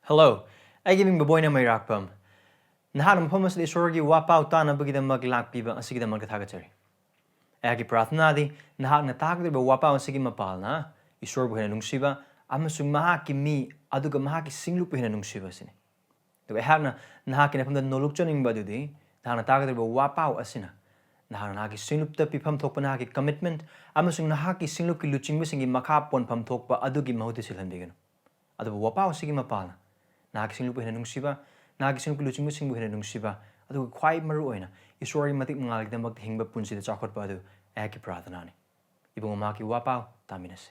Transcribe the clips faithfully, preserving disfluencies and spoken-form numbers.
Hello, ꯑꯩꯒꯤ ꯃꯤꯡ ꯕꯣꯕꯣꯏꯅ ꯃꯩꯔꯥꯛꯄꯝ꯫ ꯅꯍꯥꯛꯅ ꯃꯐꯝ ꯑꯁꯤꯗ ꯏꯁꯣꯔꯒꯤ ꯋꯥꯄꯥꯎ ꯇꯥꯅꯕꯒꯤꯗꯃꯛ ꯂꯥꯛꯄꯤꯕ ꯑꯁꯤꯒꯤꯗꯃꯛꯇ ꯊꯥꯒꯠꯆꯔꯤ꯫ ꯑꯩꯍꯥꯛꯀꯤ ꯄ꯭ꯔꯥꯔꯊꯅꯥꯗꯤ ꯅꯍꯥꯛꯅ ꯇꯥꯒꯗꯧꯔꯤꯕ ꯋꯥꯄꯥꯎ ꯑꯁꯤꯒꯤ ꯃꯄꯥꯜꯅ ꯏꯁꯣꯔꯕꯨ ꯍꯦꯟꯅ ꯅꯨꯡꯁꯤꯕ ꯑꯃꯁꯨꯡ ꯃꯍꯥꯛꯀꯤ ꯃꯤ ꯑꯗꯨꯒ ꯃꯍꯥꯛꯀꯤ ꯁꯤꯡꯂꯨꯞꯄꯨ ꯍꯦꯟꯅ ꯅꯨꯡꯁꯤꯕ ꯑꯁꯤꯅꯤ꯫ ꯑꯗꯨꯒ ꯑꯩꯍꯥꯛꯅ ꯅꯍꯥꯛꯀꯤ ꯅꯐꯝꯗ ꯅꯣꯂꯨꯛꯆꯅꯤꯡꯕ ꯑꯗꯨꯗꯤ ꯅꯍꯥꯛꯅ ꯇꯥꯒꯗꯧꯔꯤꯕ ꯋꯥꯄꯥꯎ ꯑꯁꯤꯅ ꯅꯍꯥꯛꯅ ꯅꯍꯥꯛꯀꯤ ꯁꯤꯡꯂꯨꯞꯇ ꯄꯤꯐꯝ ꯊꯣꯛꯄ ꯅꯍꯥꯛꯀꯤ commitment ꯑꯃꯁꯨꯡ ꯅꯍꯥꯛꯀꯤ ꯁꯤꯡꯂꯨꯞꯀꯤ ꯂꯨꯆꯤꯡꯕꯁꯤꯡꯒꯤ ꯃꯈꯥ ꯄꯣꯟꯐꯝ ꯊꯣꯛꯄ ꯑꯗꯨꯒꯤ ꯃꯍꯨꯠꯇ ꯁꯤꯜꯍꯟꯕꯤꯒꯅꯨ꯫ ꯑꯗꯨꯕꯨ ꯋꯥꯄꯥꯎ ꯑꯁꯤꯒꯤ ꯃꯄꯥꯜꯅ ꯅꯍꯥꯛꯀꯤ ꯁꯤꯡꯂꯨꯞꯄꯨ ꯍꯦꯟꯅ ꯅꯨꯡꯁꯤꯕ, ꯅꯍꯥꯛꯀꯤ ꯁꯤꯡꯂꯨꯞꯀꯤ ꯂꯨꯆꯤꯡꯕꯁꯤꯡꯕꯨ ꯍꯦꯟꯅ ꯅꯨꯡꯁꯤꯕ, ꯑꯗꯨꯒ ꯈ꯭ꯋꯥꯏ ꯃꯔꯨ ꯑꯣꯏꯅ ꯏꯁꯣꯔꯒꯤ ꯃꯇꯤꯛ ꯃꯉꯥꯜꯒꯤꯗꯃꯛꯇ ꯍꯤꯡꯕ ꯄꯨꯟꯁꯤꯗ ꯆꯥꯎꯈꯠꯄ ꯑꯗꯨ ꯑꯩꯍꯥꯛꯀꯤ ꯄ꯭ꯔꯥꯔꯊꯅꯥꯅꯤ꯫ ꯏꯕꯨꯡꯉꯣ, ꯃꯍꯥꯛꯀꯤ ꯋꯥꯄꯥꯎ ꯇꯥꯃꯤꯟꯅꯁꯤ꯫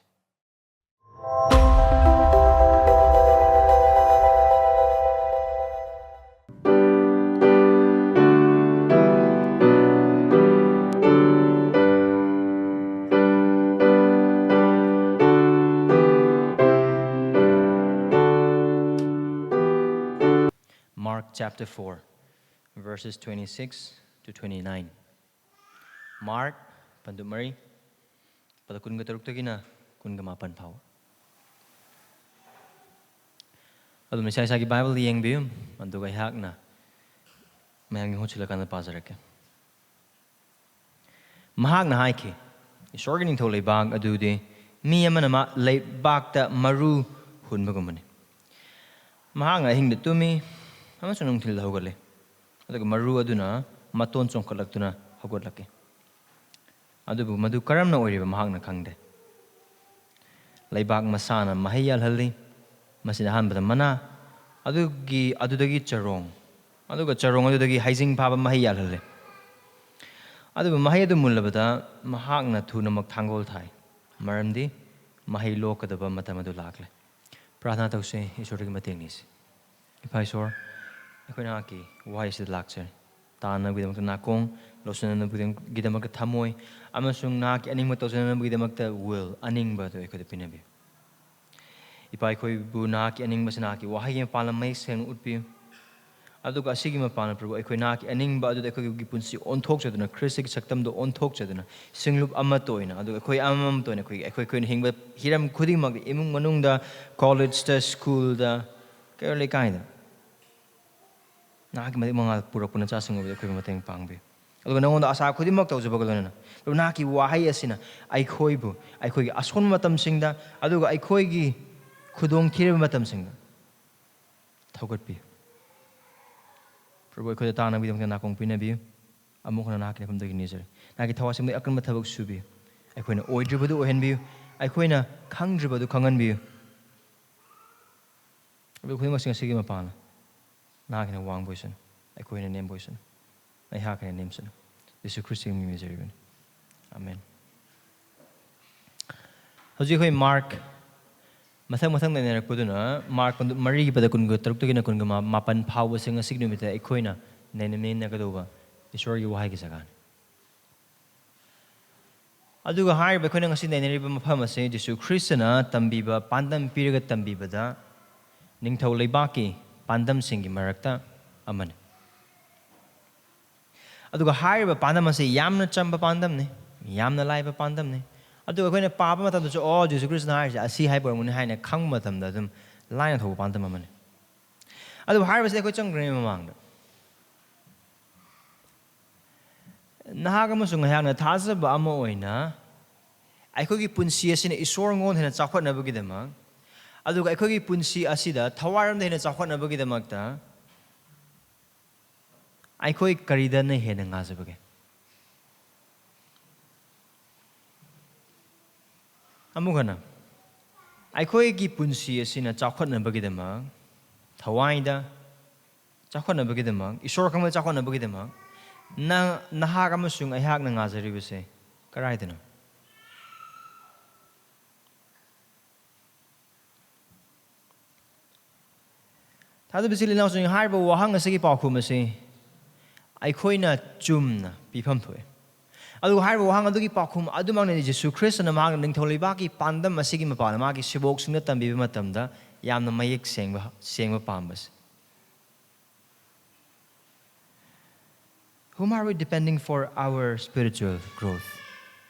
Mark chapter four, verses twenty-six to twenty-nine. Mark, ꯄꯟꯗꯨꯞ ꯃꯔꯤ, ꯄꯗ ꯀꯨꯟꯒ ꯇꯔꯨꯛꯇꯒꯤꯅ ꯀꯨꯟꯒ ꯃꯥꯄꯟ ꯐꯥꯎꯕ꯫ ꯑꯗꯨꯝ ꯏꯁꯥ ꯏꯁꯥꯒꯤ ꯕꯥꯏꯕꯜ ꯌꯦꯡꯕꯤꯌꯨ, ꯑꯗꯨꯒ ꯑꯩꯍꯥꯛꯅ ꯃꯌꯥꯝꯒꯤ ꯃꯍꯨꯠ ꯁꯤꯜꯂꯀꯥꯟꯗ ꯄꯥꯖꯔꯛꯀꯦ꯫ ꯃꯍꯥꯛꯅ ꯍꯥꯏꯈꯤ, "ꯏꯁꯣꯔꯒꯤ ꯅꯤꯡꯊꯧ ꯂꯩꯕꯥꯛ ꯑꯗꯨꯗꯤ ꯃꯤ ꯑꯃꯅ ꯃꯥ-, ꯂꯩꯕꯥꯛꯇ ꯃꯔꯨ ꯍꯨꯟꯕꯒꯨꯝꯕꯅꯤ꯫ ꯃꯍꯥꯛꯅ ꯑꯍꯤꯡꯗ ꯇꯨꯝꯃꯤ ꯑꯃꯁꯨꯡ ꯅꯨꯡꯊꯤꯜꯗ ꯍꯧꯒꯠꯂꯤ, ꯑꯗꯨꯒ ꯃꯔꯨ ꯑꯗꯨꯅ ꯃꯇꯣꯟ ꯆꯣꯡꯈꯠꯂꯛꯇꯨꯅ ꯍꯧꯒꯠꯂꯛꯏ꯫ ꯑꯗꯨꯕꯨ ꯃꯗꯨ ꯀꯔꯝꯅ ꯑꯣꯏꯔꯤꯕ ꯃꯍꯥꯛꯅ ꯈꯪꯗꯦ꯫ ꯂꯩꯕꯥꯛ ꯃꯁꯥꯅ ꯃꯍꯩ ꯌꯥꯜꯍꯜꯂꯤ꯫ ꯃꯁꯤꯗ ꯑꯍꯥꯟꯕꯗ ꯃꯅꯥ, ꯑꯗꯨꯒꯤ, ꯑꯗꯨꯗꯒꯤ ꯆꯔꯣꯡ, ꯑꯗꯨꯒ ꯆꯔꯣꯡ ꯑꯗꯨꯗꯒꯤ ꯍꯩꯖꯤꯡ ꯐꯥꯕ ꯃꯍꯩ ꯌꯥꯜꯍꯜꯂꯤ꯫ ꯑꯗꯨꯕꯨ ꯃꯍꯩ ꯑꯗꯨ ꯃꯨꯜꯂꯕꯗ ꯃꯍꯥꯛꯅ ꯊꯨꯅꯃꯛ ꯊꯥꯡꯒꯣꯜ ꯊꯥꯏ, ꯃꯔꯝꯗꯤ ꯃꯍꯩ ꯂꯣꯛꯀꯗꯕ ꯃꯇꯝ ꯑꯗꯨ ꯂꯥꯛꯂꯦ꯫" ꯄ꯭ꯔꯥꯔꯊꯅꯥ ꯇꯧꯁꯤ, ꯏꯁꯣꯔꯒꯤ ꯃꯇꯦꯡ ꯅꯤꯁꯤ꯫ ꯏꯄꯥ ꯏꯁꯣꯔ, ꯑꯩꯈꯣꯏ ꯅꯍꯥꯛꯀꯤ ꯋꯥꯍꯩꯁꯤꯗ ꯂꯥꯛꯆꯔꯤ꯫ ꯇꯥꯅꯕꯒꯤꯗꯃꯛꯇ ꯅꯥꯀꯣꯡ, ꯂꯧꯁꯤꯟꯅꯅꯕꯒꯤꯗꯃꯛꯇ ꯊꯃꯣꯏ, ꯑꯃꯁꯨꯡ ꯅꯍꯥꯛꯀꯤ ꯑꯅꯤꯡꯕ ꯇꯧꯖꯅꯕꯒꯤꯗꯃꯛꯇ will, ꯑꯅꯤꯡꯕ ꯑꯗꯨ ꯑꯩꯈꯣꯏꯗ ꯄꯤꯅꯕꯤꯌꯨ꯫ ꯏꯄꯥ, ꯑꯩꯈꯣꯏꯕꯨ ꯅꯍꯥꯛꯀꯤ ꯑꯅꯤꯡꯕꯁꯤ ꯅꯍꯥꯛꯀꯤ ꯋꯥꯍꯩꯒꯤ ꯃꯄꯥꯟꯅ ꯃꯌꯦꯛ ꯁꯦꯡꯅ ꯎꯠꯄꯤꯌꯨ꯫ ꯑꯗꯨꯒ ꯑꯁꯤꯒꯤ ꯃꯄꯥꯟꯅ, ꯄ꯭ꯔꯚꯨ, ꯑꯩꯈꯣꯏ ꯅꯍꯥꯛꯀꯤ ꯑꯅꯤꯡꯕ ꯑꯗꯨꯗ ꯑꯩꯈꯣꯏꯒꯤ ꯄꯨꯟꯁꯤ ꯑꯣꯟꯊꯣꯛꯆꯗꯨꯅ, ꯈ꯭ꯔꯤꯁꯇꯒꯤ ꯁꯛꯇꯝꯗ ꯑꯣꯟꯊꯣꯛꯆꯗꯨꯅ, ꯁꯤꯡꯂꯨꯞ ꯑꯃꯠꯇ ꯑꯣꯏꯅ, ꯑꯗꯨꯒ ꯑꯩꯈꯣꯏ ꯑꯃꯃꯝꯇ ꯑꯣꯏꯅ, ꯑꯩꯈꯣꯏꯒꯤ, ꯑꯩꯈꯣꯏ, ꯑꯩꯈꯣꯏꯅ ꯍꯤꯡꯕ ꯍꯤꯔꯝ ꯈꯨꯗꯤꯡꯃꯛꯇ, ꯏꯃꯨꯡ ꯃꯅꯨꯡꯗ, ꯀꯣꯂꯦꯖꯇ, ꯁ꯭ꯀꯨꯜꯗ, ꯀꯩꯔꯣꯜ ꯂꯩꯀꯥꯏꯗ ꯅꯍꯥꯛꯀꯤ ꯃꯇꯤꯛ ꯃꯉꯥ ꯄꯨꯔꯛꯄ ꯅꯆꯥꯁꯤꯡ ꯑꯗꯨ ꯑꯩꯈꯣꯏꯕꯨ ꯃꯇꯦꯡ ꯄꯥꯡꯕꯤꯌꯨ꯫ ꯑꯗꯨꯒ ꯅꯉꯣꯟꯗ ꯑꯁꯥ ꯈꯨꯗꯤꯡꯃꯛ ꯇꯧꯖꯕꯒ ꯂꯣꯏꯅꯅ, ꯑꯗꯨ ꯅꯍꯥꯛꯀꯤ ꯋꯥꯍꯩ ꯑꯁꯤꯅ ꯑꯩꯈꯣꯏꯕꯨ ꯑꯩꯈꯣꯏꯒꯤ ꯑꯁꯣꯟꯕ ꯃꯇꯝꯁꯤꯡꯗ, ꯑꯗꯨꯒ ꯑꯩꯈꯣꯏꯒꯤ ꯈꯨꯗꯣꯡꯊꯤꯔꯕ ꯃꯇꯝꯁꯤꯡꯗ ꯊꯧꯒꯠꯄꯤꯌꯨ꯫ ꯄ꯭ꯔꯚꯨ, ꯑꯩꯈꯣꯏꯗ ꯇꯥꯅꯕꯒꯤꯗꯃꯛꯇ ꯅꯥꯀꯣꯡ ꯄꯤꯅꯕꯤꯌꯨ꯫ ꯑꯃꯨꯛ ꯍꯟꯅ ꯅꯍꯥꯛꯀꯤ ꯅꯐꯝꯗꯒꯤ ꯅꯤꯖꯔꯤ꯫ ꯅꯍꯥꯛꯀꯤ ꯊꯋꯥꯏꯁꯤꯡꯗꯒꯤ ꯑꯀꯟꯕ ꯊꯕꯛ ꯁꯨꯕꯤꯌꯨ꯫ ꯑꯩꯈꯣꯏꯅ ꯑꯣꯏꯗ꯭ꯔꯤꯕꯗꯨ ꯑꯣꯏꯍꯟꯕꯤꯌꯨ꯫ ꯑꯩꯈꯣꯏꯅ ꯈꯪꯗ꯭ꯔꯤꯕꯗꯨ ꯈꯪꯍꯟꯕꯤꯌꯨ꯫ ꯑꯗꯨ ꯈꯨꯗꯤꯡꯃꯛꯁꯤꯡ ꯑꯁꯤꯒꯤ ꯃꯄꯥꯟꯅ ꯅꯍꯥꯛꯀꯤꯅ ꯋꯥꯡꯕ ꯑꯣꯏꯁꯅꯨ, ꯑꯩꯈꯣꯏꯅ ꯅꯦꯝꯕ ꯑꯣꯏꯁꯅꯨ, ꯑꯩꯍꯥꯛꯀꯤꯅ ꯅꯦꯝꯁꯅꯨ꯫ ꯌꯦꯁꯨ ꯈ꯭ꯔꯤꯁꯇꯒꯤ ꯃꯤꯡ ꯅꯤꯖꯔꯤꯕꯅꯤ꯫ ꯑꯥꯃꯦꯟ꯫ ꯍꯧꯖꯤꯛ ꯑꯩꯈꯣꯏ ꯃꯥꯔꯛ ꯃꯊꯪ ꯃꯊꯪ ꯅꯩꯅꯔꯛꯄꯗꯨꯅ, ꯃꯥꯔꯛ ꯃꯔꯤꯒꯤ ꯄꯗ ꯀꯨꯟꯒ ꯇꯔꯨꯛꯇꯒꯤꯅ ꯀꯨꯟꯒ ꯃꯥꯄꯟ ꯐꯥꯎꯕꯁꯦ ꯉꯁꯤꯒꯤ ꯅꯨꯃꯤꯠꯇ ꯑꯩꯈꯣꯏꯅ ꯅꯩꯅꯃꯤꯟꯅꯒꯗꯧꯕ ꯏꯁꯣꯔꯒꯤ ꯋꯥꯍꯩꯒꯤ ꯖꯒꯥꯅꯤ꯫ ꯑꯗꯨꯒ ꯍꯥꯏꯔꯤꯕ ꯑꯩꯈꯣꯏꯅ ꯉꯁꯤ ꯅꯩꯅꯔꯤꯕ ꯃꯐꯝ ꯑꯁꯤ ꯖꯤꯁꯨ ꯈ꯭ꯔꯤꯁꯇꯅ ꯇꯝꯕꯤꯕ, ꯄꯥꯟꯗꯝ ꯄꯤꯔꯒ ꯇꯝꯕꯤꯕꯗ ꯅꯤꯡꯊꯧ ꯂꯩꯕꯥꯛꯀꯤ ꯄꯥꯟꯗꯝꯁꯤꯡꯒꯤ ꯃꯔꯛꯇ ꯑꯃꯅꯤ꯫ ꯑꯗꯨꯒ ꯍꯥꯏꯔꯤꯕ ꯄꯥꯟꯗꯝ ꯑꯁꯤ ꯌꯥꯝꯅ ꯆꯝꯕ ꯄꯥꯟꯗꯝꯅꯤ, ꯌꯥꯝꯅ ꯂꯥꯏꯕ ꯄꯥꯟꯗꯝꯅꯤ꯫ ꯑꯗꯨꯒ ꯑꯩꯈꯣꯏꯅ ꯄꯥꯕ ꯃꯇꯝꯗꯁꯨ, "ꯑꯣ, ꯖꯤꯁꯨ ꯈ꯭ꯔꯤꯁꯇꯅ ꯍꯥꯏꯔꯤꯁꯦ ꯑꯁꯤ ꯍꯥꯏꯕ ꯑꯣꯏꯔꯝꯒꯅꯤ" ꯍꯥꯏꯅ ꯈꯪꯕ ꯃꯇꯝꯗ ꯑꯗꯨꯝ ꯂꯥꯏꯅ ꯊꯣꯛꯄ ꯄꯥꯟꯗꯝ ꯑꯃꯅꯤ꯫ ꯑꯗꯨꯕꯨ ꯍꯥꯏꯔꯤꯕꯁꯤꯗ ꯑꯩꯈꯣꯏ ꯆꯪꯗ꯭ꯔꯤꯉꯩ ꯃꯃꯥꯡꯗ, ꯅꯍꯥꯛ ꯑꯃꯁꯨꯡ ꯑꯩꯍꯥꯛꯅ ꯊꯥꯖꯕ ꯑꯃ ꯑꯣꯏꯅ ꯑꯩꯈꯣꯏꯒꯤ ꯄꯨꯟꯁꯤ ꯑꯁꯤꯅ ꯏꯁꯣꯔ ꯃꯉꯣꯟꯗ ꯍꯦꯟꯅ ꯆꯥꯎꯈꯠꯅꯕꯒꯤꯗꯃꯛ, ꯑꯗꯨꯒ ꯑꯩꯈꯣꯏꯒꯤ ꯄꯨꯟꯁꯤ ꯑꯁꯤꯗ ꯊꯋꯥꯏꯔꯣꯝꯗ ꯍꯦꯟꯅ ꯆꯥꯎꯈꯠꯅꯕꯒꯤꯗꯃꯛꯇ ꯑꯩꯈꯣꯏ ꯀꯔꯤꯗꯅ ꯍꯦꯟꯅ ꯉꯥꯖꯕꯒꯦ? ꯑꯃꯨꯛ ꯍꯟꯅ, ꯑꯩꯈꯣꯏꯒꯤ ꯄꯨꯟꯁꯤ ꯑꯁꯤꯅ ꯆꯥꯎꯈꯠꯅꯕꯒꯤꯗꯃꯛ, ꯊꯋꯥꯏꯗ ꯆꯥꯎꯈꯠꯅꯕꯒꯤꯗꯃꯛ, ꯏꯁꯣꯔ ꯈꯪꯕꯗ ꯆꯥꯎꯈꯠꯅꯕꯒꯤꯗꯃꯛ, ꯅ-, ꯅꯍꯥꯛ ꯑꯃꯁꯨꯡ ꯑꯩꯍꯥꯛꯅ ꯉꯥꯖꯔꯤꯕꯁꯦ ꯀꯗꯥꯏꯗꯅꯣ? ꯊꯥꯖꯕ ꯏꯆꯤꯜ ꯏꯅꯥꯎꯁꯤꯡ, ꯍꯥꯏꯔꯤꯕ ꯋꯥꯍꯪ ꯑꯁꯤꯒꯤ ꯄꯥꯎꯈꯨꯝ ꯑꯁꯤ ꯑꯩꯈꯣꯏꯅ ꯆꯨꯝꯅ ꯄꯤꯐꯝ ꯊꯣꯛꯏ꯫ ꯑꯗꯨꯒ ꯍꯥꯏꯔꯤꯕ ꯋꯥꯍꯪ ꯑꯗꯨꯒꯤ ꯄꯥꯎꯈꯨꯝ ꯑꯗꯨꯃꯛꯅꯤ ꯖꯤꯁꯨ ꯈ꯭ꯔꯤꯁꯇꯅ ꯃꯍꯥꯛꯅ ꯅꯤꯡꯊꯧ ꯂꯩꯕꯥꯛꯀꯤ ꯄꯥꯟꯗꯝ ꯑꯁꯤꯒꯤ ꯃꯄꯥꯟꯗ ꯃꯥꯒꯤ ꯁꯦꯕꯣꯛꯁꯤꯡꯗ ꯇꯝꯕꯤꯕ ꯃꯇꯝꯗ ꯌꯥꯝꯅ ꯃꯌꯦꯛ ꯁꯦꯡꯕ, ꯁꯦꯡꯕ ꯄꯥꯝꯕꯁꯦ꯫ Whom are we depending for our spiritual growth?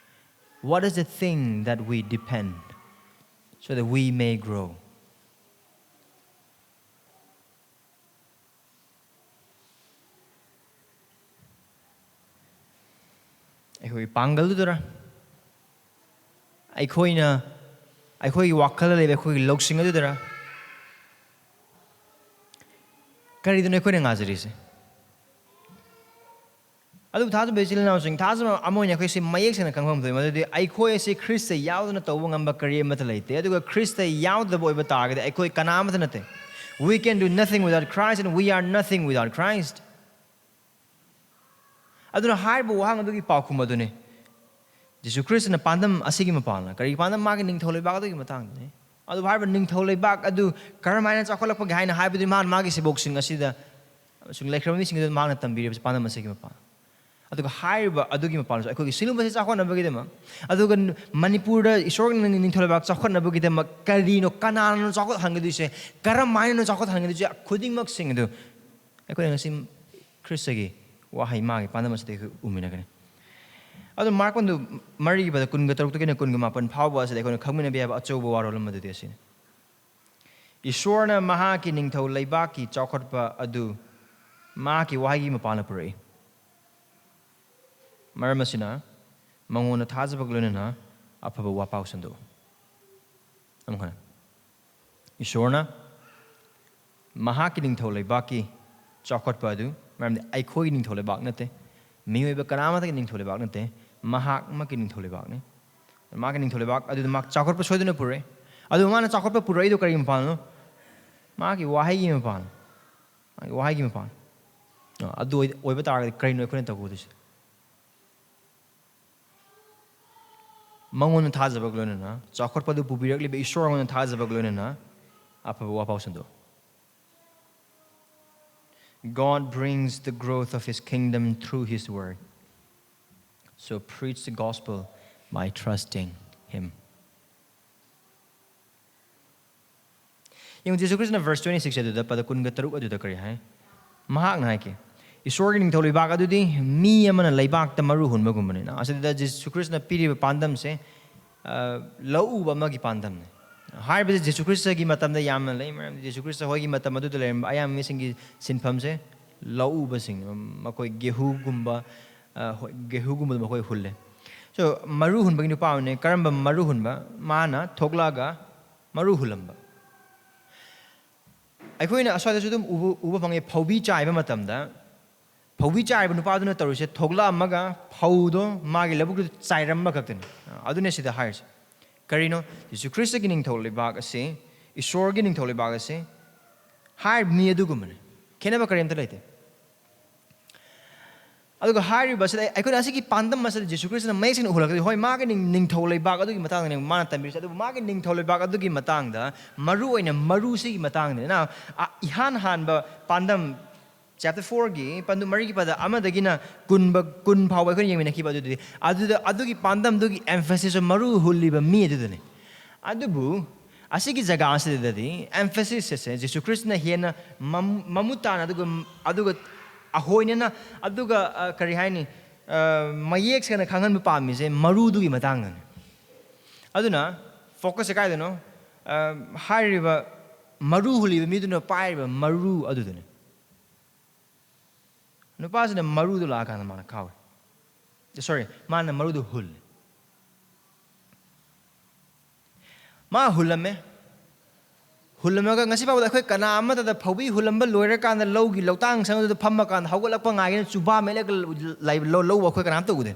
What is the thing that we depend so that we may grow? ꯑꯩꯈꯣꯏꯒꯤ ꯄꯥꯡꯒꯜꯗꯨꯗꯔ? ꯑꯩꯈꯣꯏꯅ, ꯑꯩꯈꯣꯏꯒꯤ ꯋꯥꯈꯜꯗ ꯂꯩꯕ ꯑꯩꯈꯣꯏꯒꯤ ꯂꯧꯁꯤꯡ ꯑꯗꯨꯗꯔ? ꯀꯔꯤꯗꯅꯣ ꯑꯩꯈꯣꯏꯅ ꯉꯥꯖꯔꯤꯁꯦ? ꯑꯗꯨꯕꯨ ꯊꯥꯖꯕ ꯏꯆꯤꯜ ꯏꯅꯥꯎꯁꯤꯡ, ꯊꯥꯖꯕ ꯑꯃ ꯑꯣꯏꯅ ꯑꯩꯈꯣꯏꯁꯤ ꯃꯌꯦꯛ ꯁꯦꯡꯅ ꯈꯪꯕ ꯉꯝꯗꯣꯏ, ꯃꯗꯨꯗꯤ ꯑꯩꯈꯣꯏ ꯑꯁꯤ ꯈ꯭ꯔꯤꯁꯇ ꯌꯥꯎꯗꯅ ꯇꯧꯕ ꯉꯝꯕ ꯀꯔꯤ ꯑꯃꯠꯇ ꯂꯩꯇꯦ꯫ ꯑꯗꯨꯒ ꯈ꯭ꯔꯤꯁꯇ ꯌꯥꯎꯗꯕ ꯑꯣꯏꯕ ꯇꯥꯔꯒꯗꯤ ꯑꯩꯈꯣꯏ ꯀꯅꯥ ꯑꯃꯠꯇ ꯅꯠꯇꯦ꯫ We can do nothing without Christ and we are nothing without Christ. ꯑꯗꯨꯅ ꯍꯥꯏꯔꯤꯕ ꯋꯥꯍꯪ ꯑꯗꯨꯒꯤ ꯄꯥꯎꯈꯨꯝ ꯑꯗꯨꯅꯤ꯫ ꯖꯤꯁꯨ ꯈ꯭ꯔꯤꯁꯇꯅ ꯄꯥꯟꯗꯝ ꯑꯁꯤꯒꯤ ꯃꯄꯥꯟꯅ ꯀꯔꯤ ꯄꯥꯟꯗꯝ? ꯃꯥꯒꯤ ꯅꯤꯡꯊꯧ ꯂꯩꯕꯥꯛ ꯑꯗꯨꯒꯤ ꯃꯇꯥꯡꯗꯅꯤ꯫ ꯑꯗꯨꯕꯨ ꯍꯥꯏꯔꯤꯕ ꯅꯤꯡꯊꯧ ꯂꯩꯕꯥꯛ ꯑꯗꯨ ꯀꯔꯝꯍꯥꯏꯅ ꯆꯥꯎꯈꯠꯂꯛꯄꯒꯦ ꯍꯥꯏꯅ ꯍꯥꯏꯕꯗꯨ ꯃꯥꯅ ꯃꯥꯒꯤ ꯁꯦꯕꯣꯛꯁꯤꯡ ꯑꯁꯤꯗ ꯑꯃꯁꯨꯡ ꯂꯩꯈ꯭ꯔꯕ ꯃꯤꯁꯤꯡ ꯑꯗꯨ ꯃꯍꯥꯛꯅ ꯇꯝꯕꯤꯔꯤꯕꯁꯤ ꯄꯥꯟꯗꯝ ꯑꯁꯤꯒꯤ ꯃꯄꯥꯟ꯫ ꯑꯗꯨꯒ ꯍꯥꯏꯔꯤꯕ ꯑꯗꯨꯒꯤ ꯃꯄꯥꯟꯁꯨ ꯑꯩꯈꯣꯏꯒꯤ ꯁꯤꯒꯨꯝꯕꯁꯤ ꯆꯥꯎꯈꯠꯅꯕꯒꯤꯗꯃꯛ, ꯑꯗꯨꯒ ꯃꯅꯤꯄꯨꯔꯗ ꯏꯁꯣꯔꯒꯤ ꯅꯤꯡꯊꯧ ꯂꯩꯕꯥꯛ ꯆꯥꯎꯈꯠꯅꯕꯒꯤꯗꯃꯛ ꯀꯔꯤꯅꯣ, ꯀꯅꯥꯅꯣ ꯆꯥꯎꯈꯠꯍꯟꯒꯗꯣꯏꯁꯦ, ꯀꯔꯝ ꯍꯥꯏꯅꯅꯣ ꯆꯥꯎꯈꯠꯍꯟꯒꯗꯣꯏꯁꯦ, ꯈꯨꯗꯤꯡꯃꯛꯁꯤꯡ ꯑꯗꯨ ꯑꯩꯈꯣꯏꯅ ꯉꯁꯤ ꯈ꯭ꯔꯤꯁꯇꯒꯤ ꯋꯥꯍꯩ, ꯃꯥꯒꯤ ꯄꯥꯟꯗꯝ ꯑꯁꯤꯗ ꯑꯩꯈꯣꯏ ꯎꯃꯤꯟꯅꯒꯅꯤ꯫ ꯑꯗꯨ ꯃꯥꯔꯛ ꯄꯟꯗꯨ ꯃꯔꯤꯒꯤ ꯄꯗ ꯀꯨꯟꯒ ꯇꯔꯨꯛꯇꯒꯤꯅ ꯀꯨꯟꯒ ꯃꯥꯄꯟ ꯐꯥꯎꯕ ꯑꯁꯤꯗ ꯑꯩꯈꯣꯏꯅ ꯈꯪꯃꯤꯟꯅꯕ ꯌꯥꯕ ꯑꯆꯧꯕ ꯋꯥꯔꯣꯜ ꯑꯃ ꯑꯗꯨꯗꯤ ꯑꯁꯤꯅꯤ: "ꯏꯁꯣꯔꯅ ꯃꯍꯥꯛꯀꯤ ꯅꯤꯡꯊꯧ ꯂꯩꯕꯥꯛꯀꯤ ꯆꯥꯎꯈꯠꯄ ꯑꯗꯨ ꯃꯍꯥꯛꯀꯤ ꯋꯥꯍꯩꯒꯤ ꯃꯄꯥꯟꯅ ꯄꯨꯔꯛꯏ꯫ ꯃꯔꯝ ꯑꯁꯤꯅ, ꯃꯉꯣꯟꯗ ꯊꯥꯖꯕꯒ ꯂꯣꯏꯅꯅ ꯑꯐꯕ ꯋꯥꯄꯥꯎ ꯁꯟꯗꯣꯛꯎ"꯫ ꯑꯃꯨꯛ ꯍꯟꯅ, ꯏꯁꯣꯔꯅ ꯃꯍꯥꯛꯀꯤ ꯅꯤꯡꯊꯧ ꯂꯩꯕꯥꯛꯀꯤ ꯆꯥꯎꯈꯠꯄ ꯑꯗꯨ, ꯃꯔꯝꯗꯤ ꯑꯩꯈꯣꯏꯒꯤ ꯅꯤꯡꯊꯧ ꯂꯩꯕꯥꯛ ꯅꯠꯇꯦ, ꯃꯤꯑꯣꯏꯕ ꯀꯅꯥꯃꯠꯇꯒꯤ ꯅꯤꯡꯊꯧ ꯂꯩꯕꯥꯛ ꯅꯠꯇꯦ, ꯃꯍꯥꯛꯃꯛꯀꯤ ꯅꯤꯡꯊꯧ ꯂꯩꯕꯥꯛꯅꯤ꯫ ꯃꯥꯒꯤ ꯅꯤꯡꯊꯧ ꯂꯩꯕꯥꯛ ꯑꯗꯨꯗ ꯃꯍꯥꯛ ꯆꯥꯎꯈꯠꯄ ꯁꯣꯏꯗꯅ ꯄꯨꯔꯛꯏ꯫ ꯑꯗꯨ ꯃꯥꯅ ꯆꯥꯎꯈꯠꯄ ꯄꯨꯔꯛꯏꯗꯨ ꯀꯔꯤꯒꯤ ꯃꯄꯥꯟꯅꯣ? ꯃꯥꯒꯤ ꯋꯥꯍꯩꯒꯤ ꯃꯄꯥꯟ, ꯃꯥꯒꯤ ꯋꯥꯍꯩꯒꯤ ꯃꯄꯥꯟ꯫ ꯑ, ꯑꯗꯨ ꯑꯣꯏ-, ꯑꯣꯏꯕ ꯇꯥꯔꯒꯗꯤ ꯀꯔꯤꯅꯣ ꯑꯩꯈꯣꯏꯅ ꯇꯧꯒꯗꯣꯏꯁꯦ? ꯃꯉꯣꯟꯗ ꯊꯥꯖꯕꯒ ꯂꯣꯏꯅꯅ ꯆꯥꯎꯈꯠꯄꯗꯨ ꯄꯨꯕꯤꯔꯛꯂꯤꯕ ꯏꯁꯣꯔ ꯑꯃꯗ ꯊꯥꯖꯕꯒ ꯂꯣꯏꯅꯅ ꯑꯐꯕ ꯋꯥꯄꯥꯎ ꯁꯟꯗꯣꯛꯎ꯫ God brings the growth of his kingdom through his word. So preach the gospel by trusting him. ꯌꯦꯡꯉꯨ, ꯖꯤꯁꯨ ꯈ꯭ꯔꯤꯁꯇꯅ verse twenty six ꯑꯗꯨꯗ, ꯄꯗ ꯀꯨꯟꯒ ꯇꯔꯨꯛ ꯑꯗꯨꯗ ꯀꯔꯤ ꯍꯥꯏ? ꯃꯍꯥꯛꯅ ꯍꯥꯏꯈꯤ, "ꯏꯁꯣꯔꯒꯤ ꯅꯤꯡꯊꯧ ꯂꯩꯕꯥꯛ ꯑꯗꯨꯗꯤ ꯃꯤ ꯑꯃꯅ ꯂꯩꯕꯥꯛꯇ ꯃꯔꯨ ꯍꯨꯟꯕꯒꯨꯝꯕꯅꯤꯅ"꯫ ꯑꯁꯤꯗ ꯖꯤꯁꯨ ꯈ꯭ꯔꯤꯁꯇꯅ ꯄꯤꯔꯤꯕ ꯄꯥꯟꯗꯝꯁꯦ, ꯑ, ꯂꯧ ꯎꯕ ꯑꯃꯒꯤ ꯄꯥꯟꯗꯝꯅꯤ꯫ ꯍꯥꯏꯔꯤꯕꯁꯤ ꯖꯤꯁꯨ ꯈ꯭ꯔꯤꯁꯇꯒꯤ ꯃꯇꯝꯗ ꯌꯥꯝꯅ ꯂꯩ, ꯃꯔꯝꯗꯤ ꯖꯤꯁꯨ ꯈ꯭ꯔꯤꯁꯇ ꯍꯣꯏꯒꯤ ꯃꯇꯝ ꯑꯗꯨꯗ ꯂꯩꯔꯝꯕ ꯑꯌꯥꯝꯕ ꯃꯤꯁꯤꯡꯒꯤ ꯁꯤꯟꯐꯝꯁꯦ ꯂꯧ ꯎꯕꯁꯤꯡꯅꯤ꯫ ꯃꯈꯣꯏ ꯒꯦꯍꯨꯒꯨꯝꯕ, ꯑ, ꯍꯣꯏ, ꯒꯦꯍꯨꯒꯨꯝꯕꯗꯣ ꯃꯈꯣꯏ ꯍꯨꯜꯂꯦ꯫ So, ꯃꯔꯨ ꯍꯨꯟꯕꯒꯤ ꯅꯨꯄꯥ ꯑꯃꯅꯦ꯫ ꯀꯔꯝꯕ ꯃꯔꯨ ꯍꯨꯟꯕ? ꯃꯥꯅ ꯊꯣꯛꯂꯛꯑꯒ ꯃꯔꯨ ꯍꯨꯜꯂꯝꯕ꯫ ꯑꯩꯈꯣꯏꯅ ꯑꯁ꯭ꯋꯥꯏꯗꯁꯨ ꯑꯗꯨꯝ ꯎꯕ, ꯎꯕ ꯐꯪꯉꯦ, ꯐꯧꯕꯤ ꯆꯥꯏꯕ ꯃꯇꯝꯗ ꯐꯧꯕꯤ ꯆꯥꯏꯕ ꯅꯨꯄꯥꯗꯨꯅ ꯇꯧꯔꯤꯁꯦ, ꯊꯣꯛꯂꯛꯑꯝꯃꯒ ꯐꯧꯗꯣ ꯃꯥꯒꯤ ꯂꯧꯕꯨꯛꯇꯨꯗ ꯆꯥꯏꯔꯝꯕ ꯈꯛꯇꯅꯤ꯫ ꯑꯗꯨꯅꯦ ꯁꯤꯗ ꯍꯥꯏꯔꯤꯁꯦ꯫ ꯀꯔꯤꯅꯣ? ꯖꯤꯁꯨ ꯈ꯭ꯔꯤꯁꯇꯒꯤ ꯅꯤꯡꯊꯧ ꯂꯩꯕꯥꯛ ꯑꯁꯤ, ꯏꯁꯣꯔꯒꯤ ꯅꯤꯡꯊꯧ ꯂꯩꯕꯥꯛ ꯑꯁꯤ ꯍꯥꯏꯔꯤꯕ ꯃꯤ ꯑꯗꯨꯒꯨꯝꯕꯅꯤ꯫ ꯈꯦꯠꯅꯕ ꯀꯔꯤꯝꯇ ꯂꯩꯇꯦ꯫ ꯑꯗꯨꯒ ꯍꯥꯏꯔꯤꯕ ꯑꯁꯤꯗ ꯑꯩꯈꯣꯏꯅ ꯑꯁꯤꯒꯤ ꯄꯥꯟꯗꯝ ꯑꯁꯤꯗ ꯖꯤꯁꯨ ꯈ꯭ꯔꯤꯁꯇꯅ ꯃꯌꯦꯛ ꯁꯦꯡꯅ ꯎꯍꯜꯂꯛꯇꯣꯏ, ꯍꯣꯏ, ꯃꯥꯒꯤ ꯅꯤꯡ-, ꯅꯤꯡꯊꯧ ꯂꯩꯕꯥꯛ ꯑꯗꯨꯒꯤ ꯃꯇꯥꯡꯗꯅꯦ ꯃꯥꯅ ꯇꯝꯕꯤꯔꯤꯁꯦ, ꯑꯗꯨꯕꯨ ꯃꯥꯒꯤ ꯅꯤꯡꯊꯧ ꯂꯩꯕꯥꯛ ꯑꯗꯨꯒꯤ ꯃꯇꯥꯡꯗ ꯃꯔꯨ ꯑꯣꯏꯅ ꯃꯔꯨꯁꯤꯒꯤ ꯃꯇꯥꯡꯗꯅꯦ꯫ ꯅ-, ꯑ-, ꯏꯍꯥꯟ ꯍꯥꯟꯕ ꯄꯥꯟꯗꯝ, ꯆꯦꯞꯇꯔ ꯐꯣꯔꯒꯤ ꯄꯟꯗꯨ ꯃꯔꯤꯒꯤ ꯄꯗ ꯑꯃꯗꯒꯤꯅ ꯀꯨꯟꯕ-, ꯀꯨꯟ ꯐꯥꯎꯕ ꯑꯩꯈꯣꯏꯅ ꯌꯦꯡꯃꯤꯟꯅꯈꯤꯕ ꯑꯗꯨꯗꯤ, ꯑꯗꯨꯗ, ꯑꯗꯨꯒꯤ ꯄꯥꯟꯗꯝꯗꯨꯒꯤ ꯑꯦꯝꯐꯦꯁꯤꯁ ꯃꯔꯨ ꯍꯨꯜꯂꯤꯕ ꯃꯤ ꯑꯗꯨꯗꯅꯤ꯫ ꯑꯗꯨꯕꯨ ꯑꯁꯤꯒꯤ ꯖꯒꯥ ꯑꯁꯤꯗꯗꯤ ꯑꯦꯝꯐꯦꯁꯤꯁ ꯑꯁꯦ ꯖꯤꯁꯨ ꯈ꯭ꯔꯤꯁꯇꯅ ꯍꯦꯟꯅ ꯃꯝ-, ꯃꯃꯨꯠ ꯇꯥꯅ ꯑꯗꯨꯒ, ꯑꯗꯨꯒ ꯑꯍꯣꯏꯅꯅ, ꯑꯗꯨꯒ, ꯑ, ꯀꯔꯤ ꯍꯥꯏꯅꯤ, ꯑ, ꯃꯌꯦꯛ ꯁꯦꯡꯅ ꯈꯪꯍꯟꯕ ꯄꯥꯝꯃꯤꯁꯦ ꯃꯔꯨꯗꯨꯒꯤ ꯃꯇꯥꯡꯗꯅꯤ꯫ ꯑꯗꯨꯅ ꯐꯣꯀꯁꯁꯦ ꯀꯥꯏꯗꯅꯣ? ꯑ, ꯍꯥꯏꯔꯤꯕ ꯃꯔꯨ ꯍꯨꯜꯂꯤꯕ ꯃꯤꯗꯨꯅ ꯄꯥꯏꯔꯤꯕ ꯃꯔꯨ ꯑꯗꯨꯗꯨꯅꯤ꯫ ꯅꯨꯄꯥꯁꯤꯅ ꯃꯔꯨꯗꯨ ꯂꯥꯛꯑꯀꯥꯟꯗ ꯃꯥꯅ ꯈꯥꯎꯋꯦ꯫ ꯁꯣꯔꯤ, ꯃꯥꯅ ꯃꯔꯨꯗꯨ ꯍꯨꯜꯂꯦ꯫ ꯃꯥ ꯍꯨꯜꯂꯝꯃꯦ꯫ ꯍꯨꯜꯂꯝꯃꯒ ꯉꯁꯤ ꯐꯥꯎꯕꯗ ꯑꯩꯈꯣꯏ ꯀꯅꯥ ꯑꯃꯠꯇꯗ ꯐꯧꯕꯤ ꯍꯨꯜꯂꯝꯕ ꯂꯣꯏꯔꯀꯥꯟꯗ ꯂꯧꯒꯤ ꯂꯧꯇꯥꯡ ꯁꯪꯗꯨꯗ ꯐꯝꯃꯀꯥꯟꯗ ꯍꯧꯒꯠꯂꯛꯄ ꯉꯥꯏꯒꯦꯅ ꯆꯨꯕꯥ ꯃꯦꯠꯂꯒ ꯂꯩꯕ ꯂꯧ, ꯂꯧ ꯑꯩꯈꯣꯏ ꯀꯅꯥꯝꯇ ꯎꯗꯦ꯫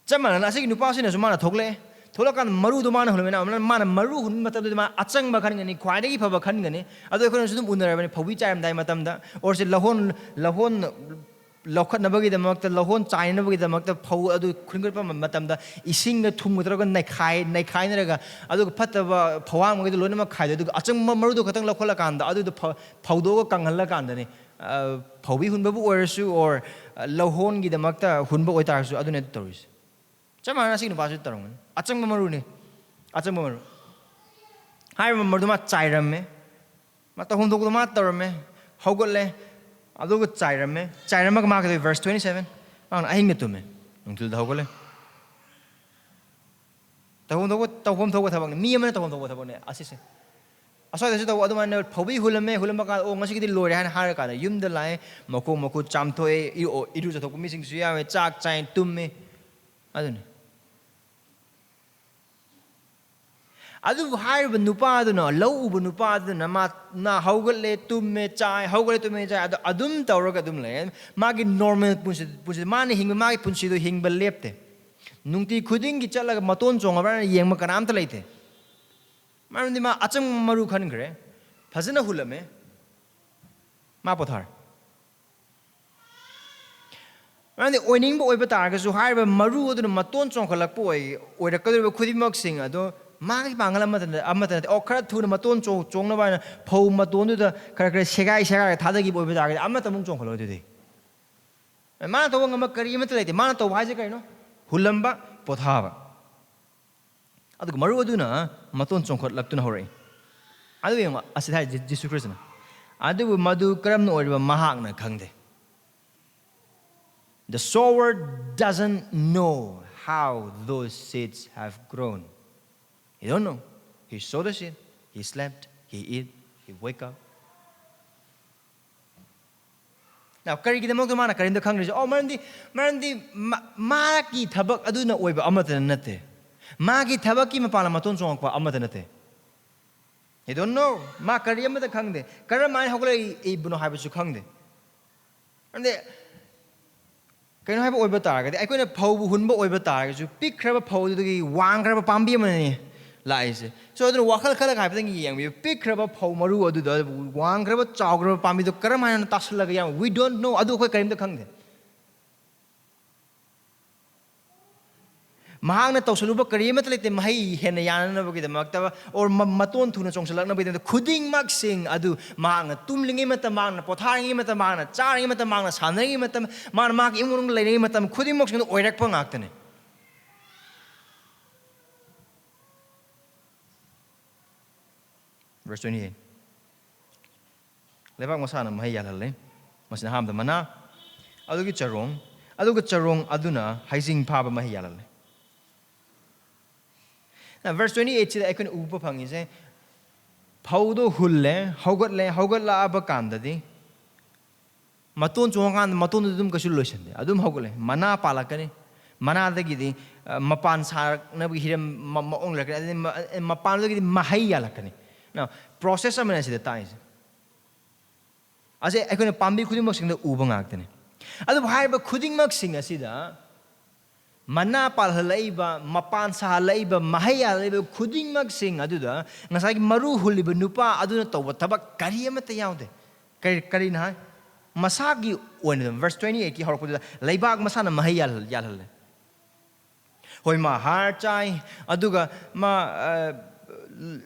ꯆꯞ ꯃꯥꯟꯅꯅ ꯑꯁꯤꯒꯤ ꯅꯨꯄꯥꯁꯤꯅꯁꯨ ꯃꯥꯅ ꯊꯣꯛꯂꯛꯑꯦ꯫ ꯊꯣꯛꯂꯛꯀꯥꯟꯗ ꯃꯔꯨꯗꯣ ꯃꯥꯅ ꯍꯨꯜꯂꯝꯃꯤꯅ, ꯃꯥꯅ ꯃꯔꯨ ꯍꯨꯟꯕ ꯃꯇꯝꯗꯗꯤ ꯃꯥ ꯑꯆꯪꯕ ꯈꯟꯒꯅꯤ, ꯈ꯭ꯋꯥꯏꯗꯒꯤ ꯐꯕ ꯈꯟꯒꯅꯤ꯫ ꯑꯗꯣ ꯑꯩꯈꯣꯏꯅꯁꯨ ꯑꯗꯨꯝ ꯎꯅꯔꯕꯅꯤ, ꯐꯧꯕꯤ ꯆꯥꯏꯔꯝꯗꯥꯏ ꯃꯇꯝꯗ, ꯑꯣꯔꯁꯦ ꯂꯧꯍꯣꯟ, ꯂꯧꯍꯣꯟ ꯂꯧꯈꯠꯅꯕꯒꯤꯗꯃꯛꯇ, ꯂꯧꯍꯣꯟ ꯆꯥꯏꯅꯕꯒꯤꯗꯃꯛꯇ ꯐꯧ ꯑꯗꯨ ꯈꯨꯟꯒꯠꯄ ꯃꯇꯝꯗ ꯏꯁꯤꯡꯒ ꯊꯨꯝꯒ ꯇꯧꯔꯒ ꯅꯩꯈꯥꯏ-, ꯅꯩꯈꯥꯏꯅꯔꯒ, ꯑꯗꯨꯒ ꯐꯠꯇꯕ ꯐꯧꯍꯥꯝ ꯃꯈꯩꯗꯣ ꯂꯣꯏꯅꯃꯛ ꯈꯥꯏꯗꯣꯛꯑꯦ꯫ ꯑꯗꯨꯒ ꯑꯆꯪꯕ ꯃꯔꯨꯗꯣ ꯈꯛꯇꯪ ꯂꯧꯈꯠꯂꯀꯥꯟꯗ ꯑꯗꯨꯗꯣ ꯐ-, ꯐꯧꯗꯣꯛꯑꯒ ꯀꯪꯍꯜꯂꯀꯥꯟꯗꯅꯤ, ꯑ, ꯐꯧꯕꯤ ꯍꯨꯟꯕꯕꯨ ꯑꯣꯏꯔꯁꯨ, ꯑꯣꯔ, ꯑ, ꯂꯧꯍꯣꯟꯒꯤꯗꯃꯛꯇ ꯍꯨꯟꯕ ꯑꯣꯏꯇꯥꯔꯁꯨ, ꯑꯗꯨꯅꯦ ꯑꯗꯨ ꯇꯧꯔꯤꯁꯦ꯫ ꯆꯞ ꯃꯥꯟꯅꯅ ꯑꯁꯤꯒꯤ ꯅꯨꯄꯥꯁꯨ ꯇꯧꯔꯝꯒꯅꯤ꯫ ꯑꯆꯪꯕ ꯃꯔꯨꯅꯤ꯫ ꯑꯆꯪꯕ ꯃꯔꯨ꯫ ꯍꯥꯏꯔꯤꯕ ꯃꯔꯨꯗꯨ ꯃꯥ ꯆꯥꯏꯔꯝꯃꯦ꯫ ꯃꯥ ꯇꯧꯐꯝ ꯊꯣꯛꯄꯗꯣ ꯃꯥ ꯇꯧꯔꯝꯃꯦ꯫ ꯍꯧꯒꯠꯂꯦ꯫ ꯑꯗꯨꯒ ꯆꯥꯏꯔꯝꯃꯦ꯫ ꯆꯥꯏꯔꯝꯃꯒ ꯃꯥ ꯀꯩꯗꯧꯏ? Verse twenty seven꯫ ꯃꯥꯅ ꯑꯍꯤꯡꯗ ꯇꯨꯝꯃꯦ꯫ ꯅꯨꯡꯊꯤꯜꯗ ꯍꯧꯒꯠꯂꯦ꯫ ꯇꯧꯐꯝ ꯊꯣꯛꯄ, ꯇꯧꯐꯝ ꯊꯣꯛꯄ ꯊꯕꯛꯅꯤ꯫ ꯃꯤ ꯑꯃꯅ ꯇꯧꯐꯝ ꯊꯣꯛꯄ ꯊꯕꯛꯅꯤ ꯑꯁꯤꯁꯦ꯫ ꯑꯁ꯭ꯋꯥꯏꯗꯁꯨ ꯇꯧꯕ ꯑꯗꯨꯃꯥꯏꯅ ꯐꯧꯕꯤ ꯍꯨꯜꯂꯝꯃꯦ, ꯍꯨꯜꯂꯝꯕ ꯀꯥꯟꯗ, "ꯑꯣ, ꯉꯁꯤꯒꯤꯗꯤ ꯂꯣꯏꯔꯦ" ꯍꯥꯏꯅ ꯍꯥꯏꯔꯀꯥꯟꯗ ꯌꯨꯝꯗ ꯂꯥꯛꯑꯦ, ꯃꯈꯣꯡ ꯃꯈꯨꯠ ꯆꯥꯝꯊꯣꯛꯑꯦ, ꯏꯔꯨ-, ꯏꯔꯨꯖꯊꯣꯛꯄ ꯃꯤꯁꯤꯡꯁꯨ ꯌꯥꯎꯋꯦ, ꯆꯥꯛ ꯆꯥꯏ, ꯇꯨꯝꯃꯦ꯫ ꯑꯗꯨꯅꯤ꯫ ꯑꯗꯨꯕꯨ ꯍꯥꯏꯔꯤꯕ ꯅꯨꯄꯥꯗꯨꯅ, ꯂꯧ ꯎꯕ ꯅꯨꯄꯥꯗꯨꯅ, ꯃꯥ, ꯃꯥ ꯍꯧꯒꯠꯂꯦ, ꯇꯨꯝꯃꯦ, ꯆꯥꯏ, ꯍꯧꯒꯠꯂꯦ, ꯇꯨꯝꯃꯦ, ꯆꯥꯏ, ꯑꯗꯣ ꯑꯗꯨꯝ ꯇꯧꯔꯒ ꯑꯗꯨꯝ ꯂꯩ꯫ ꯃꯥꯒꯤ normal ꯄꯨꯟꯁꯤ, ꯄꯨꯟꯁꯤ, ꯃꯥꯅ ꯍꯤꯡꯕ, ꯃꯥꯒꯤ ꯄꯨꯟꯁꯤꯗꯣ ꯍꯤꯡꯕ ꯂꯦꯞꯇꯦ꯫ ꯅꯨꯡꯇꯤ ꯈꯨꯗꯤꯡꯒꯤ ꯆꯠꯂꯒ ꯃꯇꯣꯟ ꯆꯣꯡꯉꯕ꯭ꯔꯥꯅ ꯌꯦꯡꯕ ꯀꯅꯥꯝꯇ ꯂꯩꯇꯦ꯫ ꯃꯔꯝꯗꯤ ꯃꯥ ꯑꯆꯪꯕ ꯃꯔꯨ ꯈꯟꯈ꯭ꯔꯦ, ꯐꯖꯅ ꯍꯨꯜꯂꯝꯃꯦ, ꯃꯥ ꯄꯣꯊꯥꯔꯦ꯫ ꯃꯔꯝꯗꯤ ꯑꯣꯏꯅꯤꯡꯕ ꯑꯣꯏꯕ ꯇꯥꯔꯒꯁꯨ, ꯍꯥꯏꯔꯤꯕ ꯃꯔꯨ ꯑꯗꯨꯅ ꯃꯇꯣꯟ ꯆꯣꯡꯈꯠꯂꯛꯄ ꯑꯣꯏ-, ꯑꯣꯏꯔꯛꯀꯗꯧꯔꯤꯕ ꯈꯨꯗꯤꯡꯃꯛꯁꯤꯡ ꯑꯗꯣ ꯃꯥꯒꯤ ꯄꯥꯡꯒꯜ ꯑꯃꯠꯇ, ꯑꯃꯠꯇ ꯅꯠꯇꯦ꯫ ꯑꯣ, ꯈꯔ ꯊꯨꯅ ꯃꯇꯣꯟ ꯆꯣꯡ-, ꯆꯣꯡꯅꯕ ꯍꯥꯏꯅ ꯐꯧ ꯃꯇꯣꯟꯗꯨꯗ ꯈꯔ ꯈꯔ ꯁꯦꯒꯥꯏ ꯁꯦꯒꯥꯏꯔꯒ ꯊꯥꯗꯈꯤꯕ ꯑꯣꯏꯕ ꯇꯥꯔꯒꯗꯤ ꯑꯃꯠꯇ ꯑꯃꯨꯛ ꯆꯣꯡꯈꯠꯂꯣꯏ ꯑꯗꯨꯗꯤ꯫ ꯃꯥꯅ ꯇꯧꯕ ꯉꯝꯕ ꯀꯔꯤ ꯑꯃꯠꯇ ꯂꯩꯇꯦ꯫ ꯃꯥꯅ ꯇꯧꯕ ꯍꯥꯏꯁꯦ ꯀꯔꯤꯅꯣ? ꯍꯨꯜꯂꯝꯕ, ꯄꯣꯊꯥꯕ꯫ ꯑꯗꯨꯒ ꯃꯔꯨ ꯑꯗꯨꯅ ꯃꯇꯣꯟ ꯆꯣꯡꯈꯠꯂꯛꯇꯨꯅ ꯍꯧꯔꯛꯏ꯫ ꯑꯗꯨ ꯌꯦꯡꯉꯣ, ꯑꯁꯤꯗ ꯍꯥꯏ ꯖꯤ-, ꯖꯤꯁꯨ ꯈ꯭ꯔꯤꯁꯇꯅ꯫ ꯑꯗꯨꯕꯨ ꯃꯗꯨ ꯀꯔꯝꯅ ꯑꯣꯏꯔꯤꯕ ꯃꯍꯥꯛꯅ ꯈꯪꯗꯦ꯫ The sower doesn't know how those seeds have grown. He don't know. He sow the seed, he slept, he eat, he wake up. Now, ꯀꯔꯤꯒꯤꯗꯃꯛꯇ ꯃꯥꯅ ꯀꯔꯤꯝꯇ ꯈꯪꯗ꯭ꯔꯤꯁꯦ? ꯑꯣ, ꯃꯔꯝꯗꯤ, ꯃꯔꯝꯗꯤ ꯃꯥ-, ꯃꯥꯒꯤ ꯊꯕꯛ ꯑꯗꯨꯅ ꯑꯣꯏꯕ ꯑꯃꯠꯇ ꯅꯠꯇꯦ꯫ ꯃꯥꯒꯤ ꯊꯕꯛꯀꯤ ꯃꯄꯥꯟꯅ ꯃꯇꯣꯟ ꯆꯣꯡꯉꯛꯄ ꯑꯃꯠꯇ ꯅꯠꯇꯦ꯫ He don't know. ꯃꯥ ꯀꯔꯤ ꯑꯃꯠꯇ ꯈꯪꯗꯦ꯫ ꯀꯔꯝꯍꯥꯏꯅ ꯍꯧꯒꯠꯂꯛꯏꯕꯅꯣ ꯍꯥꯏꯕꯁꯨ ꯈꯪꯗꯦ꯫ ꯃꯔꯝꯗꯤ ꯀꯩꯅꯣ ꯍꯥꯏꯕ ꯑꯣꯏꯕ ꯇꯥꯔꯒꯗꯤ, ꯑꯩꯈꯣꯏꯅ ꯐꯧꯕꯨ ꯍꯨꯟꯕ ꯑꯣꯏꯕ ꯇꯥꯔꯒꯁꯨ, ꯄꯤꯛꯈ꯭ꯔꯕ ꯐꯧ ꯑꯗꯨꯗꯒꯤ ꯋꯥꯡꯈ꯭ꯔꯕ ꯄꯥꯝꯕꯤ ꯑꯃꯅꯤ ꯂꯥꯛꯏꯁꯦ꯫ So, ꯑꯗꯨꯅ ꯋꯥꯈꯜ ꯈꯜꯂꯒ ꯍꯥꯏꯐꯦꯠꯇꯪ ꯌꯦꯡꯕꯤꯌꯨ꯫ ꯄꯤꯛꯈ꯭ꯔꯕ ꯐꯧ ꯃꯔꯨ ꯑꯗꯨꯗ ꯋꯥꯡꯈ꯭ꯔꯕ, ꯆꯥꯎꯈ꯭ꯔꯕ ꯄꯥꯝꯕꯤꯗꯨ ꯀꯔꯝꯍꯥꯏꯅ ꯇꯥꯁꯜꯂꯒ ꯌꯥꯝ, we don't know, ꯑꯗꯨ ꯑꯩꯈꯣꯏ ꯀꯔꯤꯝꯇ ꯈꯪꯗꯦ꯫ ꯃꯍꯥꯛꯅ ꯇꯧꯁꯜꯂꯨꯕ ꯀꯔꯤ ꯑꯃꯠꯇ ꯂꯩꯇꯦ, ꯃꯍꯩ ꯍꯦꯟꯅ ꯌꯥꯅꯅꯕꯒꯤꯗꯃꯛꯇ, or ꯃ-, ꯃꯇꯣꯟ ꯊꯨꯅ ꯆꯣꯡꯁꯤꯜꯂꯛꯅꯕꯒꯤꯗꯃꯛꯇ꯫ ꯈꯨꯗꯤꯡꯃꯛꯁꯤꯡ ꯑꯗꯨ ꯃꯍꯥꯛꯅ ꯇꯨꯝꯂꯤꯉꯩ ꯃꯇꯝ, ꯃꯍꯥꯛꯅ ꯄꯣꯊꯥꯔꯤꯉꯩ ꯃꯇꯝ, ꯃꯍꯥꯛꯅ ꯆꯥꯔꯤꯉꯩ ꯃꯇꯝ, ꯃꯍꯥꯛꯅ ꯁꯥꯟꯅꯔꯤꯉꯩ ꯃꯇꯝ, ꯃꯥꯅ ꯃꯍꯥꯛꯀꯤ ꯏꯃꯨꯡ ꯃꯅꯨꯡꯗ ꯂꯩꯔꯤꯉꯩ ꯃꯇꯝ ꯈꯨꯗꯤꯡꯃꯛꯁꯤꯡꯗ ꯑꯣꯏꯔꯛꯄ ꯉꯥꯛꯇꯅꯤ꯫ Verse twenty-eight. ꯂꯩꯕꯥꯛ ꯃꯁꯥꯅ ꯃꯍꯩ ꯌꯥꯜꯍꯜꯂꯦ꯫ ꯃꯁꯤꯅ ꯑꯍꯥꯟꯕꯗ ꯃꯅꯥ, ꯑꯗꯨꯒꯤ ꯆꯔꯣꯡ, ꯑꯗꯨꯒ ꯆꯔꯣꯡ ꯑꯗꯨꯅ ꯍꯩꯖꯤꯡ ꯐꯥꯕ ꯃꯍꯩ ꯌꯥꯜꯍꯜꯂꯦ꯫ Now, verse twenty-eight ꯁꯤꯗ ꯑꯩꯈꯣꯏꯅ ꯎꯕ ꯐꯪꯉꯤꯁꯦ, ꯐꯧꯗꯣ ꯍꯨꯜꯂꯦ, ꯍꯧꯒꯠꯂꯦ, ꯍꯧꯒꯠꯂꯛꯑꯕ ꯀꯥꯟꯗꯗꯤ ꯃꯇꯣꯟ ꯆꯣꯡꯉꯀꯥꯟꯗ ꯃꯇꯣꯟꯗꯨ ꯑꯗꯨꯝ ꯀꯩꯁꯨ ꯂꯣꯏꯁꯟꯗꯦ, ꯑꯗꯨꯝ ꯍꯧꯒꯠꯂꯦ꯫ ꯃꯅꯥ ꯄꯥꯜꯂꯛꯀꯅꯤ, ꯃꯅꯥꯗꯒꯤꯗꯤ ꯑ, ꯃꯄꯥꯟ ꯁꯥꯔꯛꯅꯕꯒꯤ ꯍꯤꯔꯝ ꯃ- ꯃꯑꯣꯡ ꯂꯩꯔꯛꯀꯅꯤ, ꯑꯗꯩ ꯃ- ꯑ- ꯃꯄꯥꯟꯗꯒꯤꯗꯤ ꯃꯍꯩ ꯌꯥꯜꯂꯛꯀꯅꯤ꯫ ꯅ ꯄ꯭ꯔꯣꯁꯦꯁ ꯑꯃꯅ ꯁꯤꯗ ꯇꯥꯛꯏꯁꯦ꯫ ꯑꯁꯤ ꯑꯩꯈꯣꯏꯅ ꯄꯥꯝꯕꯤ ꯈꯨꯗꯤꯡꯃꯛꯁꯤꯡꯗ ꯎꯕ ꯉꯥꯛꯇꯅꯤ꯫ ꯑꯗꯨꯕꯨ ꯍꯥꯏꯔꯤꯕ ꯈꯨꯗꯤꯡꯃꯛꯁꯤꯡ ꯑꯁꯤꯗ ꯃꯅꯥ ꯄꯥꯜꯍꯜꯂꯛꯏꯕ, ꯃꯄꯥꯟ ꯁꯥꯍꯜꯂꯛꯏꯕ, ꯃꯍꯩ ꯌꯥꯜꯂꯛꯏꯕ ꯈꯨꯗꯤꯡꯃꯛꯁꯤꯡ ꯑꯗꯨꯗ ꯉꯁꯥꯏꯒꯤ ꯃꯔꯨ ꯍꯨꯜꯂꯤꯕ ꯅꯨꯄꯥ ꯑꯗꯨꯅ ꯇꯧꯕ ꯊꯕꯛ ꯀꯔꯤ ꯑꯃꯠꯇ ꯌꯥꯎꯗꯦ꯫ ꯀꯔꯤ ꯀꯔꯤꯅ ꯍꯥꯏ? ꯃꯁꯥꯒꯤ ꯑꯣꯏꯅ ꯑꯗꯨꯝ verse twenty eight ꯀꯤ ꯍꯧꯔꯛꯄꯗꯨꯗ ꯂꯩꯕꯥꯛ ꯃꯁꯥꯅ ꯃꯍꯩ ꯌꯥꯜꯍꯜ- ꯌꯥꯜꯍꯜꯂꯦ꯫ ꯍꯣꯏ, ꯃꯥ ꯍꯥꯔ ꯆꯥꯏ, ꯑꯗꯨꯒ ꯃꯥ ꯑ,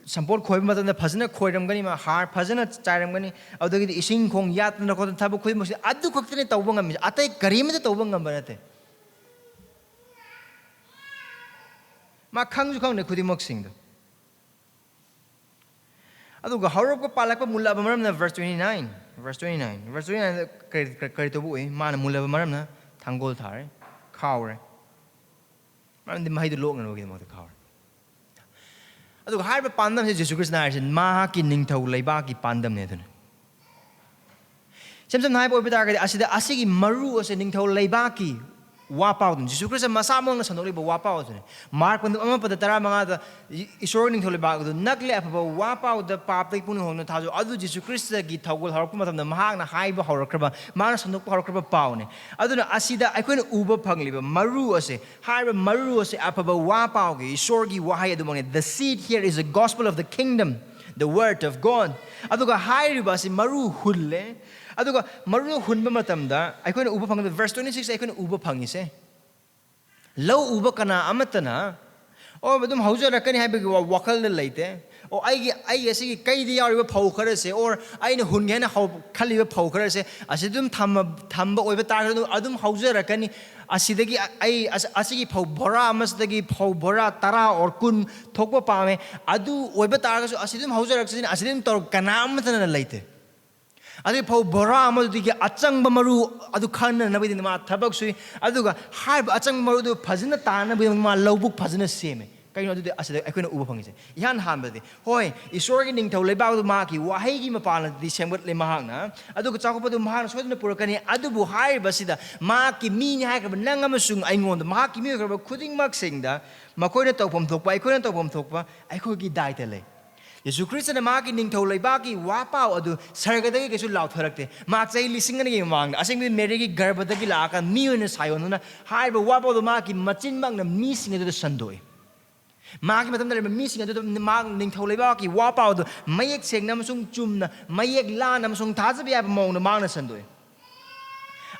ꯁꯝꯄꯣꯠ ꯈꯣꯏꯕ ꯃꯇꯝꯗ ꯐꯖꯅ ꯈꯣꯏꯔꯝꯒꯅꯤ, ꯃꯥ ꯍꯥꯔ ꯐꯖꯅ ꯆꯥꯏꯔꯝꯒꯅꯤ, ꯑꯗꯨꯗꯒꯤꯗꯤ ꯏꯁꯤꯡ ꯈꯣꯡ ꯌꯥꯠꯇꯅ ꯈꯣꯠꯇꯅ ꯊꯕꯛ ꯈꯨꯗꯤꯡꯃꯛꯁꯦ ꯑꯗꯨ ꯈꯛꯇꯅꯤ ꯇꯧꯕ ꯉꯝꯃꯤꯁꯦ, ꯑꯇꯩ ꯀꯔꯤꯃꯠꯇ ꯇꯧꯕ ꯉꯝꯕ ꯅꯠꯇꯦ꯫ ꯃꯥ ꯈꯪꯁꯨ ꯈꯪꯗꯦ ꯈꯨꯗꯤꯡꯃꯛꯁꯤꯡꯗꯣ꯫ ꯑꯗꯨꯒ ꯍꯧꯔꯛꯄ ꯄꯥꯜꯂꯛꯄ ꯃꯨꯜꯂꯛꯑꯕ ꯃꯔꯝꯅ verse twenty nine, verse twenty nine, verse twenty nine ꯀꯔꯤ, ꯀꯔꯤ, ꯀꯔꯤ ꯇꯧꯕ ꯎꯏ? ꯃꯥꯅ ꯃꯨꯜꯂꯕ ꯃꯔꯝꯅ ꯊꯥꯡꯒꯣꯜ ꯊꯥꯔꯦ, ꯈꯥꯎꯔꯦ꯫ ꯃꯔꯝꯗꯤ ꯃꯍꯩꯗꯨ ꯂꯣꯛꯅꯅꯕꯒꯤꯗꯃꯛꯇ ꯈꯥꯎꯔꯦ꯫ ꯑꯗꯨꯒ ꯍꯥꯏꯔꯤꯕ ꯄꯥꯟꯗꯝꯁꯦ ꯖꯤꯁꯨ ꯈ꯭ꯔꯤꯁꯇꯅ ꯍꯥꯏꯔꯤꯁꯦ ꯃꯍꯥꯛꯀꯤ ꯅꯤꯡꯊꯧ ꯂꯩꯕꯥꯛꯀꯤ ꯄꯥꯟꯗꯝꯅꯦ ꯑꯗꯨꯅ꯫ ꯏꯁꯝ ꯁꯝꯅ ꯍꯥꯏꯕ ꯑꯣꯏꯕ ꯇꯥꯔꯒꯗꯤ, ꯑꯁꯤꯗ ꯑꯁꯤꯒꯤ ꯃꯔꯨ ꯑꯁꯦ ꯅꯤꯡꯊꯧ ꯂꯩꯕꯥꯛꯀꯤ ꯋꯥ ꯄꯥꯎꯗꯨꯅꯤ꯫ ꯖꯤꯁꯨ ꯈ꯭ꯔꯤꯁꯇ ꯃꯁꯥꯃꯛꯅ ꯁꯟꯗꯣꯛꯂꯤꯕ ꯋꯥ ꯄꯥꯎ ꯑꯗꯨꯅꯤ꯫ ꯃꯥꯔꯛ ꯄꯟꯗꯨꯞ ꯑꯃ ꯄꯗ ꯇꯔꯥꯃꯉꯥꯗ ꯏ-, ꯏꯁꯣꯔꯒꯤ ꯅꯤꯡꯊꯧ ꯂꯩꯕꯥꯛ ꯑꯗꯨ ꯅꯛꯂꯦ, ꯑꯐꯕ ꯋꯥ ꯄꯥꯎꯗ ꯄꯥꯞꯇꯒꯤ ꯄꯨꯛꯅꯤꯡ ꯍꯣꯡꯗꯨꯅ ꯊꯥꯖꯧ꯫ ꯑꯗꯨ ꯖꯤꯁꯨ ꯈ꯭ꯔꯤꯁꯇꯒꯤ ꯊꯧꯒꯜ ꯍꯧꯔꯛꯄ ꯃꯇꯝꯗ ꯃꯍꯥꯛꯅ ꯍꯥꯏꯕ ꯍꯧꯔꯛꯈ꯭ꯔꯕ, ꯃꯥꯅ ꯁꯟꯗꯣꯛꯄ ꯍꯧꯔꯛꯈ꯭ꯔꯕ ꯄꯥꯎꯅꯤ꯫ ꯑꯗꯨꯅ ꯑꯁꯤꯗ ꯑꯩꯈꯣꯏꯅ ꯎꯕ ꯐꯪꯂꯤꯕ ꯃꯔꯨ ꯑꯁꯦ, ꯍꯥꯏꯔꯤꯕ ꯃꯔꯨ ꯑꯁꯦ ꯑꯐꯕ ꯋꯥ ꯄꯥꯎꯒꯤ, ꯏꯁꯣꯔꯒꯤ ꯋꯥꯍꯩ ꯑꯗꯨꯃꯛꯅꯤ꯫ The seed here is the gospel of the kingdom, the word of God꯫ ꯑꯗꯨꯒ ꯍꯥꯏꯔꯤꯕ ꯑꯁꯤ ꯃꯔꯨ ꯍꯨꯜꯂꯦ꯫ ꯑꯗꯨꯒ ꯃꯔꯨ ꯍꯨꯟꯕ ꯃꯇꯝꯗ ꯑꯩꯈꯣꯏꯅ ꯎꯕ ꯐꯪꯕꯗ, verse twenty six ꯑꯩꯈꯣꯏꯅ ꯎꯕ ꯐꯪꯉꯤꯁꯦ, ꯂꯧ ꯎꯕ ꯀꯅꯥ ꯑꯃꯠꯇꯅ, "ꯑꯣ, ꯑꯗꯨꯝ ꯍꯧꯖꯔꯛꯀꯅꯤ" ꯍꯥꯏꯕꯒꯤ ꯋꯥ-, ꯋꯥꯈꯜꯗ ꯂꯩꯇꯦ꯫ "ꯑꯣ, ꯑꯩꯒꯤ, ꯑꯩꯒꯤ ꯑꯁꯤꯒꯤ ꯀꯩꯗ ꯌꯥꯎꯔꯤꯕ ꯐꯧ ꯈꯔꯁꯦ, or ꯑꯩꯅ ꯍꯨꯟꯒꯦ ꯍꯥꯏꯅ ꯍꯧ-, ꯈꯜꯂꯤꯕ ꯐꯧ ꯈꯔꯁꯦ, ꯑꯁꯤ ꯑꯗꯨꯝ ꯊꯝꯃ-, ꯊꯝꯕ ꯑꯣꯏꯕ ꯇꯥꯔꯒꯁꯨ ꯑꯗꯨꯝ ꯍꯧꯖꯔꯛꯀꯅꯤ꯫ ꯑꯁꯤꯗꯒꯤ ꯑ-, ꯑꯩ ꯑꯁ-, ꯑꯁꯤꯒꯤ ꯐꯧ ꯕꯣꯔꯥ ꯑꯃꯁꯤꯗꯒꯤ ꯐꯧ ꯕꯣꯔꯥ ꯇꯔꯥ or ꯀꯨꯟ ꯊꯣꯛꯄ ꯄꯥꯝꯃꯦ꯫ ꯑꯗꯨ ꯑꯣꯏꯕ ꯇꯥꯔꯒꯁꯨ ꯑꯁꯤ ꯑꯗꯨꯝ ꯍꯧꯖꯔꯛꯁꯤꯅꯤ, ꯑꯁꯤ ꯑꯗꯨꯝ ꯇꯧꯔ-", ꯀꯅꯥ ꯑꯃꯠꯇꯅ ꯂꯩꯇꯦ꯫ ꯑꯗꯨꯒꯤ ꯐꯧ ꯕꯣꯔꯥ ꯑꯃꯗꯨꯗꯒꯤ ꯑꯆꯪꯕ ꯃꯔꯨ ꯑꯗꯨ ꯈꯟꯅꯅꯕꯒꯤꯗꯃꯛ ꯃꯥ ꯊꯕꯛ ꯁꯨꯏ꯫ ꯑꯗꯨꯒ ꯍꯥꯏꯔꯤꯕ ꯑꯆꯪꯕ ꯃꯔꯨꯗꯨ ꯐꯖꯅ ꯇꯥꯅꯕꯒꯤꯗꯃꯛ ꯃꯥ ꯂꯧꯕꯨꯛ ꯐꯖꯅ ꯁꯦꯝꯃꯦ꯫ ꯀꯩꯅꯣ ꯑꯗꯨꯗꯤ ꯑꯁꯤꯗ ꯑꯩꯈꯣꯏꯅ ꯎꯕ ꯐꯪꯉꯤꯁꯦ? ꯏꯍꯥꯟ ꯍꯥꯟꯕꯗꯤ, ꯍꯣꯏ, ꯏꯁꯣꯔꯒꯤ ꯅꯤꯡꯊꯧ ꯂꯩꯕꯥꯛ ꯑꯗꯨ ꯃꯍꯥꯛꯀꯤ ꯋꯥꯍꯩꯒꯤ ꯃꯄꯥꯟꯗꯤ ꯁꯦꯝꯒꯠꯂꯦ ꯃꯍꯥꯛꯅ, ꯑꯗꯨꯒ ꯆꯥꯎꯈꯠꯄꯗꯨ ꯃꯍꯥꯛꯅ ꯁꯣꯏꯗꯅ ꯄꯨꯔꯛꯀꯅꯤ꯫ ꯑꯗꯨꯕꯨ ꯍꯥꯏꯔꯤꯕꯁꯤꯗ ꯃꯍꯥꯛꯀꯤ ꯃꯤꯅꯤ ꯍꯥꯏꯈ꯭ꯔꯕ ꯅꯪ ꯑꯃꯁꯨꯡ ꯑꯩꯉꯣꯟꯗ, ꯃꯍꯥꯛꯀꯤ ꯃꯤꯑꯣꯏꯈ꯭ꯔꯕ ꯈꯨꯗꯤꯡꯃꯛꯁꯤꯡꯗ ꯃꯈꯣꯏꯅ ꯇꯧꯐꯝ ꯊꯣꯛꯄ, ꯑꯩꯈꯣꯏꯅ ꯇꯧꯐꯝ ꯊꯣꯛꯄ ꯑꯩꯈꯣꯏꯒꯤ ꯗꯥꯏꯇ ꯂꯩ꯫ ꯌꯦꯁꯨ ꯈ꯭ꯔꯤꯁꯇꯅ ꯃꯍꯥꯛꯀꯤ ꯅꯤꯡꯊꯧ ꯂꯩꯕꯥꯛꯀꯤ ꯋꯥꯄꯥꯎ ꯑꯗꯨ ꯁꯔꯒꯗꯒꯤ ꯀꯩꯁꯨ ꯂꯥꯎꯊꯔꯛꯇꯦ꯫ ꯃꯍꯥꯛ ꯆꯍꯤ ꯂꯤꯁꯤꯡ ꯑꯅꯤꯒꯤ ꯃꯃꯥꯡꯗ ꯑꯁꯦꯡꯕꯗꯤ ꯃꯦꯔꯤꯒꯤ ꯒꯔꯚꯗꯒꯤ ꯂꯥꯛꯑꯒ ꯃꯤ ꯑꯣꯏꯅ ꯁꯥꯏꯑꯣꯟꯗꯨꯅ ꯍꯥꯏꯔꯤꯕ ꯋꯥꯄꯥꯎꯗꯨ ꯃꯍꯥꯛꯀꯤ ꯃꯆꯤꯟꯃꯛꯅ ꯃꯤꯁꯤꯡ ꯑꯗꯨꯗ ꯁꯟꯗꯣꯛꯏ꯫ ꯃꯍꯥꯛꯀꯤ ꯃꯇꯝꯗ ꯂꯩꯔꯝꯕ ꯃꯤꯁꯤꯡ ꯑꯗꯨꯗ ꯃꯍꯥꯛ ꯅꯤꯡꯊꯧ ꯂꯩꯕꯥꯛꯀꯤ ꯋꯥꯄꯥꯎꯗꯨ ꯃꯌꯦꯛ ꯁꯦꯡꯅ ꯑꯃꯁꯨꯡ ꯆꯨꯝꯅ, ꯃꯌꯦꯛ ꯂꯥꯟꯅ ꯑꯃꯁꯨꯡ ꯊꯥꯖꯕ ꯌꯥꯕ ꯃꯑꯣꯡꯗ ꯃꯍꯥꯛꯅ ꯁꯟꯗꯣꯛꯏ꯫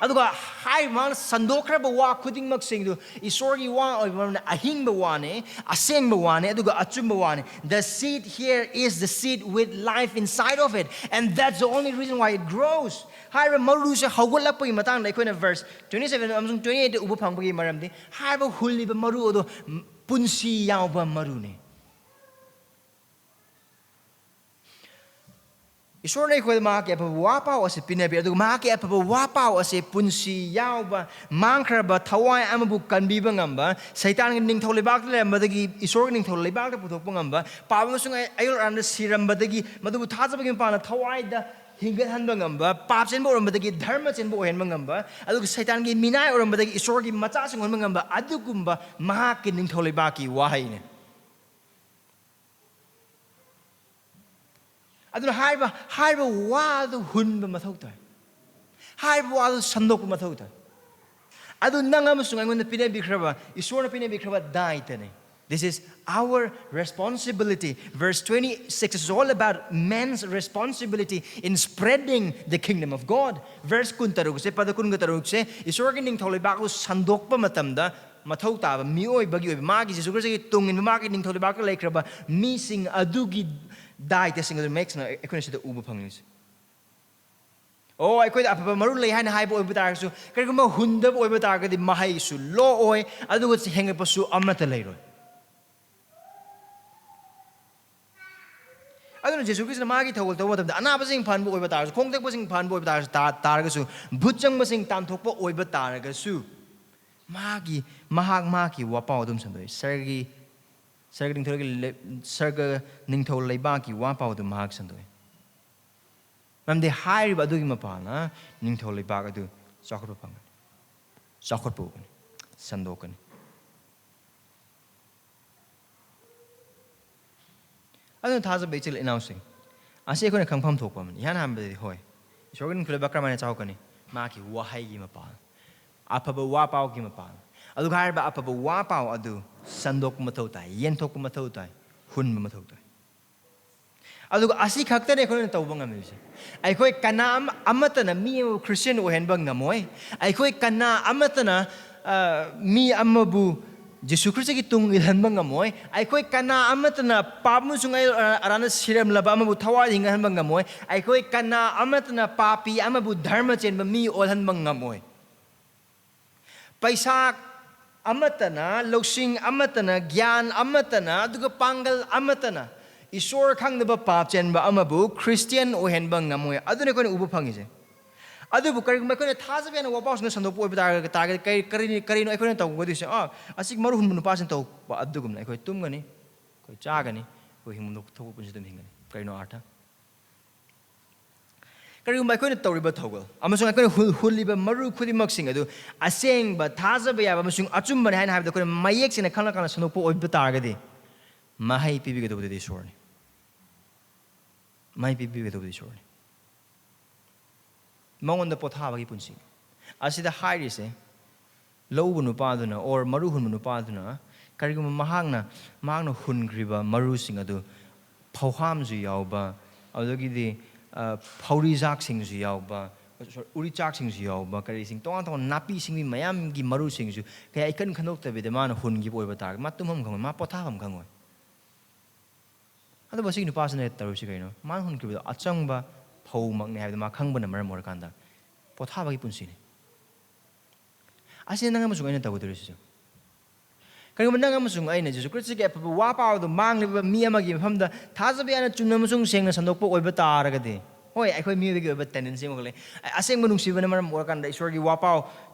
ꯑꯗꯨꯒ ꯍꯥꯏꯔꯤꯕ ꯃꯥꯅ ꯁꯟꯗꯣꯛꯈ꯭ꯔꯕ ꯋꯥ ꯈꯨꯗꯤꯡꯃꯛꯁꯤꯡꯗꯨ ꯏꯁꯣꯔꯒꯤ ꯋꯥ ꯑꯣꯏꯕ ꯃꯔꯝꯅ ꯑꯍꯤꯡꯕ ꯋꯥꯅꯤ, ꯑꯁꯦꯡꯕ ꯋꯥꯅꯤ, ꯑꯗꯨꯒ ꯑꯆꯨꯝꯕ ꯋꯥꯅꯤ꯫ The seed here is the seed with life inside of it, and that's the only reason why it grows. ꯍꯥꯏꯔꯤꯕ ꯃꯔꯨꯁꯦ ꯍꯧꯒꯠꯂꯛꯄꯒꯤ ꯃꯇꯥꯡꯗ ꯑꯩꯈꯣꯏꯅ verse twenty seven ꯑꯃꯁꯨꯡ twenty eight ꯎꯕ ꯐꯪꯕꯒꯤ ꯃꯔꯝꯗꯤ ꯍꯥꯏꯔꯤꯕ ꯍꯨꯜꯂꯤꯕ ꯃꯔꯨ ꯑꯗꯨ ꯄꯨꯟꯁꯤ ꯌꯥꯎꯕ ꯃꯔꯨꯅꯤ꯫ ꯏꯁꯣꯔꯅ ꯑꯩꯈꯣꯏꯗ ꯃꯍꯥꯛꯀꯤ ꯑꯐꯕ ꯋꯥ ꯄꯥꯎ ꯑꯁꯤ ꯄꯤꯅꯕꯤ, ꯑꯗꯨꯒ ꯃꯍꯥꯛꯀꯤ ꯑꯐꯕ ꯋꯥ ꯄꯥꯎ ꯑꯁꯤ ꯄꯨꯟꯁꯤ ꯌꯥꯎꯕ, ꯃꯥꯡꯈ꯭ꯔꯕ ꯊꯋꯥꯏ ꯑꯃꯕꯨ ꯀꯟꯕꯤꯕ ꯉꯝꯕ, ꯁꯩꯇꯥꯟꯒꯤ ꯅꯤꯡꯊꯧ ꯂꯩꯕꯥꯛꯇ ꯂꯩꯔꯝꯕꯗꯒꯤ ꯏꯁꯣꯔꯒꯤ ꯅꯤꯡꯊꯧ ꯂꯩꯕꯥꯛꯇ ꯄꯨꯊꯣꯛꯄ ꯉꯝꯕ, ꯄꯥꯞ ꯑꯃꯁꯨꯡ ꯑꯌꯣꯜ ꯑꯔꯥꯟꯗ ꯁꯤꯔꯝꯕꯗꯒꯤ ꯃꯗꯨꯕꯨ ꯊꯥꯖꯕꯒꯤ ꯃꯄꯥꯟꯅ ꯊꯋꯥꯏꯗ ꯍꯤꯡꯒꯠꯍꯟꯕ ꯉꯝꯕ, ꯄꯥꯞ ꯆꯦꯟꯕ ꯑꯣꯏꯔꯝꯕꯗꯒꯤ ꯙꯔꯃ ꯆꯦꯟꯕ ꯑꯣꯏꯍꯟꯕ ꯉꯝꯕ, ꯑꯗꯨꯒ ꯁꯩꯇꯥꯟꯒꯤ ꯃꯤꯅꯥꯏ ꯑꯣꯏꯔꯝꯕꯗꯒꯤ ꯏꯁꯣꯔꯒꯤ ꯃꯆꯥꯁꯤꯡ ꯑꯣꯏꯍꯟꯕ ꯉꯝꯕ, ꯑꯗꯨꯒꯨꯝꯕ ꯃꯍꯥꯛꯀꯤ ꯅꯤꯡꯊꯧ ꯂꯩꯕꯥꯛꯀꯤ ꯋꯥꯍꯩꯅꯤ꯫ ꯑꯗꯨꯅ ꯍꯥꯏꯔꯤꯕ, ꯍꯥꯏꯔꯤꯕ ꯋꯥꯗꯨ ꯍꯨꯟꯕ ꯃꯊꯧ ꯇꯥꯏ꯫ ꯍꯥꯏꯔꯤꯕ ꯋꯥꯗꯨ ꯁꯟꯗꯣꯛꯄ ꯃꯊꯧ ꯇꯥꯏ꯫ ꯑꯗꯨ ꯅꯪ ꯑꯃꯁꯨꯡ ꯑꯩꯉꯣꯟꯗ ꯄꯤꯅꯕꯤꯈ꯭ꯔꯕ, ꯏꯁꯣꯔꯅ ꯄꯤꯅꯕꯤꯈ꯭ꯔꯕ ꯗꯥꯏꯇꯅꯤ꯫ This is our responsibility. Verse twenty-six is all about man's responsibility in spreading the kingdom of God. Verse ꯀꯨꯟꯇꯔꯨꯛꯁꯦ, ꯄꯗ ꯀꯨꯟꯒ ꯇꯔꯨꯛꯁꯦ, ꯏꯁꯣꯔꯒꯤ ꯅꯤꯡꯊꯧ ꯂꯩꯕꯥꯛꯄꯨ ꯁꯟꯗꯣꯛꯄ ꯃꯇꯝꯗ ꯃꯊꯧ ꯇꯥꯕ ꯃꯤꯑꯣꯏꯕꯒꯤ ꯑꯣꯏꯕ, ꯃꯥꯒꯤ ꯖꯤꯁꯨ ꯈ꯭ꯔꯤꯁꯇꯒꯤ ꯇꯨꯡ ꯏꯟꯕ, ꯃꯥꯒꯤ ꯅꯤꯡꯊꯧ ꯂꯩꯕꯥꯛꯇ ꯂꯩꯈ꯭ꯔꯕ ꯃꯤꯁꯤꯡ ꯑꯗꯨꯒꯤ ꯗꯥꯏꯇꯁꯤꯡ ꯑꯗꯨ ꯃꯌꯦꯛ ꯁꯦꯡꯅ ꯑꯩꯈꯣꯏꯅ ꯁꯤꯗ ꯎꯕ ꯐꯪꯂꯤꯁꯦ꯫ ꯑꯣ, ꯑꯩꯈꯣꯏꯗ ꯑꯐꯕ ꯃꯔꯨ ꯂꯩ ꯍꯥꯏꯅ ꯍꯥꯏꯕ ꯑꯣꯏꯕ ꯇꯥꯔꯒꯁꯨ, ꯀꯔꯤꯒꯨꯝꯕ ꯍꯨꯟꯗꯕ ꯑꯣꯏꯕ ꯇꯥꯔꯒꯗꯤ ꯃꯍꯩꯁꯨ ꯂꯣꯛꯑꯣꯏ, ꯑꯗꯨꯒ ꯍꯦꯟꯒꯠꯄꯁꯨ ꯑꯃꯠꯇ ꯂꯩꯔꯣꯏ꯫ ꯑꯗꯨꯅ ꯖꯤꯁꯨ ꯈ꯭ꯔꯤꯁꯇꯅ ꯃꯥꯒꯤ ꯊꯧꯒꯜ ꯇꯧꯕ ꯃꯇꯝꯗ ꯑꯅꯥꯕꯁꯤꯡ ꯐꯍꯟꯕ ꯑꯣꯏꯕ ꯇꯥꯔꯒꯁꯨ, ꯈꯣꯡ ꯇꯦꯛꯄꯁꯤꯡ ꯐꯍꯟꯕ ꯑꯣꯏꯕ ꯇꯥꯔꯒꯁꯨ, ꯇꯥ-, ꯇꯥꯔꯒꯁꯨ, ꯚꯨꯠ ꯆꯪꯕꯁꯤꯡ ꯇꯥꯟꯊꯣꯛꯄ ꯑꯣꯏꯕ ꯇꯥꯔꯒꯁꯨ, ꯃꯥꯒꯤ, ꯃꯍꯥꯛ ꯃꯍꯥꯛꯀꯤ ꯋꯥꯄꯥꯎ ꯑꯗꯨꯝ ꯁꯟꯗꯣꯛꯏ꯫ ꯁꯔꯒꯤ ꯁꯔꯒ ꯅꯤꯡꯊꯧꯒꯤ ꯂꯩ-, ꯁꯔꯒ ꯅꯤꯡꯊꯧ ꯂꯩꯕꯥꯛꯀꯤ ꯋꯥ ꯄꯥꯎꯗꯨ ꯃꯍꯥꯛ ꯁꯟꯗꯣꯛꯏ꯫ ꯃꯔꯝꯗꯤ ꯍꯥꯏꯔꯤꯕ ꯑꯗꯨꯒꯤ ꯃꯄꯥꯜꯅ ꯅꯤꯡꯊꯧ ꯂꯩꯕꯥꯛ ꯑꯗꯨ ꯆꯥꯎꯈꯠꯄ ꯐꯪꯒꯅꯤ, ꯆꯥꯎꯈꯠꯄ ꯎꯒꯅꯤ, ꯁꯟꯗꯣꯛꯀꯅꯤ꯫ ꯑꯗꯨꯅ ꯊꯥꯖꯕ ꯏꯆꯤꯜ ꯏꯅꯥꯎꯁꯤꯡ, ꯑꯁꯤ ꯑꯩꯈꯣꯏꯅ ꯈꯪꯐꯝ ꯊꯣꯛꯄ ꯑꯃꯅꯤ꯫ ꯏꯍꯥꯟ ꯍꯥꯟꯕꯗꯗꯤ, ꯍꯣꯏ, ꯏꯁꯣꯔꯒꯤ ꯅꯨꯡꯁꯤꯕ ꯀꯔꯝꯍꯥꯏꯅ ꯆꯥꯎꯔꯛꯀꯅꯤ? ꯃꯍꯥꯛꯀꯤ ꯋꯥꯍꯩꯒꯤ ꯃꯄꯥꯜ, ꯑꯐꯕ ꯋꯥ ꯄꯥꯎꯒꯤ ꯃꯄꯥꯜ꯫ ꯑꯗꯨꯒ ꯍꯥꯏꯔꯤꯕ ꯑꯐꯕ ꯋꯥ ꯄꯥꯎ ꯑꯗꯨ ꯁꯟꯗꯣꯛꯄ ꯃꯊꯧ ꯇꯥꯏ, ꯌꯦꯟꯊꯣꯛꯄ ꯃꯊꯧ ꯇꯥꯏ, ꯍꯨꯟꯕ ꯃꯊꯧ ꯇꯥꯏ꯫ ꯑꯗꯨꯒ ꯑꯁꯤ ꯈꯛꯇꯅꯤ ꯑꯩꯈꯣꯏꯅ ꯇꯧꯕ ꯉꯝꯃꯤꯕꯁꯦ꯫ ꯑꯩꯈꯣꯏ ꯀꯅꯥ ꯑꯃ-, ꯑꯃꯠꯇꯅ ꯃꯤ ꯑꯃꯕꯨ ꯈ꯭ꯔꯤꯁꯇꯤꯌꯥꯟ ꯑꯣꯏꯍꯟꯕ ꯉꯝꯃꯣꯏ꯫ ꯑꯩꯈꯣꯏ ꯀꯅꯥ ꯑꯃꯠꯇꯅ, ꯑ, ꯃꯤ ꯑꯃꯕꯨ ꯖꯤꯁꯨ ꯈ꯭ꯔꯤꯁꯇꯒꯤ ꯇꯨꯡ ꯏꯜꯍꯟꯕ ꯉꯝꯃꯣꯏ꯫ ꯑꯩꯈꯣꯏ ꯀꯅꯥ ꯑꯃꯠꯇꯅ ꯄꯥꯞ ꯑꯃꯁꯨꯡ ꯑꯩ-, ꯑ-, ꯑꯔꯥꯟꯅ ꯁꯤꯔꯝꯂꯕ ꯑꯃꯕꯨ ꯊꯋꯥꯏꯗ ꯍꯤꯡꯍꯟꯕ ꯉꯝꯃꯣꯏ꯫ ꯑꯩꯈꯣꯏ ꯀꯅꯥ ꯑꯃꯠꯇꯅ ꯄꯥꯄꯤ ꯑꯃꯕꯨ ꯙꯔꯃ ꯆꯦꯟꯕ ꯃꯤ ꯑꯣꯜꯍꯟꯕ ꯉꯝꯃꯣꯏ꯫ ꯄꯩꯁꯥ ꯑꯃꯠꯇꯅ, ꯂꯧꯁꯤꯡ ꯑꯃꯠꯇꯅ, ꯒ꯭ꯌꯥꯟ ꯑꯃꯠꯇꯅ, ꯑꯗꯨꯒ ꯄꯥꯡꯒꯜ ꯑꯃꯠꯇꯅ ꯏꯁꯣꯔ ꯈꯪꯗꯕ ꯄꯥꯞ ꯆꯦꯟꯕ ꯑꯃꯕꯨ ꯈ꯭ꯔꯤꯁꯇꯤꯌꯥꯟ ꯑꯣꯏꯍꯟꯕ ꯉꯝꯃꯣꯏ꯫ ꯑꯗꯨꯅ ꯑꯩꯈꯣꯏꯅ ꯎꯕ ꯐꯪꯉꯤꯁꯦ꯫ ꯑꯗꯨꯕꯨ ꯀꯔꯤꯒꯨꯝꯕ ꯑꯩꯈꯣꯏꯅ ꯊꯥꯖꯕ ꯌꯥꯅ ꯋꯥꯄꯥꯎꯁꯤꯡꯅ ꯁꯟꯗꯣꯛꯄ ꯑꯣꯏꯕ ꯇꯥꯔꯒ-, ꯇꯥꯔꯒꯗꯤ ꯀꯔꯤ, ꯀꯔꯤ, ꯀꯔꯤꯅꯣ ꯑꯩꯈꯣꯏꯅ ꯇꯧꯒꯗꯣꯏꯁꯦ? ꯑꯥ, ꯑꯁꯤ ꯃꯔꯨ ꯍꯨꯟꯕ ꯅꯨꯄꯥꯁꯤꯅ ꯇꯧꯕ ꯑꯗꯨꯒꯨꯝꯅ ꯑꯩꯈꯣꯏ ꯇꯨꯝꯒꯅꯤ, ꯑꯩꯈꯣꯏ ꯆꯥꯒꯅꯤ, ꯑꯩꯈꯣꯏ ꯍꯤꯡꯕ ꯊꯣꯛꯄ ꯄꯨꯟꯁꯤ ꯑꯗꯨꯝ ꯍꯤꯡꯒꯅꯤ꯫ ꯀꯔꯤꯅꯣ ꯑꯥꯔꯊ? ꯀꯔꯤꯒꯨꯝꯕ ꯑꯩꯈꯣꯏꯅ ꯇꯧꯔꯤꯕ ꯊꯧꯒꯜ ꯑꯃꯁꯨꯡ ꯑꯩꯈꯣꯏꯅ ꯍꯨꯜ-, ꯍꯨꯜꯂꯤꯕ ꯃꯔꯨ ꯈꯨꯗꯤꯡꯃꯛꯁꯤꯡ ꯑꯗꯨ ꯑꯁꯦꯡꯕ, ꯊꯥꯖꯕ ꯌꯥꯕ ꯑꯃꯁꯨꯡ ꯑꯆꯨꯝꯕꯅꯤ ꯍꯥꯏꯅ ꯍꯥꯏꯕꯗ ꯑꯩꯈꯣꯏꯅ ꯃꯌꯦꯛ ꯁꯦꯡꯅ ꯈꯪꯂꯀꯥꯟꯗ ꯁꯟꯗꯣꯛꯄ ꯑꯣꯏꯕ ꯇꯥꯔꯒꯗꯤ, ꯃꯍꯩ ꯄꯤꯕꯤꯒꯗꯧꯕꯗꯨꯗꯤ ꯏꯁꯣꯔꯅꯤ꯫ ꯃꯍꯩ ꯄꯤꯕꯤꯒꯗꯧꯕꯗꯤ ꯏꯁꯣꯔꯅꯤ꯫ ꯃꯉꯣꯟꯗ ꯄꯣꯊꯥꯕꯒꯤ ꯄꯨꯟꯁꯤ꯫ ꯑꯁꯤꯗ ꯍꯥꯏꯔꯤꯁꯦ, ꯂꯧ ꯎꯕ ꯅꯨꯄꯥꯗꯨꯅ, or ꯃꯔꯨ ꯍꯨꯟꯕ ꯅꯨꯄꯥꯗꯨꯅ, ꯀꯔꯤꯒꯨꯝꯕ ꯃꯍꯥꯛꯅ, ꯃꯍꯥꯛꯅ ꯍꯨꯟꯈ꯭ꯔꯤꯕ ꯃꯔꯨꯁꯤꯡ ꯑꯗꯨ ꯐꯧꯍꯥꯝꯁꯨ ꯌꯥꯎꯕ, ꯑꯗꯨꯗꯒꯤꯗꯤ, ꯑ, ꯐꯧꯔꯤꯖꯥꯛꯁꯤꯡꯁꯨ ꯌꯥꯎꯕ, sorry, ꯎꯔꯤꯆꯥꯛꯁꯤꯡꯁꯨ ꯌꯥꯎꯕ, ꯀꯔꯤꯁꯤꯡ, ꯇꯣꯉꯥꯟ ꯇꯣꯉꯥꯟꯕ ꯅꯥꯄꯤ ꯁꯤꯡꯕꯤ ꯃꯌꯥꯝꯒꯤ ꯃꯔꯨꯁꯤꯡꯁꯨ ꯀꯌꯥ ꯏꯀꯟ ꯈꯟꯗꯣꯛꯇꯕꯤꯗ ꯃꯥꯅ ꯍꯨꯟꯈꯤꯕ ꯑꯣꯏꯕ ꯇꯥꯔꯒꯗꯤ, ꯃꯥ ꯇꯨꯝꯐꯝ ꯈꯪꯉꯣꯏ, ꯃꯥ ꯄꯣꯊꯥꯐꯝ ꯈꯪꯉꯣꯏ꯫ ꯑꯗꯨꯕꯨ ꯑꯁꯤꯒꯤ ꯅꯨꯄꯥꯁꯤꯅ ꯇꯧꯔꯤꯁꯤ ꯀꯩꯅꯣ? ꯃꯥꯅ ꯍꯨꯟꯈꯤꯕꯗꯣ ꯑꯆꯪꯕ ꯐꯧꯃꯛꯅꯤ ꯍꯥꯏꯕꯗꯨ ꯃꯥ ꯈꯪꯕꯅ ꯃꯔꯝ ꯑꯣꯏꯔꯀꯥꯟꯗ ꯄꯣꯊꯥꯕꯒꯤ ꯄꯨꯟꯁꯤꯅꯤ꯫ ꯑꯁꯤꯅ ꯅꯪ ꯑꯃꯁꯨꯡ ꯑꯩꯅ ꯇꯧꯒꯗꯧꯔꯤꯁꯤꯁꯨ꯫ ꯀꯔꯤꯒꯨꯝꯕ ꯅꯪ ꯑꯃꯁꯨꯡ ꯑꯩꯅ ꯖꯤꯁꯨ ꯈ꯭ꯔꯤꯁꯇꯒꯤ ꯑꯐꯕ ꯋꯥ ꯄꯥꯎꯗꯨ ꯃꯥꯡꯂꯤꯕ ꯃꯤ ꯑꯃꯒꯤ ꯃꯐꯝꯗ ꯊꯥꯖꯕ ꯌꯥꯅ ꯆꯨꯝꯅ ꯑꯃꯁꯨꯡ ꯁꯦꯡꯅ ꯁꯟꯗꯣꯛꯄ ꯑꯣꯏꯕ ꯇꯥꯔꯒꯗꯤ, ꯍꯣꯏ, ꯑꯩꯈꯣꯏ ꯃꯤꯑꯣꯏꯕꯒꯤ ꯑꯣꯏꯕ tendency ꯑꯃꯈꯛ ꯂꯩ꯫ ꯑꯁꯦꯡꯕ ꯅꯨꯡꯁꯤꯕꯅ ꯃꯔꯝ ꯑꯣꯏꯔꯀꯥꯟꯗ ꯏꯁꯣꯔꯒꯤ ꯋꯥ ꯄꯥꯎ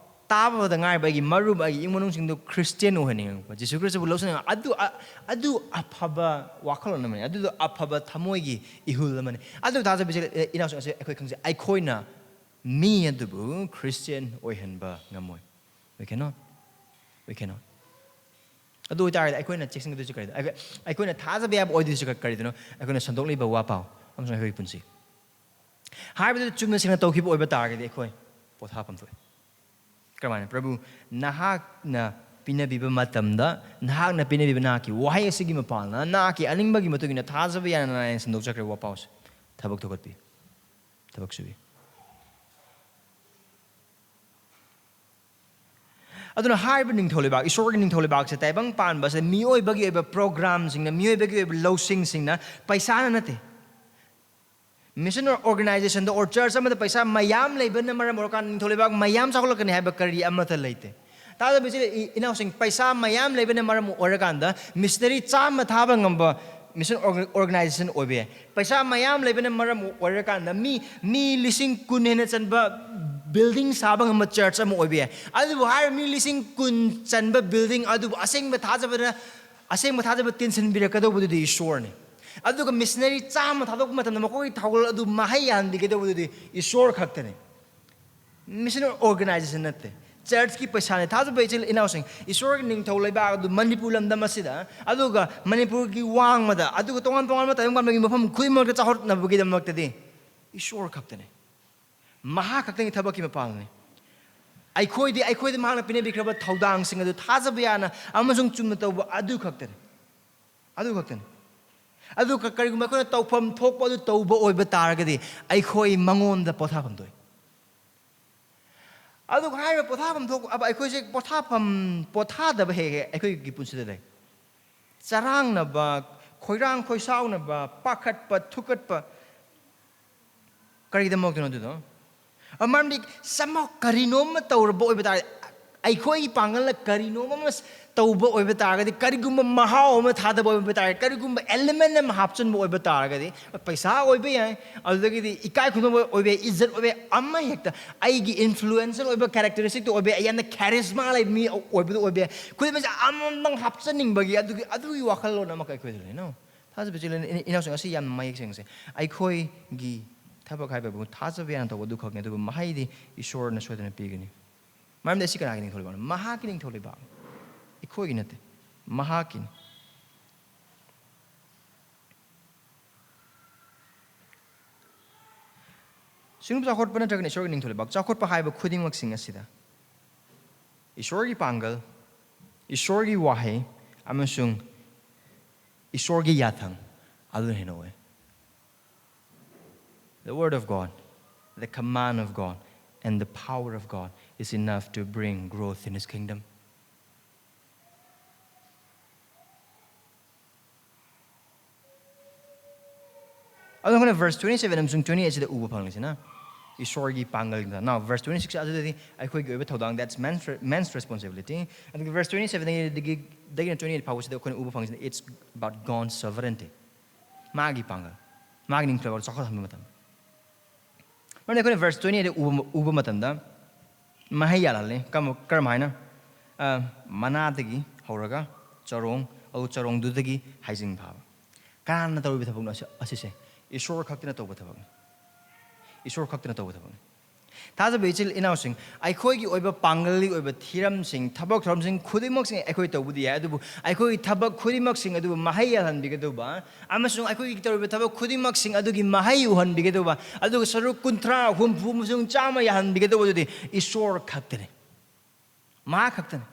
ꯇꯥꯕꯗ ꯉꯥꯏꯔꯤꯕ ꯑꯩꯒꯤ ꯃꯔꯨꯞ, ꯑꯩꯒꯤ ꯏꯃꯨꯡ ꯃꯅꯨꯡꯁꯤꯡꯗꯨ ꯈ꯭ꯔꯤꯁꯇꯤꯌꯥꯟ ꯑꯣꯏꯍꯟꯅꯤꯡꯉꯛꯄ, ꯖꯤꯁꯨ ꯈ꯭ꯔꯤꯁꯇꯕꯨ ꯂꯧꯁꯤꯟꯅꯤꯡꯉꯛꯄ, ꯑꯗꯨ, ꯑ-, ꯑꯗꯨ ꯑꯐꯕ ꯋꯥꯈꯜꯂꯣꯟ ꯑꯃꯅꯤ꯫ ꯑꯗꯨꯗꯣ ꯑꯐꯕ ꯊꯃꯣꯏꯒꯤ ꯏꯍꯨꯜ ꯑꯃꯅꯤ꯫ ꯑꯗꯨ ꯇꯥꯖꯕ ꯏꯆꯦ, ꯑꯦ, ꯏꯅꯥꯎꯁꯤꯡ ꯑꯁꯤ ꯑꯩꯈꯣꯏ ꯈꯪꯖꯩ, ꯑꯩꯈꯣꯏꯅ ꯃꯤ ꯑꯗꯨꯕꯨ ꯈ꯭ꯔꯤꯁꯇꯤꯌꯥꯟ ꯑꯣꯏꯍꯟꯕ ꯉꯝꯃꯣꯏ꯫ We cannot. We cannot. ꯑꯗꯨ ꯑꯣꯏꯇꯥꯔꯒꯗꯤ ꯑꯩꯈꯣꯏꯅ ꯆꯦꯛꯁꯤꯟꯒꯗꯣꯏꯁꯤ ꯀꯔꯤꯅꯣ? ꯑꯩꯈꯣꯏ, ꯑꯩꯈꯣꯏꯅ ꯊꯥꯖꯕ ꯌꯥꯕ ꯑꯣꯏꯗꯣꯏꯁꯤ ꯀ-, ꯀꯔꯤꯗꯨꯅꯣ? ꯑꯩꯈꯣꯏꯅ ꯁꯟꯗꯣꯛꯂꯤꯕ ꯋꯥ ꯄꯥꯎ ꯑꯃꯁꯨꯡ ꯑꯩꯈꯣꯏꯒꯤ ꯄꯨꯟꯁꯤ ꯍꯥꯏꯕꯗꯨ ꯆꯨꯝꯅ ꯁꯦꯡꯅ ꯇꯧꯈꯤꯕ ꯑꯣꯏꯕ ꯇꯥꯔꯒꯗꯤ ꯑꯩꯈꯣꯏ ꯄꯣꯊꯥꯐꯝ ꯊꯣꯛꯑꯦ꯫ ꯀꯔꯝꯍꯥꯏꯅ? ꯄ꯭ꯔꯚꯨ, ꯅꯍꯥꯛꯅ ꯄꯤꯅꯕꯤꯕ ꯃꯇꯝꯗ, ꯅꯍꯥꯛꯅ ꯄꯤꯅꯕꯤꯕ ꯅꯍꯥꯛꯀꯤ ꯋꯥꯍꯩ ꯑꯁꯤꯒꯤ ꯃꯄꯥꯜꯅ ꯅꯍꯥꯛꯀꯤ ꯑꯅꯤꯡꯕꯒꯤ ꯃꯇꯨꯡ ꯏꯟꯅ ꯊꯥꯖꯕ ꯌꯥꯅ ꯅꯥꯏꯅ ꯁꯟꯗꯣꯛꯆꯈ꯭ꯔꯦ ꯋꯥꯄꯥꯎꯁꯦ꯫ ꯊꯕꯛ ꯊꯧꯒꯠꯄꯤ, ꯊꯕꯛ ꯁꯨꯕꯤ꯫ ꯑꯗꯨꯅ ꯍꯥꯏꯔꯤꯕ ꯅꯤꯡꯊꯧ ꯂꯩꯕꯥꯛ, ꯏꯁꯣꯔꯒꯤ ꯅꯤꯡꯊꯧ ꯂꯩꯕꯥꯛꯁꯦ ꯇꯥꯏꯕꯪ ꯄꯥꯟꯕꯁꯦ ꯃꯤꯑꯣꯏꯕꯒꯤ ꯑꯣꯏꯕ ꯄ꯭ꯔꯣꯒ꯭ꯔꯥꯝꯁꯤꯡꯅ, ꯃꯤꯑꯣꯏꯕꯒꯤ ꯑꯣꯏꯕ ꯂꯧꯁꯤꯡꯁꯤꯡꯅ, ꯄꯩꯁꯥꯅ ꯅꯠꯇꯦ꯫ ꯃꯤꯁꯟ ꯑꯣꯔꯒꯅꯥꯏꯖꯦꯁꯟꯗ or ꯆꯔꯆ ꯑꯃꯗ ꯄꯩꯁꯥ ꯃꯌꯥꯝ ꯂꯩꯕꯅ ꯃꯔꯝ ꯑꯣꯏꯔꯀꯥꯟꯗ ꯅꯤꯡꯊꯧ ꯂꯩꯕꯥꯛ ꯃꯌꯥꯝ ꯆꯥꯎꯈꯠꯂꯛꯀꯅꯤ ꯍꯥꯏꯕ ꯀꯔꯤ ꯑꯃꯠꯇ ꯂꯩꯇꯦ꯫ ꯇꯥꯗꯕ ꯏꯆꯤꯜ ꯏ-, ꯏꯅꯥꯎꯁꯤꯡ, ꯄꯩꯁꯥ ꯃꯌꯥꯝ ꯂꯩꯕꯅ ꯃꯔꯝ ꯑꯣꯏꯔꯀꯥꯟꯗ ꯃꯤꯁꯅꯔꯤ ꯆꯥꯝꯃ ꯊꯥꯕ ꯉꯝꯕ ꯃꯤꯁꯟ ꯑꯣꯔꯒ-, ꯑꯣꯔꯒꯅꯥꯏꯖꯦꯁꯟ ꯑꯣꯏꯕ ꯌꯥꯏ꯫ ꯄꯩꯁꯥ ꯃꯌꯥꯝ ꯂꯩꯕꯅ ꯃꯔꯝ ꯑꯣꯏꯔꯀꯥꯟꯗ ꯃꯤ, ꯃꯤ ꯂꯤꯁꯤꯡ ꯀꯨꯟ ꯍꯦꯟꯅ ꯆꯟꯕ ꯕꯤꯜꯗꯤꯡ ꯁꯥꯕ ꯉꯝꯕ ꯆꯔꯆ ꯑꯃ ꯑꯣꯏꯕ ꯌꯥꯏ꯫ ꯑꯗꯨꯕꯨ ꯍꯥꯏꯔꯤꯕ ꯃꯤ ꯂꯤꯁꯤꯡ ꯀꯨꯟ ꯆꯟꯕ ꯕꯤꯜꯗꯤꯡ ꯑꯗꯨꯕꯨ ꯑꯁꯦꯡꯕ ꯊꯥꯖꯕꯅ, ꯑꯁꯦꯡꯕ ꯊꯥꯖꯕ ꯇꯤꯟꯁꯤꯟꯕꯤꯔꯛꯀꯗꯧꯕꯗꯨꯗꯤ ꯏꯁꯣꯔꯅꯤ꯫ ꯑꯗꯨꯒ ꯃꯤꯁꯅꯔꯤ ꯆꯥꯝꯃ ꯊꯥꯗꯣꯛꯄ ꯃꯇꯝꯗ ꯃꯈꯣꯏꯒꯤ ꯊꯧꯒꯜ ꯑꯗꯨ ꯃꯍꯩ ꯌꯥꯍꯟꯕꯤꯒꯗꯧꯕꯗꯨꯗꯤ ꯏꯁꯣꯔ ꯈꯛꯇꯅꯤ꯫ ꯃꯤꯁꯟ ꯑꯣꯔꯒꯅꯥꯏꯖꯦꯁꯟ ꯅꯠꯇꯦ, ꯆꯔꯆꯀꯤ ꯄꯩꯁꯥꯅꯤ꯫ ꯊꯥꯖꯕ ꯏꯆꯤꯜ ꯏꯅꯥꯎꯁꯤꯡ, ꯏꯁꯣꯔꯒꯤ ꯅꯤꯡꯊꯧ ꯂꯩꯕꯥꯛ ꯑꯗꯨ ꯃꯅꯤꯄꯨꯔ ꯂꯝꯗꯝ ꯑꯁꯤꯗ, ꯑꯗꯨꯒ ꯃꯅꯤꯄꯨꯔꯒꯤ ꯋꯥꯡꯃꯗ, ꯑꯗꯨꯒ ꯇꯣꯉꯥꯟ ꯇꯣꯉꯥꯟꯕ ꯇꯥꯏꯕꯪ ꯄꯥꯟꯕꯒꯤ ꯃꯐꯝ ꯈꯨꯗꯤꯡꯃꯛꯇ ꯆꯥꯎꯈꯠꯅꯕꯒꯤꯗꯃꯛꯇꯗꯤ ꯏꯁꯣꯔ ꯈꯛꯇꯅꯤ꯫ ꯃꯍꯥꯛ ꯈꯛꯇꯒꯤ ꯊꯕꯛꯀꯤ ꯃꯄꯥꯜꯅꯤ꯫ ꯑꯩꯈꯣꯏꯗꯤ ꯑꯩꯈꯣꯏꯗ ꯃꯍꯥꯛꯅ ꯄꯤꯅꯕꯤꯈ꯭ꯔꯕ ꯊꯧꯗꯥꯡꯁꯤꯡ ꯑꯗꯨ ꯊꯥꯖꯕ ꯌꯥꯅ ꯑꯃꯁꯨꯡ ꯆꯨꯝꯅ ꯇꯧꯕ ꯑꯗꯨ ꯈꯛꯇꯅꯤ, ꯑꯗꯨ ꯈꯛꯇꯅꯤ꯫ ꯑꯗꯨꯒ ꯀꯔꯤꯒꯨꯝꯕ ꯑꯩꯈꯣꯏꯅ ꯇꯧꯐꯝ ꯊꯣꯛꯄ ꯑꯗꯨ ꯇꯧꯕ ꯑꯣꯏꯕ ꯇꯥꯔꯒꯗꯤ ꯑꯩꯈꯣꯏ ꯃꯉꯣꯟꯗ ꯄꯣꯊꯥꯐꯝ ꯊꯣꯛꯏ꯫ ꯑꯗꯨꯒ ꯍꯥꯏꯔꯤꯕ ꯄꯣꯊꯥꯐꯝ ꯊꯣꯛꯄ ꯑꯩꯈꯣꯏꯁꯦ ꯄꯣꯊꯥꯐꯝ, ꯄꯣꯊꯥꯗꯕ ꯍꯦꯛ ꯍꯦꯛ ꯑꯩꯈꯣꯏꯒꯤ ꯄꯨꯟꯁꯤꯗ ꯂꯩ꯫ ꯆꯔꯥꯡꯅꯕ, ꯈꯣꯏꯔꯥꯡ ꯈꯣꯏꯁꯥꯎꯅꯕ, ꯄꯥꯈꯠꯄ, ꯊꯨꯀꯠꯄ, ꯀꯔꯤꯒꯤꯗꯃꯛꯇꯅꯣ ꯑꯗꯨꯗꯣ? ꯑ, ꯃꯔꯝꯗꯤ somehow ꯀꯔꯤꯅꯣꯝꯃ ꯇꯧꯔꯕ ꯑꯣꯏꯕ ꯇꯥꯔꯗꯤ, ꯑꯩꯈꯣꯏꯒꯤ ꯄꯥꯡꯒꯜꯅ ꯀꯔꯤꯅꯣ ꯑꯃ ꯇꯧꯕ ꯑꯣꯏꯕ ꯇꯥꯔꯒꯗꯤ, ꯀꯔꯤꯒꯨꯝꯕ ꯃꯍꯥꯎ ꯑꯃ ꯊꯥꯗꯕ ꯑꯣꯏꯕ ꯇꯥꯔꯒꯗꯤ, ꯀꯔꯤꯒꯨꯝꯕ element ꯑꯃ ꯍꯥꯞꯆꯤꯟꯕ ꯑꯣꯏꯕ ꯇꯥꯔꯒꯗꯤ, ꯄꯩꯁꯥ ꯑꯣꯏꯕ ꯌꯥꯏ, ꯑꯗꯨꯗꯒꯤꯗꯤ ꯏꯀꯥꯏ ꯈꯨꯝꯅꯕ ꯑꯣꯏꯕ ꯌꯥꯏ, ꯏꯖꯠ ꯑꯣꯏꯕ ꯌꯥꯏ, ꯑꯃ ꯍꯦꯛꯇ, ꯑꯩꯒꯤ influential ꯑꯣꯏꯕ characteristic ꯇꯣ ꯑꯣꯏꯕ ꯌꯥꯏ, ꯌꯥꯝꯅ charisma ꯂꯩꯕ ꯃꯤ ꯑꯣꯏꯕꯗꯣ ꯑꯣꯏꯕ ꯌꯥꯏ, ꯈꯨꯗꯤꯡꯃꯛꯁꯦ ꯑꯃꯃꯝꯇꯪ ꯍꯥꯞꯆꯤꯟꯅꯤꯡꯕꯒꯤ ꯑꯗꯨꯒꯤ, ꯑꯗꯨꯒꯤ ꯋꯥꯈꯜꯂꯣꯟ ꯑꯃꯈꯛ ꯑꯩꯈꯣꯏꯗ ꯂꯩ꯫ No, ꯊꯥꯖꯕ ꯏꯆꯤꯜ ꯏꯅꯥꯎꯁꯤꯡ, ꯑꯁꯤ ꯌꯥꯝꯅ ꯃꯌꯦꯛ ꯁꯦꯡꯁꯦ꯫ ꯑꯩꯈꯣꯏꯒꯤ ꯊꯕꯛ ꯍꯥꯏꯕꯕꯨ ꯊꯥꯖꯕ ꯌꯥꯅ ꯇꯧꯕ ꯑꯗꯨꯈꯛꯅꯤ, ꯑꯗꯨꯕꯨ ꯃꯍꯩꯗꯤ ꯏꯁꯣꯔꯅ ꯁꯣꯏꯗꯅ ꯄꯤꯒꯅꯤ꯫ ꯃꯔꯝꯗꯤ ꯑꯁꯤ ꯀꯅꯥꯒꯤ ꯅꯤꯡꯊꯧ ꯂꯩꯕꯥꯛꯅꯣ? ꯃꯍꯥꯛꯀꯤ ꯅꯤꯡꯊꯧ ꯂꯩꯕꯥꯛꯅꯤ, ꯑꯩꯈꯣꯏꯒꯤ ꯅꯠꯇꯦ, ꯃꯍꯥꯛꯀꯤꯅꯤ꯫ ꯁꯤꯒꯨꯝꯕ ꯆꯥꯎꯈꯠꯄ ꯅꯠꯇ꯭ꯔꯒꯅ ꯏꯁꯣꯔꯒꯤ ꯅꯤꯡꯊꯧ ꯂꯩꯕꯥꯛ, ꯆꯥꯎꯈꯠꯄ ꯍꯥꯏꯕ ꯈꯨꯗꯤꯡꯃꯛꯁꯤꯡ ꯑꯁꯤꯗ ꯏꯁꯣꯔꯒꯤ ꯄꯥꯡꯒꯜ, ꯏꯁꯣꯔꯒꯤ ꯋꯥꯍꯩ ꯑꯃꯁꯨꯡ ꯏꯁꯣꯔꯒꯤ ꯌꯥꯊꯪ ꯑꯗꯨꯅ ꯍꯦꯟꯅ ꯑꯣꯏ꯫ The word of God, the command of God, and the power of God is enough to bring growth in his kingdom. ꯑꯗꯣ ꯑꯩꯈꯣꯏꯅ verse twenty seven ꯑꯃꯁꯨꯡ twenty eight ꯁꯤꯗ ꯎꯕ ꯐꯪꯂꯤꯁꯤꯅ ꯏꯁꯣꯔꯒꯤ ꯄꯥꯡꯒꯜꯗ꯫ Now, verse twenty six ꯑꯗꯨꯗꯗꯤ ꯑꯩꯈꯣꯏꯒꯤ ꯑꯣꯏꯕ ꯊꯧꯗꯥꯡ, that's man's, man's responsibility. ꯑꯗꯨꯒ verse twenty seven ꯗꯒꯤ, ꯗꯒꯤꯅ twenty eight ꯐꯥꯎꯕꯁꯤꯗ ꯑꯩꯈꯣꯏꯅ ꯎꯕ ꯐꯪꯂꯤꯁꯤꯅ, it's about God's sovereignty. ꯃꯥꯒꯤ ꯄꯥꯡꯒꯜ, ꯃꯥꯒꯤ ꯅꯤꯡꯊꯧ ꯆꯥꯎꯈꯠꯍꯟꯕ ꯃꯇꯝ꯫ ꯃꯔꯝꯗꯤ ꯑꯩꯈꯣꯏꯅ verse twenty eight ꯎꯕ, ꯎꯕ ꯃꯇꯝꯗ ꯃꯍꯩ ꯌꯥꯜꯍꯜꯂꯤ꯫ ꯀꯔꯝ-, ꯀꯔꯝ ꯍꯥꯏꯅ? ꯑ, ꯃꯅꯥꯗꯒꯤ ꯍꯧꯔꯒ ꯆꯔꯣꯡ, ꯑꯗꯨ ꯆꯔꯣꯡꯗꯨꯗꯒꯤ ꯍꯩꯖꯤꯡ ꯐꯥꯕ꯫ ꯀꯅꯥꯅ ꯇꯧꯔꯤꯕ ꯊꯕꯛꯅꯣ ꯑꯁꯤ-, ꯑꯁꯤꯁꯦ? ꯏꯁꯣꯔ ꯈꯛꯇꯅ ꯇꯧꯕ ꯊꯕꯛꯅꯤ꯫ ꯏꯁꯣꯔ ꯈꯛꯇꯅ ꯇꯧꯕ ꯊꯕꯛꯅꯤ꯫ ꯊꯥꯖꯕ ꯏꯆꯤꯜ ꯏꯅꯥꯎꯁꯤꯡ, ꯑꯩꯈꯣꯏꯒꯤ ꯑꯣꯏꯕ ꯄꯥꯡꯒꯜꯒꯤ ꯑꯣꯏꯕ ꯊꯤꯔꯝꯁꯤꯡ, ꯊꯕꯛ ꯊꯧꯔꯝꯁꯤꯡ ꯈꯨꯗꯤꯡꯃꯛꯁꯤꯡ ꯑꯩꯈꯣꯏ ꯇꯧꯕꯗꯤ ꯌꯥꯏ, ꯑꯗꯨꯕꯨ ꯑꯩꯈꯣꯏꯒꯤ ꯊꯕꯛ ꯈꯨꯗꯤꯡꯃꯛꯁꯤꯡ ꯑꯗꯨꯕꯨ ꯃꯍꯩ ꯌꯥꯜꯍꯟꯕꯤꯒꯗꯧꯕ ꯑꯃꯁꯨꯡ ꯑꯩꯈꯣꯏꯒꯤ ꯇꯧꯔꯤꯕ ꯊꯕꯛ ꯈꯨꯗꯤꯡꯃꯛꯁꯤꯡ ꯑꯗꯨꯒꯤ ꯃꯍꯩ ꯎꯍꯟꯕꯤꯒꯗꯧꯕ, ꯑꯗꯨꯒ ꯁꯔꯨꯛ ꯀꯨꯟꯊ꯭ꯔꯥ, ꯍꯨꯝꯐꯨ ꯑꯃꯁꯨꯡ ꯆꯥꯝꯃ ꯌꯥꯍꯟꯕꯤꯒꯗꯧꯕꯗꯨꯗꯤ ꯏꯁꯣꯔ ꯈꯛꯇꯅꯤ, ꯃꯍꯥꯛ ꯈꯛꯇꯅꯤ꯫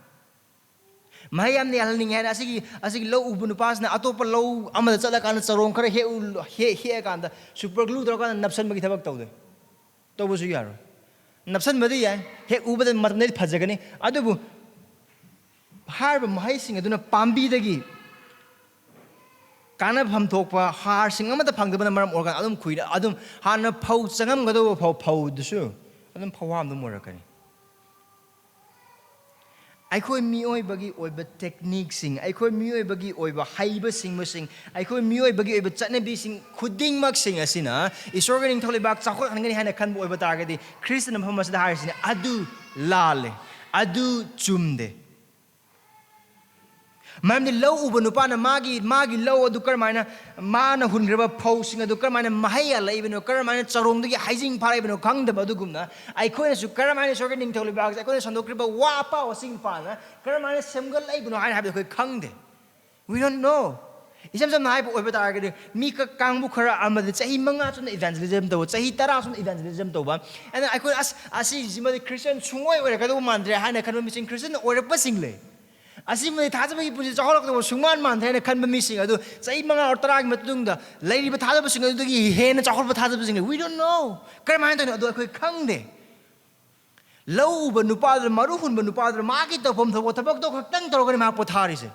ꯃꯍꯩ ꯌꯥꯝꯅ ꯌꯥꯜꯍꯟꯅꯤꯡꯉꯦ ꯍꯥꯏꯅ ꯑꯁꯤꯒꯤ, ꯑꯁꯤꯒꯤ ꯂꯧ ꯎꯕ ꯅꯨꯄꯥꯁꯤꯅ ꯑꯇꯣꯞꯄ ꯂꯧ ꯑꯃꯗ ꯆꯠꯂꯀꯥꯟꯗ ꯆꯔꯣꯡ ꯈꯔ ꯍꯦꯛꯎ-, ꯍꯦꯛ-, ꯍꯦꯛꯑꯀꯥꯟꯗ super glue ꯇꯧꯔꯀꯥꯟꯗ ꯅꯞꯁꯟꯕꯒꯤ ꯊꯕꯛ ꯇꯧꯗꯣꯏ? ꯇꯧꯕꯁꯨ ꯌꯥꯔꯣꯏ꯫ ꯅꯞꯁꯟꯕꯗꯤ ꯌꯥꯏ, ꯍꯦꯛ ꯎꯕꯗ ꯃꯇꯝꯗꯗꯤ ꯐꯖꯒꯅꯤ, ꯑꯗꯨꯕꯨ ꯍꯥꯏꯔꯤꯕ ꯃꯍꯩꯁꯤꯡ ꯑꯗꯨꯅ ꯄꯥꯝꯕꯤꯗꯒꯤ ꯀꯥꯟꯅꯐꯝ ꯊꯣꯛꯄ ꯍꯥꯔꯁꯤꯡ ꯑꯃꯠꯇ ꯐꯪꯗꯕꯅ ꯃꯔꯝ ꯑꯣꯏꯔꯒ ꯑꯗꯨꯝ ꯈꯨꯏꯅ, ꯑꯗꯨꯝ ꯍꯥꯟꯅ ꯐꯧ ꯆꯪꯉꯝꯒꯗꯧꯕ ꯐꯧ, ꯐꯧꯗꯨꯁꯨ ꯑꯗꯨꯝ ꯐꯧꯍꯥꯝ ꯑꯗꯨꯝ ꯑꯣꯏꯔꯛꯀꯅꯤ꯫ ꯑꯩꯈꯣꯏ ꯃꯤꯑꯣꯏꯕꯒꯤ ꯑꯣꯏꯕ ꯇꯦꯛꯅꯤꯛꯁꯤꯡ, ꯑꯩꯈꯣꯏ ꯃꯤꯑꯣꯏꯕꯒꯤ ꯑꯣꯏꯕ ꯍꯩꯕ ꯁꯤꯡꯕꯁꯤꯡ, ꯑꯩꯈꯣꯏ ꯃꯤꯑꯣꯏꯕꯒꯤ ꯑꯣꯏꯕ ꯆꯠꯅꯕꯤꯁꯤꯡ ꯈꯨꯗꯤꯡꯃꯛꯁꯤꯡ ꯑꯁꯤꯅ ꯏꯁꯣꯔꯒꯤ ꯅꯤꯡꯊꯧ ꯂꯩꯕꯥꯛ ꯆꯥꯎꯈꯠꯍꯟꯒꯅꯤ ꯍꯥꯏꯅ ꯈꯟꯕ ꯑꯣꯏꯕ ꯇꯥꯔꯒꯗꯤ, ꯈ꯭ꯔꯤꯁꯇꯅ ꯃꯐꯝ ꯑꯁꯤꯗ ꯍꯥꯏꯔꯤꯁꯤꯅꯤ, ꯑꯗꯨ ꯂꯥꯜꯂꯦ, ꯑꯗꯨ ꯆꯨꯝꯗꯦ꯫ ꯃꯔꯝꯗꯤ ꯂꯧ ꯎꯕ ꯅꯨꯄꯥꯅ ꯃꯥꯒꯤ, ꯃꯥꯒꯤ ꯂꯧ ꯑꯗꯨ ꯀꯔꯝꯍꯥꯏꯅ, ꯃꯥꯅ ꯍꯨꯟꯈ꯭ꯔꯕ ꯐꯧꯁꯤꯡ ꯑꯗꯨ ꯀꯔꯝꯍꯥꯏꯅ ꯃꯍꯩ ꯌꯥꯜꯂꯛꯏꯕꯅꯣ, ꯀꯔꯝꯍꯥꯏꯅ ꯆꯔꯣꯡꯗꯒꯤ ꯍꯩꯖꯤꯡ ꯐꯥꯔꯛꯏꯕꯅꯣ ꯈꯪꯗꯕ ꯑꯗꯨꯒꯨꯝꯅ, ꯑꯩꯈꯣꯏꯅꯁꯨ ꯀꯔꯝꯍꯥꯏꯅ ꯏꯁꯣꯔꯒꯤ ꯅꯤꯡꯊꯧ ꯂꯩꯕꯥꯛꯁꯦ ꯑꯩꯈꯣꯏꯅ ꯁꯟꯗꯣꯛꯈ꯭ꯔꯤꯕ ꯋꯥ ꯄꯥꯎ ꯑꯁꯤꯒꯤ ꯃꯄꯥꯟꯅ ꯀꯔꯝꯍꯥꯏꯅ ꯁꯦꯝꯒꯠꯂꯛꯏꯕꯅꯣ ꯍꯥꯏꯅ ꯍꯥꯏꯕꯗꯤ ꯑꯩꯈꯣꯏ ꯈꯪꯗꯦ꯫ We don't know. ꯏꯁꯝ ꯁꯝꯅ ꯍꯥꯏꯕ ꯑꯣꯏꯕ ꯇꯥꯔꯒꯗꯤ, ꯃꯤ ꯀ-, ꯀꯥꯡꯕꯨ ꯈꯔ ꯑꯃꯗꯤ ꯆꯍꯤ ꯃꯉꯥ ꯆꯨꯞꯅ evangelism ꯇꯧꯕ, ꯆꯍꯤ ꯇꯔꯥ ꯆꯨꯞꯅ evangelism ꯇꯧꯕ, ꯑꯗꯨꯅ ꯑꯩꯈꯣꯏ, "ꯑꯁ, ꯑꯁꯤꯁꯤꯃꯗꯤ ꯈ꯭ꯔꯤꯁꯇꯤꯌꯥꯟ ꯁꯨꯡꯑꯣꯏ ꯑꯣꯏꯔꯛꯀꯗꯧꯕ ꯃꯥꯟꯗ꯭ꯔꯦ" ꯍꯥꯏꯅ ꯈꯟꯕ ꯃꯤꯁꯤꯡ ꯈ꯭ꯔꯤꯁꯇꯤꯌꯥꯟ ꯑꯣꯏꯔꯛꯄꯁꯤꯡ ꯂꯩ꯫ "ꯑꯁꯤꯃꯗꯤ ꯊꯥꯖꯕꯒꯤ ꯄꯨꯟꯁꯤ ꯆꯥꯎꯈꯠꯂꯛꯀꯗꯧꯕ ꯁꯨꯡꯃꯥꯟ ꯃꯥꯟꯗ꯭ꯔꯦ" ꯍꯥꯏꯅ ꯈꯟꯕ ꯃꯤꯁꯤꯡ ꯑꯗꯨ ꯆꯍꯤ ꯃꯉꯥ ꯑꯣꯔ ꯇꯔꯥꯒꯤ ꯃꯇꯨꯡꯗ ꯂꯩꯔꯤꯕ ꯊꯥꯖꯕꯁꯤꯡ ꯑꯗꯨꯗꯒꯤ ꯍꯦꯟꯅ ꯆꯥꯎꯈꯠꯄ ꯊꯥꯖꯕꯁꯤꯡ ꯂꯩ꯫ We don't know. ꯀꯔꯝꯍꯥꯏꯅ ꯇꯧꯔꯤꯅꯣ ꯑꯗꯨ ꯑꯩꯈꯣꯏ ꯈꯪꯗꯦ꯫ ꯂꯧ ꯎꯕ ꯅꯨꯄꯥꯗꯨꯅ, ꯃꯔꯨ ꯍꯨꯟꯕ ꯅꯨꯄꯥꯗꯨꯅ ꯃꯥꯒꯤ ꯇꯧꯐꯝ ꯊꯣꯛꯄ ꯊꯕꯛꯇꯣ ꯈꯛꯇꯪ ꯇꯧꯔꯒꯅꯤ ꯃꯥ ꯄꯣꯊꯥꯔꯤꯁꯦ꯫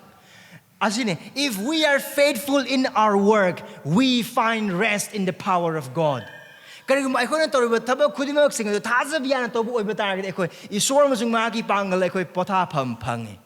ꯑꯁꯤꯅꯤ, "If we are faithful in our work, we find rest in the power of God." ꯀꯔꯤꯒꯨꯝꯕ ꯑꯩꯈꯣꯏꯅ ꯇꯧꯔꯤꯕ ꯊꯕꯛ ꯈꯨꯗꯤꯡꯃꯛꯁꯤꯡ ꯑꯗꯨ ꯊꯥꯖꯕ ꯌꯥꯅ ꯇꯧꯕ ꯑꯣꯏꯕ ꯇꯥꯔꯒꯗꯤ, ꯑꯩꯈꯣꯏ ꯏꯁꯣꯔ ꯑꯃꯁꯨꯡ ꯃꯍꯥꯛꯀꯤ ꯄꯥꯡꯒꯜ ꯑꯩꯈꯣꯏ ꯄꯣꯊꯥꯐꯝ ꯐꯪꯉꯤ꯫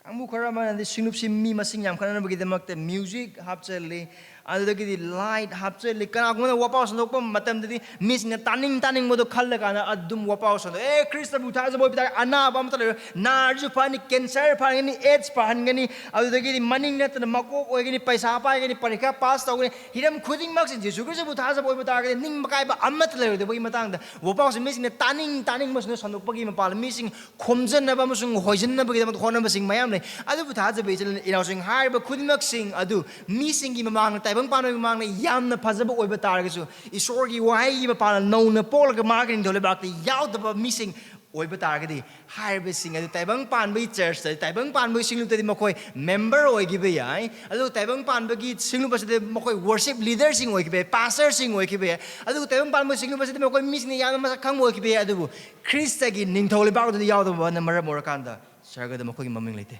ꯀꯥꯡꯕꯨ ꯈꯔ ꯑꯃꯅꯗꯤ ꯁꯤꯡꯂꯨꯞꯁꯤ ꯃꯤ ꯃꯁꯤꯡ ꯌꯥꯝꯈꯠꯅꯕꯒꯤꯗꯃꯛꯇ music ꯍꯥꯞꯆꯜꯂꯤ, ꯑꯗꯨꯗꯒꯤꯗꯤ light ꯍꯥꯞꯆꯜꯂꯤ꯫ ꯀꯅꯥꯒꯨꯝꯕꯅ ꯋꯥꯄꯥꯎ ꯁꯟꯗꯣꯛꯄ ꯃꯇꯝꯗꯗꯤ ꯃꯤꯁꯤꯡꯅ ꯇꯥꯅꯤꯡ ꯇꯥꯅꯤꯡꯕꯗꯣ ꯈꯜꯂꯀꯥꯟꯗ ꯑꯗꯨꯝ ꯋꯥꯄꯥꯎ ꯁꯟꯗꯣꯛ, "ꯑꯦ, ꯈ꯭ꯔꯤꯁꯇꯕꯨ ꯊꯥꯖꯕ ꯑꯣꯏꯕ ꯇꯥꯔꯦ, ꯑꯅꯥꯕ ꯑꯃꯠꯇ ꯂꯩꯔꯣꯏ, ꯅꯥꯔꯁꯨ ꯐꯅꯤ, cancer ꯐꯍꯟꯒꯅꯤ, AIDS ꯐꯍꯟꯒꯅꯤ, ꯑꯗꯨꯗꯒꯤꯗꯤ ꯃꯅꯤꯡ ꯅꯠꯇꯅ ꯃꯀꯣꯛ ꯑꯣꯏꯒꯅꯤ, ꯄꯩꯁꯥ ꯄꯥꯏꯒꯅꯤ, ꯄꯔꯤꯈꯥ ꯄꯥꯁ ꯇꯧꯒꯅꯤ", ꯍꯤꯔꯝ ꯈꯨꯗꯤꯡꯃꯛꯁꯦ ꯖꯤꯁꯨ ꯈ꯭ꯔꯤꯁꯇꯕꯨ ꯊꯥꯖꯕ ꯑꯣꯏꯕ ꯇꯥꯔꯒꯗꯤ ꯅꯤꯡꯕ ꯀꯥꯏꯕ ꯑꯃꯠꯇ ꯂꯩꯔꯣꯏꯗꯕꯒꯤ ꯃꯇꯥꯡꯗ ꯋꯥꯄꯥꯎꯁꯦ ꯃꯤꯁꯤꯡꯅ ꯇꯥꯅꯤꯡ ꯇꯥꯅꯤꯡꯕꯁꯤꯡꯅ ꯁꯟꯗꯣꯛꯄꯒꯤ ꯃꯄꯥꯟꯗ ꯃꯤꯁꯤꯡ ꯈꯣꯝꯖꯟꯅꯕ ꯑꯃꯁꯨꯡ ꯍꯣꯏꯖꯟꯅꯕꯒꯤꯗꯃꯛꯇ ꯍꯣꯠꯅꯕꯁꯤꯡ ꯃꯌꯥꯝ ꯂꯩ꯫ ꯑꯗꯨꯕꯨ ꯊꯥꯖꯕ ꯏꯆꯤꯜ ꯏꯅꯥꯎꯁꯤꯡ, ꯍꯥꯏꯔꯤꯕ ꯈꯨꯗꯤꯡꯃꯛꯁꯤꯡ ꯑꯗꯨ ꯃꯤꯁꯤꯡꯒꯤ ꯃꯃꯥꯡꯗ, ꯇꯥꯏꯕꯪ ꯄꯥꯟꯕꯒꯤ ꯃꯃꯥꯡꯗ ꯌꯥꯝꯅ ꯐꯖꯕ ꯑꯣꯏꯕ ꯇꯥꯔꯒꯁꯨ, ꯏꯁꯣꯔꯒꯤ ꯋꯥꯍꯩꯒꯤ ꯃꯄꯥꯟꯗ ꯅꯧꯅ ꯄꯣꯛꯂꯒ ꯃꯥꯒꯤ ꯅꯤꯡꯊꯧ ꯂꯩꯕꯥꯛꯇ ꯌꯥꯎꯗꯕ ꯃꯤꯁꯤꯡ ꯑꯣꯏꯕ ꯇꯥꯔꯒꯗꯤ, ꯍꯥꯏꯔꯤꯕꯁꯤꯡ ꯑꯗꯨ ꯇꯥꯏꯕꯪ ꯄꯥꯟꯕꯒꯤ ꯆꯔꯆꯇꯗꯤ, ꯇꯥꯏꯕꯪ ꯄꯥꯟꯕꯒꯤ ꯁꯤꯡꯂꯨꯞꯇꯗꯤ ꯃꯈꯣꯏ ꯃꯦꯝꯕꯔ ꯑꯣꯏꯈꯤꯕ ꯌꯥꯏ, ꯑꯗꯨꯒ ꯇꯥꯏꯕꯪ ꯄꯥꯟꯕꯒꯤ ꯁꯤꯡꯂꯨꯞ ꯑꯁꯤꯗ ꯃꯈꯣꯏ ꯋꯔꯁꯤꯞ ꯂꯤꯗꯔꯁꯤꯡ ꯑꯣꯏꯈꯤꯕ ꯌꯥꯏ, ꯄꯥꯁꯇꯔꯁꯤꯡ ꯑꯣꯏꯈꯤꯕ ꯌꯥꯏ, ꯑꯗꯨꯒ ꯇꯥꯏꯕꯪ ꯄꯥꯟꯕꯒꯤ ꯁꯤꯡꯂꯨꯞ ꯑꯁꯤꯗ ꯃꯈꯣꯏ ꯃꯤꯁꯤꯡꯅ ꯌꯥꯝꯅ ꯃꯁꯛ ꯈꯪꯕ ꯑꯣꯏꯈꯤꯕ ꯌꯥꯏ꯫ ꯑꯗꯨꯕꯨ ꯈ꯭ꯔꯤꯁꯇꯒꯤ ꯅꯤꯡꯊꯧ ꯂꯩꯕꯥꯛ ꯑꯗꯨꯗ ꯌꯥꯎꯗꯕꯅ ꯃꯔꯝ ꯑꯣꯏꯔꯀꯥꯟꯗ ꯁꯔꯒꯗ ꯃꯈꯣꯏꯒꯤ ꯃꯃꯤꯡ ꯂꯩꯇꯦ꯫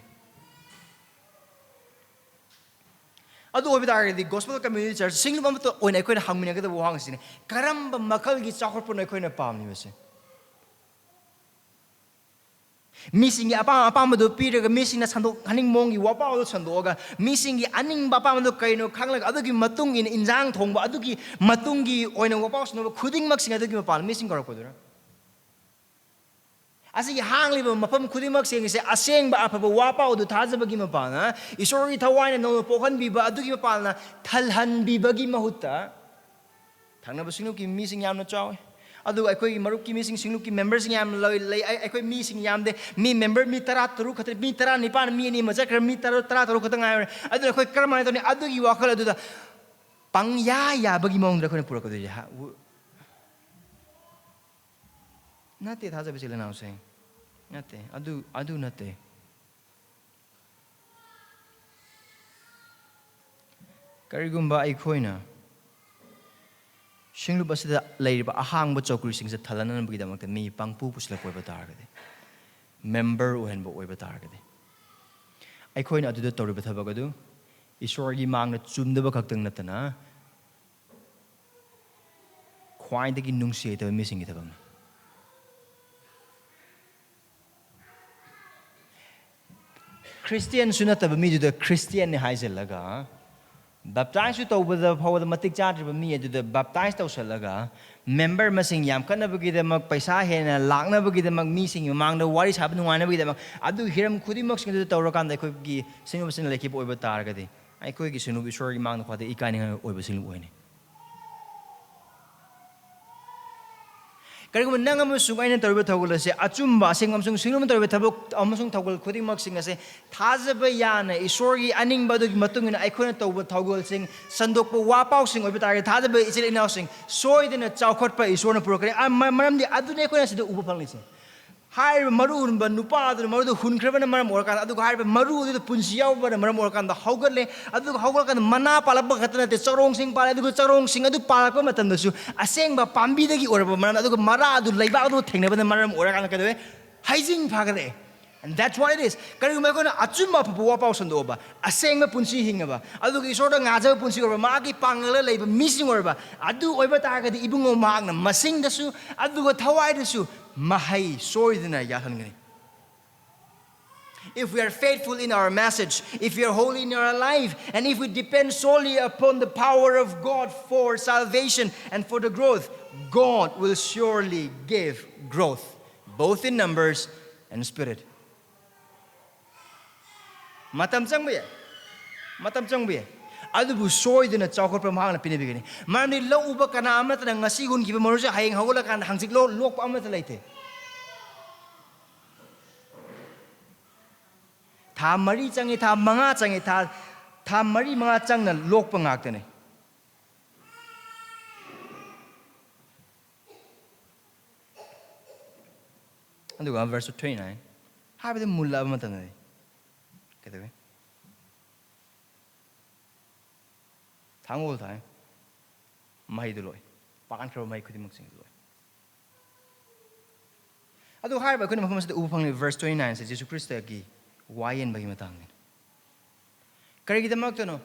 ꯑꯗꯨ ꯑꯣꯏꯕ ꯇꯥꯔꯒꯗꯤ Gospel Community Church ꯁꯤꯡꯂꯨꯞ ꯑꯃꯠꯇ ꯑꯣꯏꯅ ꯑꯩꯈꯣꯏꯅ ꯍꯪꯃꯤꯟꯅꯒꯗꯕ ꯋꯥꯍꯪꯁꯤꯅꯤ, ꯀꯔꯝꯕ ꯃꯈꯜꯒꯤ ꯆꯥꯎꯈꯠꯄꯅꯣ ꯑꯩꯈꯣꯏꯅ ꯄꯥꯝꯂꯤꯕꯁꯦ? ꯃꯤꯁꯤꯡꯒꯤ ꯑꯄꯥꯝ ꯑꯄꯥꯝꯕꯗꯨ ꯄꯤꯔꯒ, ꯃꯤꯁꯤꯡꯅ ꯁꯟꯗꯣꯛꯍꯟꯅꯤꯡꯕ ꯃꯑꯣꯡꯒꯤ ꯋꯥꯄꯥꯎꯗꯨ ꯁꯟꯗꯣꯛꯑꯒ, ꯃꯤꯁꯤꯡꯒꯤ ꯑꯅꯤꯡꯕ ꯑꯄꯥꯝꯕꯗꯨ ꯀꯩꯅꯣ ꯈꯪꯂꯒ, ꯑꯗꯨꯒꯤ ꯃꯇꯨꯡ ꯏꯟꯅ ꯏꯟꯖꯥꯡ ꯊꯣꯡꯕ, ꯑꯗꯨꯒꯤ ꯃꯇꯨꯡꯒꯤ ꯑꯣꯏꯅ ꯋꯥꯄꯥꯎ ꯁꯟꯗꯣꯛꯄ ꯈꯨꯗꯤꯡꯃꯛꯁꯤꯡ ꯑꯗꯨꯒꯤ ꯃꯄꯥꯟ ꯃꯤꯁꯤꯡ ꯀꯧꯔꯛꯄꯗꯨꯅ꯫ ꯑꯁꯤꯒꯤ ꯍꯥꯡꯂꯤꯕ ꯃꯐꯝ ꯈꯨꯗꯤꯡꯃꯛꯁꯤꯡꯁꯦ ꯑꯁꯦꯡꯕ ꯑꯐꯕ ꯋꯥꯄꯥꯎꯗꯨ ꯊꯥꯖꯕꯒꯤ ꯃꯄꯥꯟꯅ, ꯏꯁꯣꯔꯒꯤ ꯊꯋꯥꯏꯅ ꯅꯧꯅ ꯄꯣꯛꯍꯟꯕꯤꯕ ꯑꯗꯨꯒꯤ ꯃꯄꯥꯟꯅ ꯊꯜꯍꯟꯕꯤꯕꯒꯤ ꯃꯍꯨꯠꯇ, ꯊꯪꯅꯕ ꯁꯤꯡꯂꯨꯞꯀꯤ ꯃꯤꯁꯤꯡ ꯌꯥꯝꯅ ꯆꯥꯎꯏ, ꯑꯗꯨꯒ ꯑꯩꯈꯣꯏꯒꯤ ꯃꯔꯨꯞꯀꯤ ꯃꯤꯁꯤꯡ, ꯁꯤꯡꯂꯨꯞꯀꯤ memberꯁꯤꯡ ꯌꯥꯝꯅ ꯂꯩ, ꯂꯩ꯫ ꯑꯩ-, ꯑꯩꯈꯣꯏ ꯃꯤꯁꯤꯡ ꯌꯥꯝꯗꯦ, ꯃꯤ member ꯃꯤ ꯇꯔꯥ ꯇꯔꯨꯛ ꯈꯛꯇ, ꯃꯤ ꯇꯔꯥ ꯅꯤꯄꯥꯟ, ꯃꯤ ꯑꯅꯤ ꯑꯃ ꯆꯠꯈ꯭ꯔꯦ, ꯃꯤ ꯇꯔꯥ, ꯇꯔꯥ ꯇꯔꯨꯛ ꯈꯛꯇ ꯉꯥꯏꯔꯦ꯫ ꯑꯗꯨꯅ ꯑꯩꯈꯣꯏ ꯀꯔꯝꯍꯥꯏꯅ ꯇꯧꯅꯤ? ꯑꯗꯨꯒꯤ ꯋꯥꯈꯜ ꯑꯗꯨꯗ ꯄꯪꯌꯥ ꯌꯥꯕꯒꯤ ꯃꯑꯣꯡꯗ ꯑꯩꯈꯣꯏꯅ ꯄꯨꯔꯛꯀꯗꯣꯏꯁꯦ, ꯍꯥ? ꯎ-, ꯅꯠꯇꯦ, ꯊꯥꯖꯕ ꯏꯆꯤꯜ ꯏꯅꯥꯎꯁꯤꯡ, ꯅꯠꯇꯦ꯫ ꯑꯗꯨ, ꯑꯗꯨ ꯅꯠꯇꯦ꯫ ꯀꯔꯤꯒꯨꯝꯕ ꯑꯩꯈꯣꯏꯅ ꯁꯤꯡꯂꯨꯞ ꯑꯁꯤꯗ ꯂꯩꯔꯤꯕ ꯑꯍꯥꯡꯕ ꯆꯧꯀ꯭ꯔꯤꯁꯤꯡꯁꯦ ꯊꯜꯍꯟꯅꯕꯒꯤꯗꯃꯛꯇ ꯃꯤ ꯄꯪꯄꯨ ꯄꯨꯁꯤꯜꯂꯛꯄ ꯑꯣꯏꯕ ꯇꯥꯔꯒꯗꯤ, member ꯑꯣꯏꯍꯟꯕ ꯑꯣꯏꯕ ꯇꯥꯔꯒꯗꯤ, ꯑꯩꯈꯣꯏꯅ ꯑꯗꯨꯗ ꯇꯧꯔꯤꯕ ꯊꯕꯛ ꯑꯗꯨ ꯏꯁꯣꯔꯒꯤ ꯃꯥꯡꯗ ꯆꯨꯝꯗꯕ ꯈꯛꯇꯪ ꯅꯠꯇꯅ, ꯈ꯭ꯋꯥꯏꯗꯒꯤ ꯅꯨꯡꯁꯤ ꯂꯩꯇꯕ ꯃꯤꯁꯤꯡꯒꯤ ꯊꯕꯛꯅꯤ꯫ ꯈ꯭ꯔꯤꯁꯇꯤꯌꯥꯟꯁꯨ ꯅꯠꯇꯕ ꯃꯤꯗꯨꯗ ꯈ꯭ꯔꯤꯁꯇꯤꯌꯥꯟꯅꯤ ꯍꯥꯏꯖꯤꯜꯂꯒ, ꯕꯦꯞꯇꯥꯏꯖꯁꯨ ꯇꯧꯕꯗ ꯐꯥꯎꯕꯗ ꯃꯇꯤꯛ ꯆꯥꯗ꯭ꯔꯤꯕ ꯃꯤ ꯑꯗꯨꯗ ꯕꯦꯞꯇꯥꯏꯖ ꯇꯧꯁꯜꯂꯒ, member ꯃꯁꯤꯡ ꯌꯥꯝꯈꯠꯅꯕꯒꯤꯗꯃꯛ, ꯄꯩꯁꯥ ꯍꯦꯟꯅ ꯂꯥꯛꯅꯕꯒꯤꯗꯃꯛ, ꯃꯤꯁꯤꯡꯒꯤ ꯃꯃꯥꯡꯗ ꯋꯥꯔꯤ ꯁꯥꯕ ꯅꯨꯡꯉꯥꯏꯅꯕꯒꯤꯗꯃꯛ, ꯑꯗꯨ ꯍꯤꯔꯝ ꯈꯨꯗꯤꯡꯃꯛꯁꯤꯡ ꯑꯗꯨꯗ ꯇꯧꯔꯀꯥꯟꯗ ꯑꯩꯈꯣꯏꯒꯤ ꯁꯤꯡꯂꯨꯞ ꯑꯁꯤꯅ ꯂꯩꯈꯤꯕ ꯑꯣꯏꯕ ꯇꯥꯔꯒꯗꯤ, ꯑꯩꯈꯣꯏꯒꯤ ꯁꯤꯡꯂꯨꯞ ꯏꯁꯣꯔꯒꯤ ꯃꯥꯡꯗ ꯈ꯭ꯋꯥꯏꯗꯒꯤ ꯏꯀꯥꯏꯅꯤꯡꯉꯥꯏ ꯑꯣꯏꯕ ꯁꯤꯡꯂꯨꯞ ꯑꯣꯏꯅꯤ꯫ ꯀꯔꯤꯒꯨꯝꯕ ꯅꯪ ꯑꯃꯁꯨꯡ ꯑꯩꯅ ꯇꯧꯔꯤꯕ ꯊꯧꯒꯜ ꯑꯁꯦ ꯑꯆꯨꯝꯕ, ꯑꯁꯦꯡꯕ ꯑꯃꯁꯨꯡ ꯁꯤꯡꯂꯨꯞꯅ ꯇꯧꯔꯤꯕ ꯊꯕꯛ ꯑꯃꯁꯨꯡ ꯊꯧꯒꯜ ꯈꯨꯗꯤꯡꯃꯛꯁꯤꯡ ꯑꯁꯦ ꯊꯥꯖꯕ ꯌꯥꯅ ꯏꯁꯣꯔꯒꯤ ꯑꯅꯤꯡꯕ ꯑꯗꯨꯒꯤ ꯃꯇꯨꯡ ꯏꯟꯅ ꯑꯩꯈꯣꯏꯅ ꯇꯧꯕ ꯊꯧꯒꯜꯁꯤꯡ ꯁꯟꯗꯣꯛꯄ ꯋꯥꯄꯥꯎꯁꯤꯡ ꯑꯣꯏꯕ ꯇꯥꯔꯒꯗꯤ, ꯊꯥꯖꯕ ꯏꯆꯤꯜ ꯏꯅꯥꯎꯁꯤꯡ, ꯁꯣꯏꯗꯅ ꯆꯥꯎꯈꯠꯄ ꯏꯁꯣꯔꯅ ꯄꯨꯔꯛꯀꯅꯤ꯫ ꯑ, ꯃ-, ꯃꯔꯝꯗꯤ ꯑꯗꯨꯅꯤ ꯑꯩꯈꯣꯏꯅ ꯁꯤꯗ ꯎꯕ ꯐꯪꯂꯤꯁꯦ꯫ ꯍꯥꯏꯔꯤꯕ ꯃꯔꯨ ꯍꯨꯟꯕ ꯅꯨꯄꯥ ꯑꯗꯨꯅ ꯃꯔꯨꯗꯨ ꯍꯨꯟꯈ꯭ꯔꯕꯅ ꯃꯔꯝ ꯑꯣꯏꯔꯀꯥꯟꯗ, ꯑꯗꯨꯒ ꯍꯥꯏꯔꯤꯕ ꯃꯔꯨ ꯑꯗꯨꯗ ꯄꯨꯟꯁꯤ ꯌꯥꯎꯕꯅ ꯃꯔꯝ ꯑꯣꯏꯔꯀꯥꯟꯗ ꯍꯧꯒꯠꯂꯦ꯫ ꯑꯗꯨꯒ ꯍꯧꯒꯠꯂꯀꯥꯟꯗ ꯃꯅꯥ ꯄꯥꯜꯂꯛꯄ ꯈꯛꯇ ꯅꯠꯇꯦ, ꯆꯔꯣꯡꯁꯤꯡ ꯄꯥꯜꯂꯦ꯫ ꯑꯗꯨꯒ ꯆꯔꯣꯡꯁꯤꯡ ꯑꯗꯨ ꯄꯥꯜꯂꯛꯄ ꯃꯇꯝꯗꯁꯨ ꯑꯁꯦꯡꯕ ꯄꯥꯝꯕꯤꯗꯒꯤ ꯑꯣꯏꯔꯕ ꯃꯔꯝ, ꯑꯗꯨꯒ ꯃꯔꯥ ꯑꯗꯨ ꯂꯩꯕꯥꯛ ꯑꯗꯨ ꯊꯦꯡꯅꯕꯅ ꯃꯔꯝ ꯑꯣꯏꯔꯀꯥꯟꯗ ꯀꯩꯗꯧꯋꯦ? ꯍꯩꯖꯤꯡ ꯐꯥꯒꯠꯂꯛꯑꯦ꯫ And that's what it is. ꯀꯔꯤꯒꯨꯝꯕ ꯑꯩꯈꯣꯏꯅ ꯑꯆꯨꯝꯕ ꯑꯐꯕ ꯋꯥꯄꯥꯎ ꯁꯟꯗꯣꯛꯑꯕ, ꯑꯁꯦꯡꯕ ꯄꯨꯟꯁꯤ ꯍꯤꯡꯉꯕ, ꯑꯗꯨꯒ ꯏꯁꯣꯔꯗ ꯉꯥꯖꯕ ꯄꯨꯟꯁꯤ ꯑꯣꯏꯔꯕ, ꯃꯥꯒꯤ ꯄꯥꯡꯒꯜꯗ ꯂꯩꯕ ꯃꯤꯁꯤꯡ ꯑꯣꯏꯔꯕ, ꯑꯗꯨ ꯑꯣꯏꯕ ꯇꯥꯔꯒꯗꯤ ꯏꯕꯨꯡꯉꯣ ꯃꯍꯥꯛꯅ ꯃꯁꯤꯡꯗꯁꯨ ꯑꯗꯨꯒ ꯊꯋꯥꯏꯗꯁꯨ ꯃꯍꯩ ꯁꯣꯏꯗꯅ ꯌꯥꯜꯍꯟꯒꯅꯤ꯫ If we are faithful in our message, if we are holy in our life, and if we depend solely upon the power of God for salvation and for the growth, God will surely give growth, both in numbers and spirit. ꯃꯇꯝ ꯆꯪꯕ ꯌꯥꯏ, ꯃꯇꯝ ꯆꯪꯕ ꯌꯥꯏ, ꯑꯗꯨꯕꯨ ꯁꯣꯏꯗꯅ ꯆꯥꯎꯈꯠꯄ ꯃꯍꯥꯛꯅ ꯄꯤꯅꯕꯤꯒꯅꯤ꯫ ꯃꯔꯝꯗꯤ ꯂꯧ ꯎꯕ ꯀꯅꯥ ꯑꯃꯠꯇꯅ ꯉꯁꯤ ꯍꯨꯟꯈꯤꯕ ꯃꯔꯨꯁꯦ ꯍꯌꯦꯡ ꯍꯧꯒꯠꯂꯀꯥꯟꯗ ꯍꯪꯆꯤꯠ ꯂꯣ-, ꯂꯣꯛꯄ ꯑꯃꯠꯇ ꯂꯩꯇꯦ꯫ ꯊꯥ ꯃꯔꯤ ꯆꯪꯉꯤ, ꯊꯥ ꯃꯉꯥ ꯆꯪꯉꯤ, ꯊꯥ, ꯊꯥ ꯃꯔꯤ ꯃꯉꯥ ꯆꯪꯅ ꯂꯣꯛꯄ ꯉꯥꯛꯇꯅꯤ꯫ ꯑꯗꯨꯒ verse twenty nine ꯍꯥꯏꯕꯗꯤ ꯃꯨꯜꯂꯛꯑꯕ ꯃꯇꯝꯗꯗꯤ ꯀꯩꯗꯧꯏ? ꯊꯥꯡꯒꯣꯜ ꯊꯥꯏ, ꯃꯍꯩꯗꯨ ꯂꯣꯛꯏ, ꯄꯥꯟꯈ꯭ꯔꯕ ꯃꯍꯩ ꯈꯨꯗꯤꯡꯃꯛꯁꯤꯡ ꯂꯣꯛꯏ꯫ ꯑꯗꯨ ꯍꯥꯏꯔꯤꯕ ꯑꯩꯈꯣꯏꯅ ꯃꯐꯝ ꯑꯁꯤꯗ ꯎꯕ ꯐꯪꯂꯤꯕ verse twenty nine ꯁꯦ ꯖꯤꯁꯨ ꯈ꯭ꯔꯤꯁꯇꯒꯤ ꯋꯥꯌꯦꯟꯕꯒꯤ ꯃꯇꯥꯡꯅꯤ꯫ ꯀꯔꯤꯒꯤꯗꯃꯛꯇꯅꯣ?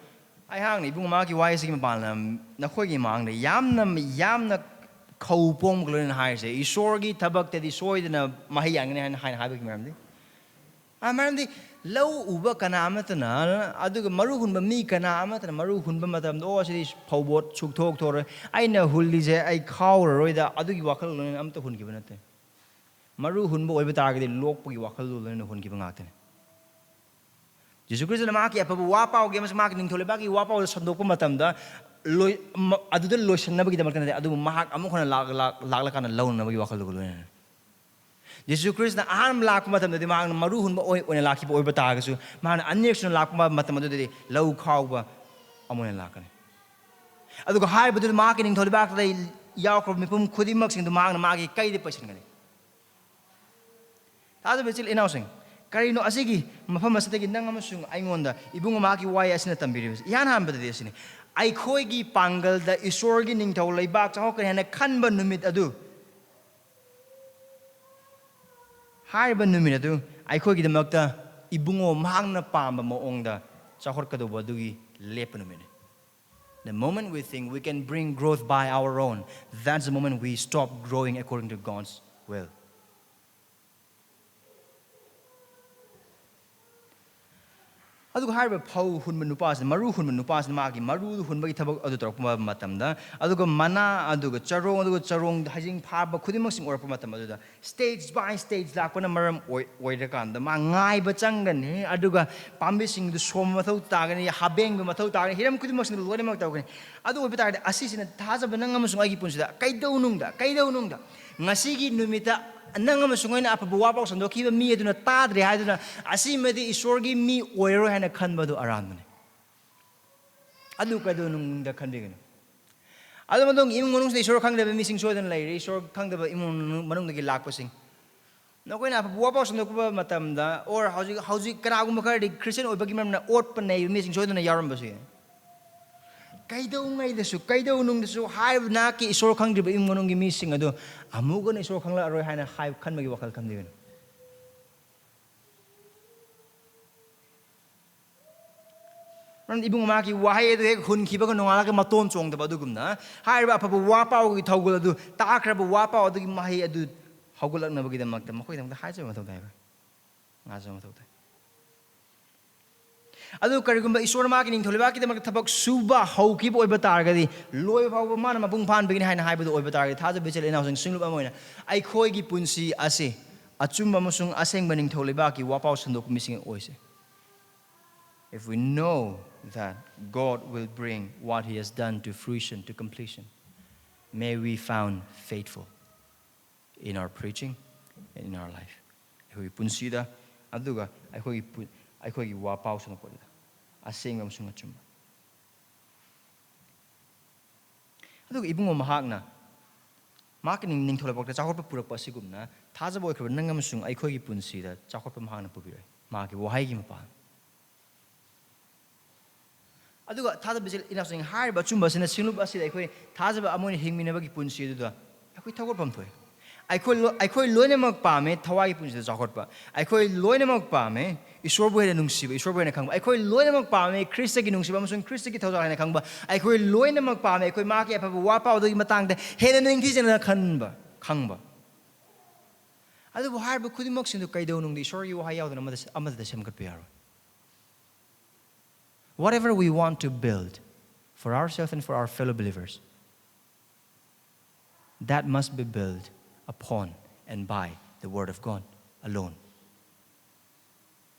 ꯑꯩꯍꯥꯛꯅ ꯏꯕꯨꯡ ꯃꯍꯥꯛꯀꯤ ꯋꯥꯍꯩꯁꯤꯒꯤ ꯃꯄꯥꯟꯗ ꯅꯈꯣꯏꯒꯤ ꯃꯥꯡꯗ ꯌꯥꯝꯅ, ꯌꯥꯝꯅ ꯈꯧ ꯄꯣꯡꯕꯒ ꯂꯣꯏꯅꯅ ꯍꯥꯏꯔꯤꯁꯦ, ꯏꯁꯣꯔꯒꯤ ꯊꯕꯛꯇꯗꯤ ꯁꯣꯏꯗꯅ ꯃꯍꯩ ꯌꯥꯟꯒꯅꯤ ꯍꯥꯏꯅ, ꯍꯥꯏꯅ ꯍꯥꯏꯕꯒꯤ ꯃꯔꯝꯗꯤ, ꯑ, ꯃꯔꯝꯗꯤ ꯂꯧ ꯎꯕ ꯀꯅꯥ ꯑꯃꯠꯇꯅ, ꯑꯗꯨꯒ ꯃꯔꯨ ꯍꯨꯟꯕ ꯃꯤ ꯀꯅꯥ ꯑꯃꯠꯇꯅ ꯃꯔꯨ ꯍꯨꯟꯕ ꯃꯇꯝꯗ, "ꯑꯣ, ꯑꯁꯤꯗꯤ ꯐꯧꯕꯣꯠ ꯁꯨꯛꯊꯣꯛ ꯊꯣꯛꯑꯔꯣꯏ, ꯑꯩꯅ ꯍꯨꯜꯂꯤꯁꯦ ꯑꯩ ꯈꯥꯎꯔꯔꯣꯏꯗ" ꯑꯗꯨꯒꯤ ꯋꯥꯈꯜꯂꯣꯟ ꯑꯃꯠꯇ ꯍꯨꯟꯈꯤꯕ ꯅꯠꯇꯦ꯫ ꯃꯔꯨ ꯍꯨꯟꯕ ꯑꯣꯏꯕ ꯇꯥꯔꯒꯗꯤ ꯂꯣꯛꯄꯒꯤ ꯋꯥꯈꯜꯂꯣꯟ ꯂꯣꯏꯅ ꯍꯨꯟꯈꯤꯕ ꯉꯥꯛꯇꯅꯤ꯫ ꯖꯤꯁꯨ ꯈ꯭ꯔꯤꯁꯇꯅ ꯃꯍꯥꯛꯀꯤ ꯑꯐꯕ ꯋꯥ ꯄꯥꯎꯒꯤ ꯑꯃꯁꯨꯡ ꯃꯍꯥꯛꯀꯤ ꯅꯤꯡꯊꯧ ꯂꯩꯕꯥꯛꯀꯤ ꯋꯥ ꯄꯥꯎꯗ ꯁꯟꯗꯣꯛꯄ ꯃꯇꯝꯗ ꯂꯣꯏ-, ꯃ-, ꯑꯗꯨꯗ ꯂꯣꯏꯁꯤꯟꯅꯕꯒꯤꯗꯃꯛꯇ ꯅꯠꯇꯦ, ꯑꯗꯨꯕꯨ ꯃꯍꯥꯛ ꯑꯃꯨꯛ ꯍꯟꯅ ꯂꯥꯛ-, ꯂꯥꯛ-, ꯂꯥꯛꯂꯀꯥꯟꯗ ꯂꯧꯅꯅꯕꯒꯤ ꯋꯥꯈꯜꯗꯨꯒ ꯂꯣꯏꯅꯅ꯫ ꯖꯤꯁꯨ ꯈ꯭ꯔꯤꯁꯇꯅ ꯑꯍꯥꯟꯕ ꯂꯥꯛꯄ ꯃꯇꯝꯗꯗꯤ ꯃꯍꯥꯛꯅ ꯃꯔꯨ ꯍꯨꯟꯕ ꯑꯣꯏ-, ꯑꯣꯏꯅ ꯂꯥꯛꯈꯤꯕ ꯑꯣꯏꯕ ꯇꯥꯔꯒꯁꯨ, ꯃꯍꯥꯛꯅ ꯑꯅꯤꯔꯛꯁꯨꯅ ꯂꯥꯛꯄ ꯃꯇꯝ ꯑꯗꯨꯗꯗꯤ ꯂꯧ ꯈꯥꯎꯕ ꯑꯃ ꯑꯣꯏꯅ ꯂꯥꯛꯀꯅꯤ꯫ ꯑꯗꯨꯒ ꯍꯥꯏꯔꯤꯕꯗꯨꯗ ꯃꯍꯥꯛꯀꯤ ꯅꯤꯡꯊꯧ ꯂꯩꯕꯥꯛꯇ ꯌꯥꯎꯈ꯭ꯔꯕ ꯃꯤꯄꯨꯝ ꯈꯨꯗꯤꯡꯃꯛꯁꯤꯡꯗꯨ ꯃꯍꯥꯛꯅ ꯃꯥꯒꯤ ꯀꯩꯗ ꯄꯩꯁꯤꯟꯒꯅꯤ꯫ ꯊꯥꯖꯕ ꯏꯆꯤꯜ ꯏꯅꯥꯎꯁꯤꯡ, ꯀꯔꯤꯅꯣ ꯑꯁꯤꯒꯤ ꯃꯐꯝ ꯑꯁꯤꯗꯒꯤ ꯅꯪ ꯑꯃꯁꯨꯡ ꯑꯩꯉꯣꯟꯗ ꯏꯕꯨꯡ ꯃꯍꯥꯛꯀꯤ ꯋꯥꯍꯩ ꯑꯁꯤꯅ ꯇꯝꯕꯤꯔꯤꯕꯁꯤ? ꯏꯍꯥꯟ ꯍꯥꯟꯕꯗꯗꯤ ꯑꯁꯤꯅꯤ, ꯑꯩꯈꯣꯏꯒꯤ ꯄꯥꯡꯒꯜꯗ ꯏꯁꯣꯔꯒꯤ ꯅꯤꯡꯊꯧ ꯂꯩꯕꯥꯛ ꯆꯥꯎꯈꯠꯀꯅꯤ ꯍꯥꯏꯅ ꯈꯟꯕ ꯅꯨꯃꯤꯠ ꯑꯗꯨ, ꯍꯥꯏꯔꯤꯕ ꯅꯨꯃꯤꯠ ꯑꯗꯨ ꯑꯩꯈꯣꯏꯒꯤꯗꯃꯛꯇ ꯏꯕꯨꯡꯉꯣ ꯃꯍꯥꯛꯅ ꯄꯥꯝꯕ ꯃꯑꯣꯡꯗ ꯆꯥꯎꯈꯠꯀꯗꯧꯕ ꯑꯗꯨꯒꯤ ꯂꯦꯞꯄ ꯅꯨꯃꯤꯠꯅꯤ. The moment we think we can bring growth by our own, that's the moment we stop growing according to God's will. ꯑꯗꯨꯒ ꯍꯥꯏꯔꯤꯕ ꯐꯧ ꯍꯨꯟꯕ ꯅꯨꯄꯥꯁꯤꯅ, ꯃꯔꯨ ꯍꯨꯟꯕ ꯅꯨꯄꯥꯁꯤꯅ ꯃꯥꯒꯤ ꯃꯔꯨ ꯍꯨꯟꯕꯒꯤ ꯊꯕꯛ ꯑꯗꯨ ꯇꯧꯔꯛꯄ ꯃꯇꯝꯗ, ꯑꯗꯨꯒ ꯃꯅꯥ, ꯑꯗꯨꯒ ꯆꯔꯣꯡ, ꯑꯗꯨꯒ ꯆꯔꯣꯡ ꯍꯩꯖꯤꯡ ꯐꯥꯕ ꯈꯨꯗꯤꯡꯃꯛꯁꯤꯡ ꯎꯔꯛꯄ ꯃꯇꯝ ꯑꯗꯨꯗ, stage by stage ꯂꯥꯛꯄꯅ ꯃꯔꯝ ꯑꯣꯏ-, ꯑꯣꯏꯔꯀꯥꯟꯗ ꯃꯥ ꯉꯥꯏꯕ ꯆꯪꯒꯅꯤ, ꯑꯗꯨꯒ ꯄꯥꯝꯕꯤꯁꯤꯡꯗꯨ ꯁꯣꯝꯕ ꯃꯊꯧ ꯇꯥꯒꯅꯤ, ꯍꯥꯕꯦꯡꯕ ꯃꯊꯧ ꯇꯥꯒꯅꯤ, ꯍꯤꯔꯝ ꯈꯨꯗꯤꯡꯃꯛꯁꯤꯡꯗ ꯂꯣꯏꯅꯃꯛ ꯇꯧꯒꯅꯤ꯫ ꯑꯗꯨ ꯑꯣꯏꯕ ꯇꯥꯔꯒꯗꯤ, ꯑꯁꯤꯁꯤꯅ ꯊꯥꯖꯕ ꯅꯪ ꯑꯃꯁꯨꯡ ꯑꯩꯒꯤ ꯄꯨꯟꯁꯤꯗ ꯀꯩꯗꯧꯅꯨꯡꯗ, ꯀꯩꯗꯧꯅꯨꯡꯗ ꯉꯁꯤꯒꯤ ꯅꯨꯃꯤꯠꯇ ꯅꯪ ꯑꯃꯁꯨꯡ ꯑꯩꯅ ꯑꯐꯕ ꯋꯥꯄꯥꯎ ꯁꯟꯗꯣꯛꯈꯤꯕ ꯃꯤ ꯑꯗꯨꯅ ꯇꯥꯗ꯭ꯔꯦ ꯍꯥꯏꯗꯨꯅ ꯑꯁꯤꯃꯗꯤ ꯏꯁꯣꯔꯒꯤ ꯃꯤ ꯑꯣꯏꯔꯔꯣꯏ ꯍꯥꯏꯅ ꯈꯟꯕꯗꯨ ꯑꯔꯥꯟꯕꯅꯤ꯫ ꯑꯗꯨ ꯀꯩꯗꯧꯅꯨꯡꯗ ꯈꯟꯕꯤꯒꯅꯨ꯫ ꯑꯗꯨ ꯃꯇꯨꯡ ꯏꯃꯨꯡ ꯃꯅꯨꯡꯁꯤꯗ ꯏꯁꯣꯔ ꯈꯪꯗꯕ ꯃꯤꯁꯤꯡ ꯁꯣꯏꯗꯅ ꯂꯩꯔꯤ, ꯏꯁꯣꯔ ꯈꯪꯗꯕ ꯏꯃꯨꯡ ꯃꯅꯨꯡꯗꯒꯤ ꯂꯥꯛꯄꯁꯤꯡ꯫ ꯅꯈꯣꯏꯅ ꯑꯐꯕ ꯋꯥꯄꯥꯎ ꯁꯟꯗꯣꯛꯄ ꯃꯇꯝꯗ, or ꯍꯧꯖꯤꯛ, ꯍꯧꯖꯤꯛ ꯀꯅꯥꯒꯨꯝꯕ ꯈꯔꯗꯤ ꯈ꯭ꯔꯤꯁꯇꯤꯌꯥꯟ ꯑꯣꯏꯕꯒꯤ ꯃꯔꯝꯅ ꯑꯣꯠꯄ ꯅꯩꯕ ꯃꯤꯁꯤꯡ ꯁꯣꯏꯗꯅ ꯌꯥꯎꯔꯝꯕꯁꯨ ꯌꯥꯏ꯫ ꯀꯩꯗꯧꯉꯩꯗꯁꯨ, ꯀꯩꯗꯧꯅꯨꯡꯗꯁꯨ ꯍꯥꯏꯔꯤꯕ ꯅꯍꯥꯛꯀꯤ ꯏꯁꯣꯔ ꯈꯪꯗ꯭ꯔꯤꯕ ꯏꯃꯨꯡ ꯃꯅꯨꯡꯒꯤ ꯃꯤꯁꯤꯡ ꯑꯗꯨ ꯑꯃꯨꯛ ꯍꯟꯅ ꯏꯁꯣꯔ ꯈꯪꯂꯛꯑꯔꯣꯏ ꯍꯥꯏꯅ ꯍꯥꯏ-, ꯈꯟꯕꯒꯤ ꯋꯥꯈꯜ ꯈꯟꯕꯤꯒꯅꯨ꯫ ꯃꯔꯝꯗꯤ ꯏꯕꯨꯡ ꯃꯍꯥꯛꯀꯤ ꯋꯥꯍꯩ ꯑꯗꯨ ꯍꯦꯛ ꯍꯨꯟꯈꯤꯕꯒ ꯅꯣꯡꯉꯥꯜꯂꯒ ꯃꯇꯣꯟ ꯆꯣꯡꯗꯕ ꯑꯗꯨꯒꯨꯝꯅ, ꯍꯥꯏꯔꯤꯕ ꯑꯐꯕ ꯋꯥ ꯄꯥꯎꯒꯤ ꯊꯧꯒꯜ ꯑꯗꯨ ꯇꯥꯈ꯭ꯔꯕ ꯋꯥ ꯄꯥꯎ ꯑꯗꯨꯒꯤ ꯃꯍꯩ ꯑꯗꯨ ꯍꯧꯒꯠꯂꯛꯅꯕꯒꯤꯗꯃꯛꯇ ꯃꯈꯣꯏꯒꯤꯗꯃꯛꯇ ꯍꯥꯏꯖꯕ ꯃꯊꯧ ꯇꯥꯏ, ꯉꯥꯖꯕ ꯃꯊꯧ ꯇꯥꯏ꯫ ꯑꯗꯨ ꯀꯔꯤꯒꯨꯝꯕ ꯏꯁꯣꯔꯅ ꯃꯍꯥꯛꯀꯤ ꯅꯤꯡꯊꯧ ꯂꯩꯕꯥꯛꯀꯤꯗꯃꯛꯇ ꯊꯕꯛ ꯁꯨꯕ ꯍꯧꯈꯤꯕ ꯑꯣꯏꯕ ꯇꯥꯔꯒꯗꯤ, ꯂꯣꯏꯕ ꯐꯥꯎꯕ ꯃꯥꯅ ꯃꯄꯨꯡ ꯐꯥꯍꯟꯕꯒꯤꯅꯤ ꯍꯥꯏꯅ ꯍꯥꯏꯕꯗꯨ ꯑꯣꯏꯕ ꯇꯥꯔꯒꯗꯤ, ꯊꯥꯖꯕ ꯏꯆꯤꯜ ꯏꯅꯥꯎꯁꯤꯡ, ꯁꯤꯡꯂꯨꯞ ꯑꯃ ꯑꯣꯏꯅ ꯑꯩꯈꯣꯏꯒꯤ ꯄꯨꯟꯁꯤ ꯑꯁꯤ ꯑꯆꯨꯝꯕ ꯑꯃꯁꯨꯡ ꯑꯁꯦꯡꯕ ꯅꯤꯡꯊꯧ ꯂꯩꯕꯥꯛꯀꯤ ꯋꯥꯄꯥꯎ ꯁꯟꯗꯣꯛꯄ ꯃꯤꯁꯤꯡ ꯑꯣꯏꯁꯦ꯫ If we know that God will bring what He has done to fruition, to completion, may we found faithful in our preaching and in our life. ꯑꯩꯈꯣꯏꯒꯤ ꯄꯨꯟꯁꯤꯗ, ꯑꯗꯨꯒ ꯑꯩꯈꯣꯏꯒꯤ ꯄꯨ-, ꯑꯩꯈꯣꯏꯒꯤ ꯋꯥ ꯄꯥꯎ ꯁꯟꯗꯣꯛꯄꯗ ꯑꯁꯦꯡꯕ ꯑꯃꯁꯨꯡ ꯑꯆꯨꯝꯕ꯫ ꯑꯗꯨꯒ ꯏꯕꯨꯡꯉꯣ ꯃꯍꯥꯛꯅ, ꯃꯍꯥꯛꯀꯤ ꯅꯤꯡ-, ꯅꯤꯡꯊꯧ ꯂꯩꯕꯥꯛꯇ ꯆꯥꯎꯈꯠꯄ ꯄꯨꯔꯛꯄ ꯑꯁꯤꯒꯨꯝꯅ, ꯊꯥꯖꯕ ꯑꯣꯏꯈ꯭ꯔꯕ ꯅꯪ ꯑꯃꯁꯨꯡ ꯑꯩꯈꯣꯏꯒꯤ ꯄꯨꯟꯁꯤꯗ ꯆꯥꯎꯈꯠꯄ ꯃꯍꯥꯛꯅ ꯄꯨꯕꯤꯔꯛꯏ, ꯃꯍꯥꯛꯀꯤ ꯋꯥꯍꯩꯒꯤ ꯃꯄꯥꯟ꯫ ꯑꯗꯨꯒ ꯊꯥꯖꯕ ꯏꯆꯤꯜ ꯏꯅꯥꯎꯁꯤꯡ, ꯍꯥꯏꯔꯤꯕ ꯑꯆꯨꯝꯕ ꯑꯁꯤꯅ ꯁꯤꯡꯂꯨꯞ ꯑꯁꯤꯗ ꯑꯩꯈꯣꯏ ꯊꯥꯖꯕ ꯑꯃ ꯑꯣꯏꯅ ꯍꯤꯡꯃꯤꯟꯅꯕꯒꯤ ꯄꯨꯟꯁꯤ ꯑꯗꯨꯗ ꯑꯩꯈꯣꯏ ꯊꯧꯒꯠꯐꯝ ꯊꯣꯛꯏ꯫ ꯑꯩꯈꯣꯏ ꯂꯣ-, ꯑꯩꯈꯣꯏ ꯂꯣꯏꯅꯃꯛ ꯄꯥꯝꯃꯦ ꯊꯋꯥꯏꯒꯤ ꯄꯨꯟꯁꯤꯗ ꯆꯥꯎꯈꯠꯄ꯫ ꯑꯩꯈꯣꯏ ꯂꯣꯏꯅꯃꯛ ꯄꯥꯝꯃꯦ ꯏꯁꯣꯔꯕꯨ ꯍꯦꯟꯅ ꯅꯨꯡꯁꯤꯕ, ꯏꯁꯣꯔꯕꯨ ꯍꯦꯟꯅ ꯈꯪꯕ꯫ ꯑꯩꯈꯣꯏ ꯂꯣꯏꯅꯃꯛ ꯄꯥꯝꯃꯦ ꯈ꯭ꯔꯤꯁꯇꯒꯤ ꯅꯨꯡꯁꯤꯕ ꯑꯃꯁꯨꯡ ꯈ꯭ꯔꯤꯁꯇꯒꯤ ꯊꯧꯖꯥꯜ ꯍꯦꯟꯅ ꯈꯪꯕ꯫ ꯑꯩꯈꯣꯏ ꯂꯣꯏꯅꯃꯛ ꯄꯥꯝꯃꯦ ꯑꯩꯈꯣꯏ ꯃꯍꯥꯛꯀꯤ ꯑꯐꯕ ꯋꯥ ꯄꯥꯎꯗꯒꯤ ꯃꯇꯥꯡꯗ ꯍꯦꯟꯅ ꯅꯤꯡꯊꯤꯖꯅ ꯈꯟꯕ, ꯈꯪꯕ꯫ ꯑꯗꯨꯕꯨ ꯍꯥꯏꯔꯤꯕ ꯈꯨꯗꯤꯡꯃꯛꯁꯤꯡꯗꯨ ꯀꯩꯗꯧꯅꯨꯡꯗ ꯏꯁꯣꯔꯒꯤ ꯋꯥꯍꯩ ꯌꯥꯎꯗꯅ ꯑꯃꯗ, ꯑꯃꯗ ꯁꯦꯝꯒꯠꯄ ꯌꯥꯔꯣꯏ꯫ Whatever we want to build for ourselves and for our fellow believers, that must be built upon and by the Word of God alone.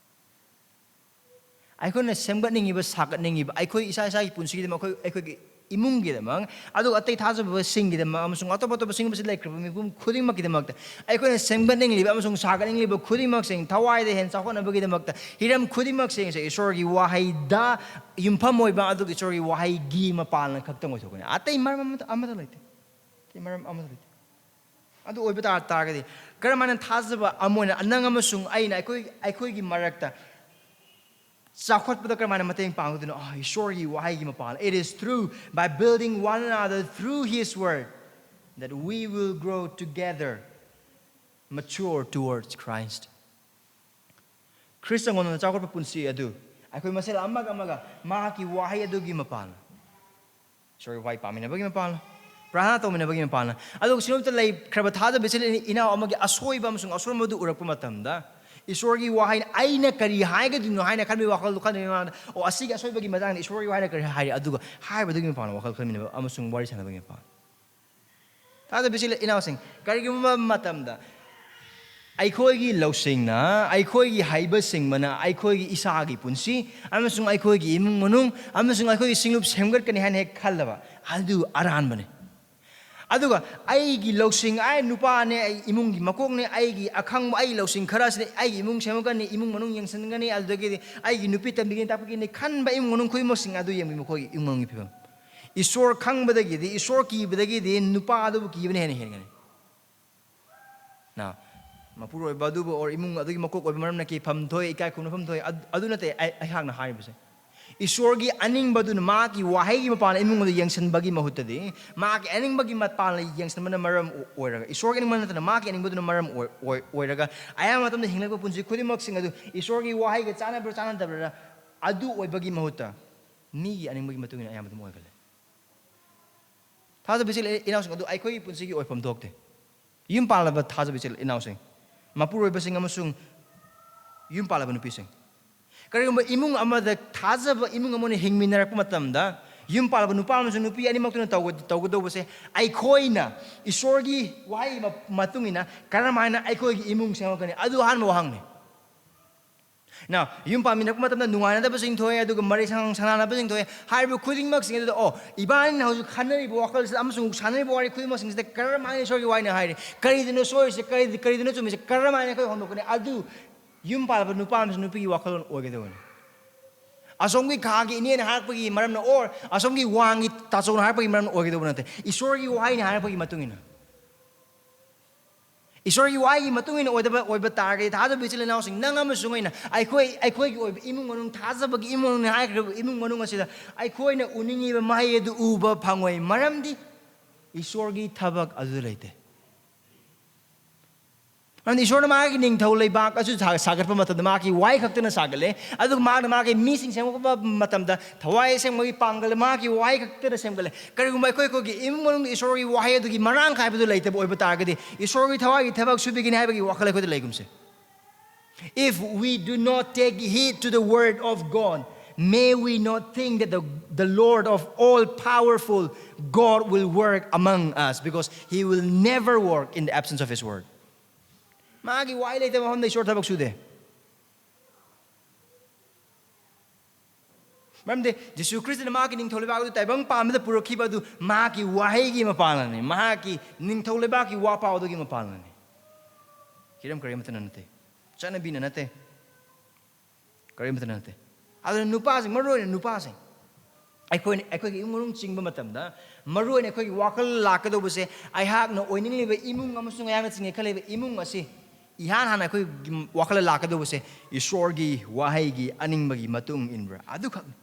ꯑꯩꯈꯣꯏꯅ ꯁꯦꯝꯒꯠꯅꯤꯡꯉꯤꯕ, ꯁꯥꯒꯠꯅꯤꯡꯉꯤꯕ, ꯑꯩꯈꯣꯏ ꯏꯁꯥ ꯏꯁꯥꯒꯤ ꯄꯨꯟꯁꯤꯒꯤꯗꯃꯛ, ꯑꯩꯈꯣꯏ, ꯑꯩꯈꯣꯏꯒꯤ ꯏꯃꯨꯡꯒꯤꯗꯃꯛ, ꯑꯗꯨꯒ ꯑꯇꯩ ꯊꯥꯖꯕꯁꯤꯡꯒꯤꯗꯃꯛ, ꯑꯃꯁꯨꯡ ꯑꯇꯣꯞ ꯑꯇꯣꯞꯄ ꯁꯤꯒꯨꯝꯕꯁꯤ ꯂꯩꯈ꯭ꯔꯕ ꯃꯤꯄꯨꯝ ꯈꯨꯗꯤꯡꯃꯛꯀꯤꯗꯃꯛꯇ, ꯑꯩꯈꯣꯏꯅ ꯁꯦꯝꯒꯠꯅꯤꯡꯂꯤꯕ ꯑꯃꯁꯨꯡ ꯁꯥꯒꯠꯅꯤꯡꯂꯤꯕ ꯈꯨꯗꯤꯡꯃꯛꯁꯤꯡ ꯊꯋꯥꯏꯗ ꯍꯦꯟꯅ ꯆꯥꯎꯈꯠꯅꯕꯒꯤꯗꯃꯛꯇ, ꯍꯤꯔꯝ ꯈꯨꯗꯤꯡꯃꯛꯁꯤꯡꯁꯦ ꯏꯁꯣꯔꯒꯤ ꯋꯥꯍꯩꯗ ꯌꯨꯝꯐꯝ ꯑꯣꯏꯕ, ꯑꯗꯨꯒ ꯏꯁꯣꯔꯒꯤ ꯋꯥꯍꯩꯒꯤ ꯃꯄꯥꯟꯅ ꯈꯛꯇꯪ ꯑꯣꯏꯊꯣꯛꯀꯅꯤ꯫ ꯑꯇꯩ ꯃꯔꯝ ꯑꯃꯠꯇ, ꯑꯃꯠꯇ ꯂꯩꯇꯦ꯫ ꯑꯇꯩ ꯃꯔꯝ ꯑꯃꯠꯇ ꯂꯩꯇꯦ꯫ ꯑꯗꯨ ꯑꯣꯏꯕ ꯇꯥ-, ꯇꯥꯔꯒꯗꯤ, ꯀꯔꯝꯍꯥꯏꯅ ꯊꯥꯖꯕ ꯑꯃ ꯑꯣꯏꯅ ꯅꯪ ꯑꯃꯁꯨꯡ ꯑꯩꯅ ꯑꯩꯈꯣꯏ, ꯑꯩꯈꯣꯏꯒꯤ ꯃꯔꯛꯇ ꯆꯥꯎꯈꯠꯄꯗ ꯀꯔꯝꯍꯥꯏꯅ ꯃꯇꯦꯡ ꯄꯥꯡꯒꯗꯣꯏꯅꯣ? ꯑꯥ, ꯏꯁꯣꯔꯒꯤ ꯋꯥꯍꯩꯒꯤ ꯃꯄꯥꯟ꯫ It is through, by building one another through His word, that we will grow together, mature towards Christ. Christ ꯉꯣꯟꯗꯅ ꯆꯥꯎꯈꯠꯄ ꯄꯨꯟꯁꯤ ꯑꯗꯨ ꯑꯩꯈꯣꯏ ꯃꯁꯦꯜ ꯑꯃꯒ ꯑꯃꯒ ꯃꯍꯥꯛꯀꯤ ꯋꯥꯍꯩ ꯑꯗꯨꯒꯤ ꯃꯄꯥꯟ, ꯏꯁꯣꯔꯒꯤ ꯋꯥꯍꯩ ꯄꯥꯃꯤꯟꯅꯕꯒꯤ ꯃꯄꯥꯟ, ꯄ꯭ꯔꯥꯔꯊꯅꯥ ꯇꯧꯃꯤꯟꯅꯕꯒꯤ ꯃꯄꯥꯟ, ꯑꯗꯨꯒ ꯁꯤꯒꯨꯝꯇ ꯂꯩꯈ꯭ꯔꯕ ꯊꯥꯖꯕ ꯏꯆꯤꯜ ꯏꯅꯥꯎ ꯑꯃꯒꯤ ꯑꯁꯣꯏꯕ ꯑꯃꯁꯨꯡ ꯑꯁꯣꯟꯕꯗꯨ ꯎꯔꯛꯄ ꯃꯇꯝꯗ, ꯏꯁꯣꯔꯒꯤ ꯋꯥꯍꯩꯅ ꯑꯩꯅ ꯀꯔꯤ ꯍꯥꯏꯒꯗꯣꯏꯅꯣ ꯍꯥꯏꯅ ꯈꯟꯕꯒꯤ ꯋꯥꯈꯜꯗꯨ ꯈꯟꯗ꯭ꯔꯤꯉꯩ ꯃꯃꯥꯡꯗ, "ꯑꯣ, ꯑꯁꯤꯒꯤ ꯑꯁꯣꯏꯕꯒꯤ ꯃꯇꯥꯡꯗ ꯏꯁꯣꯔꯒꯤ ꯋꯥꯍꯩꯅ ꯀꯔꯤ ꯍꯥꯏꯔꯤ?" ꯑꯗꯨꯒ ꯍꯥꯏꯕꯗꯨꯒꯤ ꯃꯄꯥꯟ ꯋꯥꯈꯜ ꯈꯟꯃꯤꯟꯅꯕ ꯑꯃꯁꯨꯡ ꯋꯥꯔꯤ ꯁꯥꯟꯅꯕꯒꯤ ꯃꯄꯥꯟ꯫ ꯊꯥꯖꯕ ꯏꯆꯤꯜ ꯏꯅꯥꯎꯁꯤꯡ, ꯀꯔꯤꯒꯨꯝꯕ ꯃꯇꯝꯗ ꯑꯩꯈꯣꯏꯒꯤ ꯂꯧꯁꯤꯡꯅ, ꯑꯩꯈꯣꯏꯒꯤ ꯍꯩꯕꯁꯤꯡꯕꯅ ꯑꯩꯈꯣꯏꯒꯤ ꯏꯁꯥꯒꯤ ꯄꯨꯟꯁꯤ ꯑꯃꯁꯨꯡ ꯑꯩꯈꯣꯏꯒꯤ ꯏꯃꯨꯡ ꯃꯅꯨꯡ ꯑꯃꯁꯨꯡ ꯑꯩꯈꯣꯏꯒꯤ ꯁꯤꯡꯂꯨꯞ ꯁꯦꯝꯒꯠꯀꯅꯤ ꯍꯥꯏꯅ ꯍꯦꯛ ꯈꯜꯂꯕ, ꯑꯗꯨ ꯑꯔꯥꯟꯕꯅꯤ꯫ ꯑꯗꯨꯒ ꯑꯩꯒꯤ ꯂꯧꯁꯤꯡ, ꯑꯩ ꯅꯨꯄꯥꯅꯦ, ꯑꯩ ꯏꯃꯨꯡꯒꯤ ꯃꯀꯣꯛꯅꯦ, ꯑꯩꯒꯤ ꯑꯈꯪꯕ, ꯑꯩꯒꯤ ꯂꯧꯁꯤꯡ ꯈꯔꯁꯤꯅ ꯑꯩꯒꯤ ꯏꯃꯨꯡ ꯁꯦꯝꯒꯠꯀꯅꯤ, ꯏꯃꯨꯡ ꯃꯅꯨꯡ ꯌꯦꯡꯁꯤꯟꯒꯅꯤ, ꯑꯗꯨꯗꯒꯤꯗꯤ ꯑꯩꯒꯤ ꯅꯨꯄꯤ ꯇꯝꯕꯤꯒꯅꯤ, ꯇꯥꯛꯄꯤꯒꯅꯤ ꯈꯟꯕ ꯏꯃꯨꯡ ꯃꯅꯨꯡ ꯈꯨꯗꯤꯡꯃꯛꯁꯤꯡ ꯑꯗꯨ ꯌꯦꯡꯕꯤꯌꯨ, ꯃꯈꯣꯏꯒꯤ ꯏꯃꯨꯡ ꯃꯅꯨꯡꯒꯤ ꯐꯤꯕꯝ꯫ ꯏꯁꯣꯔ ꯈꯪꯕꯗꯒꯤꯗꯤ, ꯏꯁꯣꯔ ꯀꯤꯕꯗꯒꯤꯗꯤ ꯅꯨꯄꯥ ꯑꯗꯨꯕꯨ ꯀꯤꯕꯅ ꯍꯦꯟꯅ ꯍꯦꯟꯒꯅꯤ꯫ ꯅ, ꯃꯄꯨꯔꯣꯏꯕ ꯑꯗꯨꯕꯨ ꯑꯣꯔ ꯏꯃꯨꯡ ꯑꯗꯨꯒꯤ ꯃꯀꯣꯛ ꯑꯣꯏꯕ ꯃꯔꯝꯅ ꯀꯤꯐꯝ ꯊꯣꯛꯏ, ꯏꯀꯥꯏ ꯈꯨꯝꯅꯐꯝ ꯊꯣꯛꯏ꯫ ꯑꯗꯨ, ꯑꯗꯨ ꯅꯠꯇꯦ ꯑꯩ, ꯑꯩꯍꯥꯛꯅ ꯍꯥꯏꯔꯤꯕꯁꯦ꯫ ꯏꯁꯣꯔꯒꯤ ꯑꯅꯤꯡꯕꯗꯨꯅ, ꯃꯍꯥꯛꯀꯤ ꯋꯥꯍꯩꯒꯤ ꯃꯄꯥꯟꯅ ꯏꯃꯨꯡ ꯑꯗꯨ ꯌꯦꯡꯁꯤꯟꯕꯒꯤ ꯃꯍꯨꯠꯇꯗꯤ, ꯃꯍꯥꯛꯀꯤ ꯑꯅꯤꯡꯕꯒꯤ ꯃꯄꯥꯟꯅ ꯌꯦꯡꯁꯤꯟꯕꯅ ꯃꯔꯝ ꯑꯣꯏꯔꯒ, ꯏꯁꯣꯔꯒꯤ ꯑꯅꯤꯡꯕ ꯅꯠꯇꯅ ꯃꯍꯥꯛꯀꯤ ꯑꯅꯤꯡꯕꯗꯨꯅ ꯃꯔꯝ ꯑꯣꯏ-, ꯑꯣꯏ-, ꯑꯣꯏꯔꯒ, ꯑꯌꯥꯝꯕ ꯃꯇꯝꯗ ꯍꯤꯡꯂꯛꯄ ꯄꯨꯟꯁꯤ ꯈꯨꯗꯤꯡꯃꯛꯁꯤꯡ ꯑꯗꯨ ꯏꯁꯣꯔꯒꯤ ꯋꯥꯍꯩꯒ ꯆꯥꯟꯅꯕ꯭ꯔꯥ ꯆꯥꯟꯅꯗꯕ꯭ꯔꯥ ꯑꯗꯨ ꯑꯣꯏꯕꯒꯤ ꯃꯍꯨꯠꯇ, ꯃꯤꯒꯤ ꯑꯅꯤꯡꯕꯒꯤ ꯃꯇꯨꯡ ꯏꯟꯅ ꯑꯌꯥꯝꯕ ꯑꯗꯨꯝ ꯑꯣꯏꯒꯜꯂꯦ꯫ ꯊꯥꯖꯕ ꯏꯆꯤꯜ ꯏꯅꯥꯎꯁꯤꯡ ꯑꯗꯨ ꯑꯩꯈꯣꯏꯒꯤ ꯄꯨꯟꯁꯤꯒꯤ ꯑꯣꯏꯐꯝ ꯊꯣꯛꯇꯦ꯫ ꯌꯨꯝ ꯄꯥꯜꯂꯕ ꯊꯥꯖꯕ ꯏꯆꯤꯜ ꯏꯅꯥꯎꯁꯤꯡ, ꯃꯄꯨꯔꯣꯏꯕꯁꯤꯡ ꯑꯃꯁꯨꯡ ꯌꯨꯝ ꯄꯥꯜꯂꯕ ꯅꯨꯄꯤꯁꯤꯡ, ꯀꯔꯤꯒꯨꯝꯕ ꯏꯃꯨꯡ ꯑꯃꯗ ꯊꯥꯖꯕ ꯏꯃꯨꯡ ꯑꯃ ꯑꯣꯏꯅ ꯍꯤꯡꯃꯤꯟꯅꯔꯛꯄ ꯃꯇꯝꯗ, ꯌꯨꯝ ꯄꯥꯜꯂꯕ ꯅꯨꯄꯥ ꯑꯃꯁꯨꯡ ꯅꯨꯄꯤ ꯑꯅꯤꯃꯛꯇꯨꯅ ꯇꯧꯒ-, ꯇꯧꯒꯗꯧꯕꯁꯦ, ꯑꯩꯈꯣꯏꯅ ꯏꯁꯣꯔꯒꯤ ꯋꯥꯍꯩ ꯃ-, ꯃꯇꯨꯡ ꯏꯟꯅ ꯀꯔꯝ ꯍꯥꯏꯅ ꯑꯩꯈꯣꯏꯒꯤ ꯏꯃꯨꯡ ꯁꯦꯝꯒꯠꯀꯅꯤ? ꯑꯗꯨ ꯑꯍꯥꯟꯕ ꯋꯥꯍꯪꯅꯤ꯫ Now, ꯌꯨꯝ ꯄꯥꯟꯃꯤꯟꯅꯔꯛꯄ ꯃꯇꯝꯗ ꯅꯨꯡꯉꯥꯏꯅꯗꯕꯁꯤꯡ ꯊꯣꯛꯑꯦ, ꯑꯗꯨꯒ ꯃꯔꯩ ꯁꯪ-, ꯁꯪꯅꯅꯕꯁꯤꯡ ꯊꯣꯛꯑꯦ꯫ ꯍꯥꯏꯔꯤꯕ ꯈꯨꯗꯤꯡꯃꯛꯁꯤꯡ ꯑꯗꯨꯗ, ꯑꯣ, ꯏꯕꯥꯅꯤꯅ ꯍꯧꯖꯤꯛ ꯈꯟꯅꯔꯤꯕ ꯋꯥꯈꯜꯁꯤꯗ ꯑꯃꯁꯨꯡ ꯁꯥꯟꯅꯔꯤꯕ ꯋꯥꯔꯤ ꯈꯨꯗꯤꯡꯃꯛꯁꯤꯡꯁꯤꯗ ꯀꯔꯝ ꯍꯥꯏꯅ ꯏꯁꯣꯔꯒꯤ ꯋꯥꯍꯩꯅ ꯍꯥꯏꯔꯤ? ꯀꯔꯤꯗꯅꯣ ꯁꯣꯏꯔꯤꯁꯦ? ꯀꯔꯤ-, ꯀꯔꯤꯗꯅꯣ ꯆꯨꯝꯃꯤꯁꯦ? ꯀꯔꯝ ꯍꯥꯏꯅ ꯑꯩꯈꯣꯏ ꯍꯣꯡꯗꯣꯛꯀꯅꯤ? ꯑꯗꯨ ꯌꯨꯝ ꯄꯥꯜꯂꯕ ꯅꯨꯄꯥ ꯑꯃꯁꯨꯡ ꯅꯨꯄꯤꯒꯤ ꯋꯥꯈꯜꯂꯣꯟ ꯑꯣꯏꯒꯗꯕꯅꯤ꯫ ꯑꯁꯣꯝꯒꯤ ꯈꯥꯒꯤ ꯏꯅꯦꯅ ꯍꯥꯏꯔꯛꯄꯒꯤ ꯃꯔꯝꯅ, or ꯑꯁꯣꯝꯒꯤ ꯋꯥꯡꯒꯤ ꯇꯥꯆꯧꯅ ꯍꯥꯏꯔꯛꯄꯒꯤ ꯃꯔꯝꯅ ꯑꯣꯏꯒꯗꯧꯕ ꯅꯠꯇꯦ꯫ ꯏꯁꯣꯔꯒꯤ ꯋꯥꯍꯩꯅ ꯍꯥꯏꯔꯛꯄꯒꯤ ꯃꯇꯨꯡ ꯏꯟꯅ, ꯏꯁꯣꯔꯒꯤ ꯋꯥꯍꯩꯒꯤ ꯃꯇꯨꯡ ꯏꯟꯅ ꯑꯣꯏꯗꯕ, ꯑꯣꯏꯕ ꯇꯥꯔꯒꯗꯤ, ꯊꯥꯖꯕ ꯏꯆꯤꯜ ꯏꯅꯥꯎꯁꯤꯡ, ꯅꯪ ꯑꯃꯁꯨꯡ ꯑꯩꯅ, ꯑꯩꯈꯣꯏ, ꯑꯩꯈꯣꯏꯒꯤ ꯑꯣꯏꯕ ꯏꯃꯨꯡ ꯃꯅꯨꯡ, ꯊꯥꯖꯕꯒꯤ ꯏꯃꯨꯡ ꯃꯅꯨꯡ ꯍꯥꯏꯈ꯭ꯔꯤꯕ ꯏꯃꯨꯡ ꯃꯅꯨꯡ ꯑꯁꯤꯗ ꯑꯩꯈꯣꯏꯅ ꯎꯅꯤꯡꯉꯤꯕ ꯃꯍꯩ ꯑꯗꯨ ꯎꯕ ꯐꯪꯉꯣꯏ꯫ ꯃꯔꯝꯗꯤ ꯏꯁꯣꯔꯒꯤ ꯊꯕꯛ ꯑꯗꯨꯗ ꯂꯩꯇꯦ꯫ ꯃꯔꯝꯗꯤ ꯏꯁꯣꯔꯅ ꯃꯥꯒꯤ ꯅꯤꯡꯊꯧ ꯂꯩꯕꯥꯛ ꯑꯁꯤ ꯁꯥ-, ꯁꯥꯒꯠꯄ ꯃꯇꯝꯗ ꯃꯥꯒꯤ ꯋꯥꯍꯩ ꯈꯛꯇꯅ ꯁꯥꯒꯠꯂꯦ, ꯑꯗꯨꯒ ꯃꯥꯅ ꯃꯥꯒꯤ ꯃꯤꯁꯤꯡ ꯁꯦꯝꯒꯠꯄ ꯃꯇꯝꯗ ꯊꯋꯥꯏ ꯑꯁꯦꯡꯕꯒꯤ ꯄꯥꯡꯒꯜ ꯃꯥꯒꯤ ꯋꯥꯍꯩ ꯈꯛꯇꯅ ꯁꯦꯝꯒꯠꯂꯦ꯫ ꯀꯔꯤꯒꯨꯝꯕ ꯑꯩꯈꯣꯏ, ꯑꯩꯈꯣꯏꯒꯤ ꯏꯃꯨꯡ ꯃꯅꯨꯡꯗ ꯏꯁꯣꯔꯒꯤ ꯋꯥꯍꯩ ꯑꯗꯨꯒꯤ ꯃꯔꯥꯡ ꯀꯥꯏꯕꯗꯨ ꯂꯩꯇꯕ ꯑꯣꯏꯕ ꯇꯥꯔꯒꯗꯤ, ꯏꯁꯣꯔꯒꯤ ꯊꯋꯥꯏꯒꯤ ꯊꯕꯛ ꯁꯨꯕꯤꯒꯅꯤ ꯍꯥꯏꯕꯒꯤ ꯋꯥꯈꯜ ꯑꯩꯈꯣꯏꯗ ꯂꯩꯒꯨꯝꯁꯦ꯫ If we do not take heed to the word of God, may we not think that the, the Lord of all powerful God will work among us, because he will never work in the absence of his word. ꯃꯥꯒꯤ ꯋꯥꯍꯩ ꯂꯩꯇꯕ ꯃꯐꯝꯗ ꯏꯁꯣꯔ ꯊꯕꯛ ꯁꯨꯗꯦ꯫ ꯃꯔꯝꯗꯤ ꯖꯤꯁꯨ ꯈ꯭ꯔꯤꯁꯇꯅ ꯃꯍꯥꯛꯀꯤ ꯅꯤꯡꯊꯧ ꯂꯩꯕꯥꯛ ꯑꯗꯨ ꯇꯥꯏꯕꯪ ꯄꯥꯟꯕꯗ ꯄꯨꯔꯛꯈꯤꯕ ꯑꯗꯨ ꯃꯍꯥꯛꯀꯤ ꯋꯥꯍꯩꯒꯤ ꯃꯄꯥꯟꯅꯅꯤ, ꯃꯍꯥꯛꯀꯤ ꯅꯤꯡꯊꯧ ꯂꯩꯕꯥꯛꯀꯤ ꯋꯥ ꯄꯥꯎ ꯑꯗꯨꯒꯤ ꯃꯄꯥꯟꯅꯅꯤ꯫ ꯍꯤꯔꯝ ꯀꯔꯤ ꯑꯃꯠꯇꯅ ꯅꯠꯇꯦ, ꯆꯠꯅꯕꯤꯅ ꯅꯠꯇꯦ, ꯀꯔꯤ ꯑꯃꯠꯇꯅ ꯅꯠꯇꯦ꯫ ꯑꯗꯨꯅ ꯅꯨꯄꯥꯁꯤꯡ, ꯃꯔꯨ ꯑꯣꯏꯅ ꯅꯨꯄꯥꯁꯤꯡ, ꯑꯩꯈꯣꯏꯅ, ꯑꯩꯈꯣꯏꯒꯤ ꯏꯃꯨꯡ ꯃꯅꯨꯡ ꯆꯤꯡꯕ ꯃꯇꯝꯗ, ꯃꯔꯨ ꯑꯣꯏꯅ ꯑꯩꯈꯣꯏꯒꯤ ꯋꯥꯈꯜ ꯂꯥꯛꯀꯗꯧꯕꯁꯦ, ꯑꯩꯍꯥꯛꯅ ꯑꯣꯏꯅꯤꯡꯂꯤꯕ ꯏꯃꯨꯡ ꯑꯃꯁꯨꯡ ꯑꯩꯍꯥꯛꯅ ꯆꯤꯡꯒꯦ ꯈꯜꯂꯤꯕ ꯏꯃꯨꯡ ꯑꯁꯤ ꯏꯍꯥꯟ ꯍꯥꯟꯅ ꯑꯩꯈꯣꯏꯒꯤ ꯋꯥꯈꯜꯗ ꯂꯥꯛꯀꯗꯧꯕꯁꯦ, ꯏꯁꯣꯔꯒꯤ ꯋꯥꯍꯩꯒꯤ ꯑꯅꯤꯡꯕꯒꯤ ꯃꯇꯨꯡ ꯏꯟꯕ꯭ꯔꯥ? ꯑꯗꯨꯈꯛꯅꯤ꯫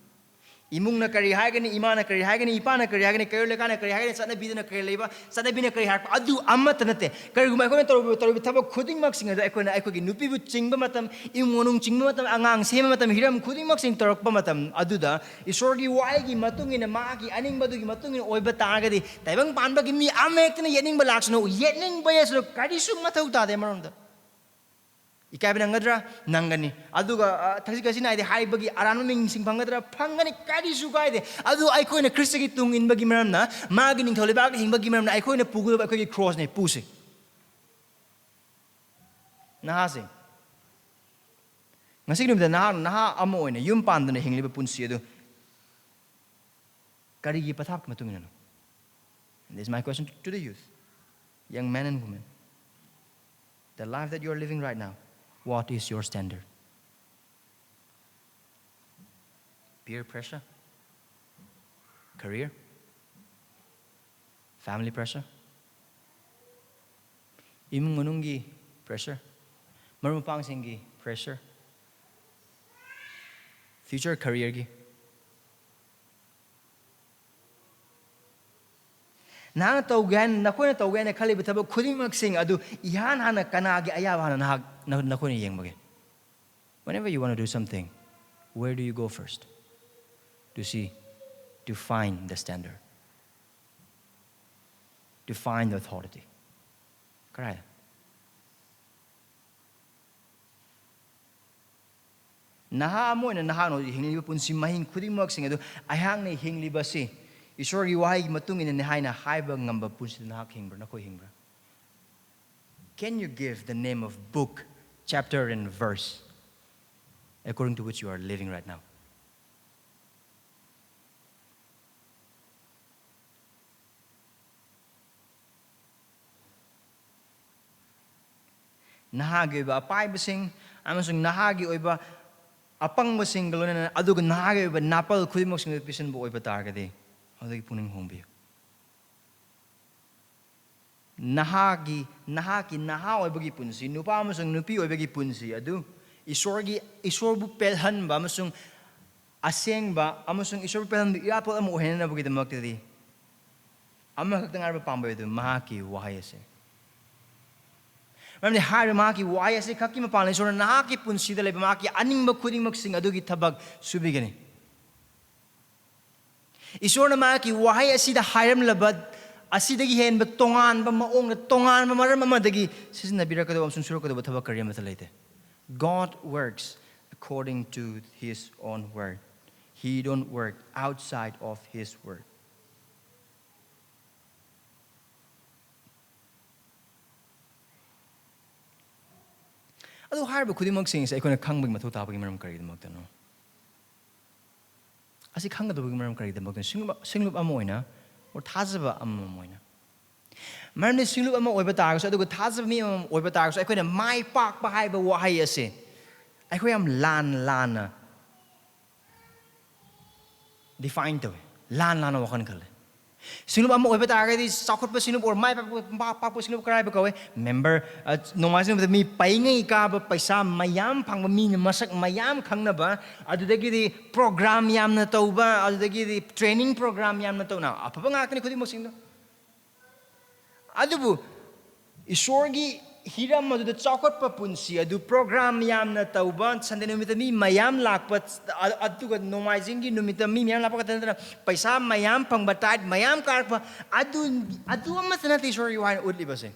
ꯏꯃꯨꯡꯅ ꯀꯔꯤ ꯍꯥꯏꯒꯅꯤ, ꯏꯃꯥꯅ ꯀꯔꯤ ꯍꯥꯏꯒꯅꯤ, ꯏꯄꯥꯅ ꯀꯔꯤ ꯍꯥꯏꯒꯅꯤ, ꯀꯩꯔꯣꯜ ꯂꯩꯀꯥꯏꯅ ꯀꯔꯤ ꯍꯥꯏꯒꯅꯤ, ꯆꯠꯅꯕꯤꯗꯅ ꯀꯔꯤ ꯂꯩꯕ, ꯆꯠꯅꯕꯤꯅ ꯀꯔꯤ ꯍꯥꯏꯔꯛꯄ, ꯑꯗꯨ ꯑꯃꯠꯇ ꯅꯠꯇꯦ꯫ ꯀꯔꯤꯒꯨꯝꯕ ꯑꯩꯈꯣꯏꯅ ꯇꯧꯔꯤꯕ, ꯇꯧꯔꯤꯕ ꯊꯕꯛ ꯈꯨꯗꯤꯡꯃꯛꯁꯤꯡ ꯑꯗꯨ, ꯑꯩꯈꯣꯏꯅ ꯑꯩꯈꯣꯏꯒꯤ ꯅꯨꯄꯤꯕꯨ ꯆꯤꯡꯕ ꯃꯇꯝ, ꯏꯃꯨꯡ ꯃꯅꯨꯡ ꯆꯤꯡꯕ ꯃꯇꯝ, ꯑꯉꯥꯡ ꯁꯦꯝꯕ ꯃꯇꯝ, ꯍꯤꯔꯝ ꯈꯨꯗꯤꯡꯃꯛꯁꯤꯡ ꯇꯧꯔꯛꯄ ꯃꯇꯝ ꯑꯗꯨꯗ, ꯏꯁꯣꯔꯒꯤ ꯋꯥꯍꯩꯒꯤ ꯃꯇꯨꯡ ꯏꯟꯅ, ꯃꯍꯥꯛꯀꯤ ꯑꯅꯤꯡꯕꯗꯨꯒꯤ ꯃꯇꯨꯡ ꯏꯟꯅ ꯑꯣꯏꯕ ꯇꯥꯔꯒꯗꯤ, ꯇꯥꯏꯕꯪ ꯄꯥꯟꯕꯒꯤ ꯃꯤ ꯑꯃꯍꯦꯛꯇꯅ ꯌꯦꯠꯅꯤꯡꯕ ꯂꯥꯛꯁꯅꯨ, ꯌꯦꯠꯅꯤꯡꯕ ꯌꯥꯁꯅꯨ, ꯀꯔꯤꯁꯨ ꯃꯊꯧ ꯇꯥꯗꯦ ꯑꯃꯔꯣꯝꯗ꯫ ꯏꯀꯥꯏꯕ ꯅꯪꯒꯗ꯭ꯔꯥ? ꯅꯪꯒꯅꯤ꯫ ꯑꯗꯨꯒ, ꯑ, ꯊꯛꯁꯤ ꯈꯥꯁꯤ ꯅꯥꯏꯗꯦ ꯍꯥꯏꯕꯒꯤ ꯑꯔꯥꯟꯕ ꯃꯤꯡꯁꯤꯡ ꯐꯪꯒꯗ꯭ꯔꯥ? ꯐꯪꯒꯅꯤ, ꯀꯔꯤꯁꯨ ꯀꯥꯏꯗꯦ꯫ ꯑꯗꯨ ꯑꯩꯈꯣꯏꯅ ꯈ꯭ꯔꯤꯁꯇꯒꯤ ꯇꯨꯡ ꯏꯟꯕꯒꯤ ꯃꯔꯝꯅ, ꯃꯥꯒꯤ ꯅꯤꯡꯊꯧ ꯂꯩꯕꯥꯛꯇ ꯍꯤꯡꯕꯒꯤ ꯃꯔꯝꯅ ꯑꯩꯈꯣꯏꯅ ꯄꯨꯒꯗꯕ ꯑꯩꯈꯣꯏꯒꯤ ꯀ꯭ꯔꯣꯁꯅꯦ, ꯄꯨꯁꯤ꯫ ꯅꯍꯥꯁꯤꯡ, ꯉꯁꯤꯒꯤ ꯅꯨꯃꯤꯠꯇ ꯅꯍꯥꯛ ꯅꯍꯥ ꯑꯃ ꯑꯣꯏꯅ ꯌꯨꯝ ꯄꯥꯟꯗꯨꯅ ꯍꯤꯡꯂꯤꯕ ꯄꯨꯟꯁꯤ ꯑꯗꯨ ꯀꯔꯤꯒꯤ ꯄꯊꯥꯞꯀꯤ ꯃꯇꯨꯡ ꯏꯟꯅꯅꯣ? And this is my question to the youth, young men and women. The life that you are living right now, what is your standard? Peer pressure? Career? Family pressure? ꯏꯃꯨꯡ ꯃꯅꯨꯡꯒꯤ pressure? ꯃꯔꯨꯞ ꯃꯄꯥꯡꯁꯤꯡꯒꯤ pressure? Future career ꯒꯤ? ꯅꯍꯥꯛꯅ ꯇꯧꯒꯦ ꯍꯥꯏꯅ, ꯅꯈꯣꯏꯅ ꯇꯧꯒꯦ ꯍꯥꯏꯅ ꯈꯜꯂꯤꯕ ꯊꯕꯛ ꯈꯨꯗꯤꯡꯃꯛꯁꯤꯡ ꯑꯗꯨ ꯏꯍꯥꯟ ꯍꯥꯟꯅ ꯀꯅꯥꯒꯤ ꯑꯌꯥꯕ ꯍꯥꯟꯅ ꯅꯍꯥꯛ, ꯅ-, ꯅꯈꯣꯏꯅ ꯌꯦꯡꯕꯒꯦ? Whenever you want to do something, where do you go first? To see, to find the standard, to find the authority. ꯀꯔꯥꯏꯗ? ꯅꯍꯥ ꯑꯃ ꯑꯣꯏꯅ ꯅꯍꯥꯛꯅ ꯍꯧꯖꯤꯛ ꯍꯤꯡꯂꯤꯕ ꯄꯨꯟꯁꯤ ꯃꯍꯤꯡ ꯈꯨꯗꯤꯡꯃꯛꯁꯤꯡ ꯑꯗꯨ, ꯑꯩꯍꯥꯛꯅ ꯍꯤꯡꯂꯤꯕꯁꯤ ꯏꯁꯣꯔꯒꯤ ꯋꯥꯍꯩꯒꯤ ꯃꯇꯨꯡ ꯏꯟꯅꯅꯤ ꯍꯥꯏꯅ ꯍꯥꯏꯕ ꯉꯝꯕ ꯄꯨꯟꯁꯤꯗ ꯅꯍꯥꯛ ꯍꯤꯡꯕ꯭ꯔꯥ, ꯅꯈꯣꯏ ꯍꯤꯡꯕ꯭ꯔꯥ? Can you give the name of book, chapter and verse according to which you are living right now? ꯅꯍꯥꯒꯤ ꯑꯣꯏꯕ ꯑꯄꯥꯏꯕꯁꯤꯡ ꯑꯃꯁꯨꯡ ꯅꯍꯥꯒꯤ ꯑꯣꯏꯕ ꯑꯄꯪꯕꯁꯤꯡꯒ ꯂꯣꯏꯅꯅ, ꯑꯗꯨꯒ ꯅꯍꯥꯒꯤ ꯑꯣꯏꯕ ꯅꯥꯄꯜ ꯈꯨꯗꯤꯡꯃꯛꯁꯤꯡꯗ ꯄꯤꯁꯤꯟꯕ ꯑꯣꯏꯕ ꯇꯥꯔꯒꯗꯤ, ꯍꯧꯖꯤꯛ ꯄꯨꯛꯅꯤꯡ ꯍꯣꯡꯕꯤꯌꯨ꯫ ꯅꯍꯥꯒꯤ ꯅꯍꯥꯛꯀꯤ ꯅꯍꯥ ꯑꯣꯏꯕꯒꯤ ꯄꯨꯟꯁꯤ, ꯅꯨꯄꯥ ꯑꯃꯁꯨꯡ ꯅꯨꯄꯤ ꯑꯣꯏꯕꯒꯤ ꯄꯨꯟꯁꯤ ꯑꯗꯨ ꯏꯁꯣꯔꯒꯤ, ꯏꯁꯣꯔꯕꯨ ꯄꯦꯜꯍꯟꯕ ꯑꯃꯁꯨꯡ ꯑꯁꯦꯡꯕ ꯑꯃꯁꯨꯡ ꯏꯁꯣꯔꯕꯨ ꯄꯦꯜꯍꯟꯕ ꯏꯔꯥꯠꯄꯣꯠ ꯑꯃ ꯑꯣꯏꯍꯟꯅꯕꯒꯤꯗꯃꯛꯇꯗꯤ ꯑꯃꯈꯛꯇ ꯉꯥꯏꯔꯕ ꯄꯥꯝꯕꯩ ꯑꯗꯨ ꯃꯍꯥꯛꯀꯤ ꯋꯥꯍꯩ ꯑꯁꯦ꯫ ꯃꯔꯝꯗꯤ ꯍꯥꯏꯔꯤꯕ ꯃꯍꯥꯛꯀꯤ ꯋꯥꯍꯩ ꯑꯁꯤ ꯈꯛꯀꯤ ꯃꯄꯥꯟꯗ ꯏꯁꯣꯔꯅ ꯅꯍꯥꯛꯀꯤ ꯄꯨꯟꯁꯤꯗ ꯂꯩꯕ ꯃꯍꯥꯛꯀꯤ ꯑꯅꯤꯡꯕ ꯈꯨꯗꯤꯡꯃꯛꯁꯤꯡ ꯑꯗꯨꯒꯤ ꯊꯕꯛ ꯁꯨꯕꯤꯒꯅꯤ꯫ ꯏꯁꯣꯔꯅ ꯃꯍꯥꯛꯀꯤ ꯋꯥꯍꯩ ꯑꯁꯤꯗ ꯍꯥꯏꯔꯝꯂꯕ ꯑꯁꯤꯗꯒꯤ ꯍꯦꯟꯕ ꯇꯣꯉꯥꯟꯕ ꯃꯑꯣꯡꯗ, ꯇꯣꯉꯥꯟꯕ ꯃꯔꯝ ꯑꯃꯗꯒꯤ ꯁꯤꯖꯤꯟꯅꯕꯤꯔꯛꯀꯗꯕ ꯑꯃꯁꯨꯡ ꯁꯨꯔꯛꯀꯗꯕ ꯊꯕꯛ ꯀꯔꯤ ꯑꯃꯠꯇ ꯂꯩꯇꯦ꯫ God works according to his own word. He don't work outside of his word. ꯑꯗꯨ ꯍꯥꯏꯔꯤꯕ ꯈꯨꯗꯤꯡꯃꯛꯁꯤꯡꯁꯦ ꯑꯩꯈꯣꯏꯅ ꯈꯪꯕꯒꯤ ꯃꯊꯧ ꯇꯥꯕꯒꯤ ꯃꯔꯝ ꯀꯔꯤꯒꯤꯗꯃꯛꯇꯅꯣ? ꯑꯁꯤ ꯈꯪꯒꯗꯕꯒꯤ ꯃꯔꯝ ꯀꯔꯤꯒꯤꯗꯃꯛꯇꯅꯣ? ꯁꯤꯡꯂꯨꯞ, ꯁꯤꯡꯂꯨꯞ ꯑꯃ ꯑꯣꯏꯅ, or ꯊꯥꯖꯕ ꯑꯃꯃꯝ ꯑꯣꯏꯅ꯫ ꯃꯔꯝꯗꯤ ꯁꯤꯡꯂꯨꯞ ꯑꯃ ꯑꯣꯏꯕ ꯇꯥꯔꯒꯁꯨ, ꯑꯗꯨꯒ ꯊꯥꯖꯕ ꯃꯤ ꯑꯃꯃꯝ ꯑꯣꯏꯕ ꯇꯥꯔꯒꯁꯨ, ꯑꯩꯈꯣꯏꯅ ꯃꯥꯏ ꯄꯥꯛꯄ ꯍꯥꯏꯕ ꯋꯥꯍꯩ ꯑꯁꯦ ꯑꯩꯈꯣꯏ ꯌꯥꯝ ꯂꯥꯟ ꯂꯥꯟꯅ ꯗꯤꯐꯥꯏꯟ ꯇꯧꯋꯦ, ꯂꯥꯟ ꯂꯥꯟꯅ ꯋꯥꯈꯜ ꯈꯜꯂꯦ꯫ ꯁꯤꯡꯂꯨꯞ ꯑꯃ ꯑꯣꯏꯕ ꯇꯥꯔꯒꯗꯤ ꯆꯥꯎꯈꯠꯄ ꯁꯤꯡꯂꯨꯞ ꯑꯣꯔ ꯃꯥꯏ ꯄꯥꯛꯄ, ꯄꯥꯛ-, ꯄꯥꯛꯄ ꯁꯤꯡꯂꯨꯞ ꯀꯔꯥꯏꯕ ꯀꯧꯋꯦ? ꯃꯦꯝꯕꯔ, ꯑ, ꯅꯣꯡꯃꯥꯏꯖꯤꯡ ꯅꯨꯃꯤꯠꯇ ꯃꯤ ꯄꯩꯉꯩ ꯀꯥꯕ, ꯄꯩꯁꯥ ꯃꯌꯥꯝ ꯐꯪꯕ, ꯃꯤꯅ ꯃꯁꯛ ꯃꯌꯥꯝ ꯈꯪꯅꯕ, ꯑꯗꯨꯗꯒꯤꯗꯤ ꯄ꯭ꯔꯣꯒ꯭ꯔꯥꯝ ꯌꯥꯝꯅ ꯇꯧꯕ, ꯑꯗꯨꯗꯒꯤꯗꯤ ꯇ꯭ꯔꯦꯅꯤꯡ ꯄ꯭ꯔꯣꯒ꯭ꯔꯥꯝ ꯌꯥꯝꯅ ꯇꯧꯅ, ꯑꯐꯕ ꯉꯥꯛꯇꯅꯤ ꯈꯨꯗꯤꯡꯃꯛꯁꯤꯡꯗꯣ꯫ ꯑꯗꯨꯕꯨ ꯏꯁꯣꯔꯒꯤ ꯍꯤꯔꯝ ꯑꯗꯨꯗ ꯆꯥꯎꯈꯠꯄ ꯄꯨꯟꯁꯤ ꯑꯗꯨ ꯄ꯭ꯔꯣꯒ꯭ꯔꯥꯝ ꯌꯥꯝꯅ ꯇꯧꯕ, ꯁꯟꯗꯦ ꯅꯨꯃꯤꯠꯇ ꯃꯤ ꯃꯌꯥꯝ ꯂꯥꯛꯄ, ꯑ-, ꯑꯗꯨꯒ ꯅꯣꯡꯃꯥꯏꯖꯤꯡꯒꯤ ꯅꯨꯃꯤꯠꯇ ꯃꯤ ꯃꯌꯥꯝ ꯂꯥꯛꯄ ꯈꯛꯇ ꯅꯠꯇꯅ ꯄꯩꯁꯥ ꯃꯌꯥꯝ ꯐꯪꯕ, ꯇꯥꯏꯠ ꯃꯌꯥꯝ ꯀꯥꯔꯛꯄ, ꯑꯗꯨ, ꯑꯗꯨ ꯑꯃꯠꯇ ꯅꯠꯇꯦ ꯏꯁꯣꯔꯒꯤ ꯋꯥꯍꯩꯅ ꯎꯠꯂꯤꯕꯁꯦ꯫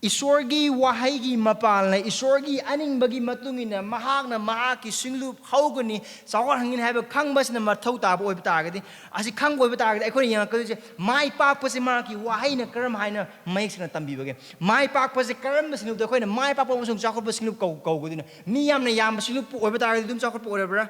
ꯏꯁꯣꯔꯒꯤ ꯋꯥꯍꯩꯒꯤ ꯃꯄꯥꯜꯅ, ꯏꯁꯣꯔꯒꯤ ꯑꯅꯤꯡꯕꯒꯤ ꯃꯇꯨꯡ ꯏꯟꯅ ꯃꯍꯥꯛꯅ ꯃꯍꯥꯛꯀꯤ ꯁꯤꯡꯂꯨꯞ ꯍꯧꯒꯅꯤ, ꯆꯥꯎꯈꯠꯍꯟꯒꯅꯤ ꯍꯥꯏꯕ ꯈꯪꯕꯁꯤꯅ ꯃꯊꯧ ꯇꯥꯕ ꯑꯣꯏꯕ ꯇꯥꯔꯒꯗꯤ, ꯑꯁꯤ ꯈꯪꯕ ꯑꯣꯏꯕ ꯇꯥꯔꯒꯗꯤ ꯑꯩꯈꯣꯏꯅ ꯌꯦꯡꯉꯛꯀꯗꯣꯏꯁꯦ ꯃꯥꯏ ꯄꯥꯛꯄꯁꯦ ꯃꯍꯥꯛꯀꯤ ꯋꯥꯍꯩꯅ ꯀꯔꯝ ꯍꯥꯏꯅ ꯃꯌꯦꯛ ꯁꯦꯡꯅ ꯇꯝꯕꯤꯕꯒꯦ? ꯃꯥꯏ ꯄꯥꯛꯄꯁꯦ ꯀꯔꯝꯕ ꯁꯤꯡꯂꯨꯞꯇ ꯑꯩꯈꯣꯏꯅ ꯃꯥꯏ ꯄꯥꯛꯄ ꯑꯃꯁꯨꯡ ꯆꯥꯎꯈꯠꯄ ꯁꯤꯡꯂꯨꯞ ꯀꯧ-, ꯀꯧꯒꯗꯣꯏꯅꯣ? ꯃꯤ ꯌꯥꯝꯅ ꯌꯥꯝꯕ ꯁꯤꯡꯂꯨꯞꯄꯨ ꯑꯣꯏꯕ ꯇꯥꯔꯒꯗꯤ ꯑꯗꯨꯝ ꯆꯥꯎꯈꯠꯄ ꯑꯣꯏꯔꯕ꯭ꯔꯥ?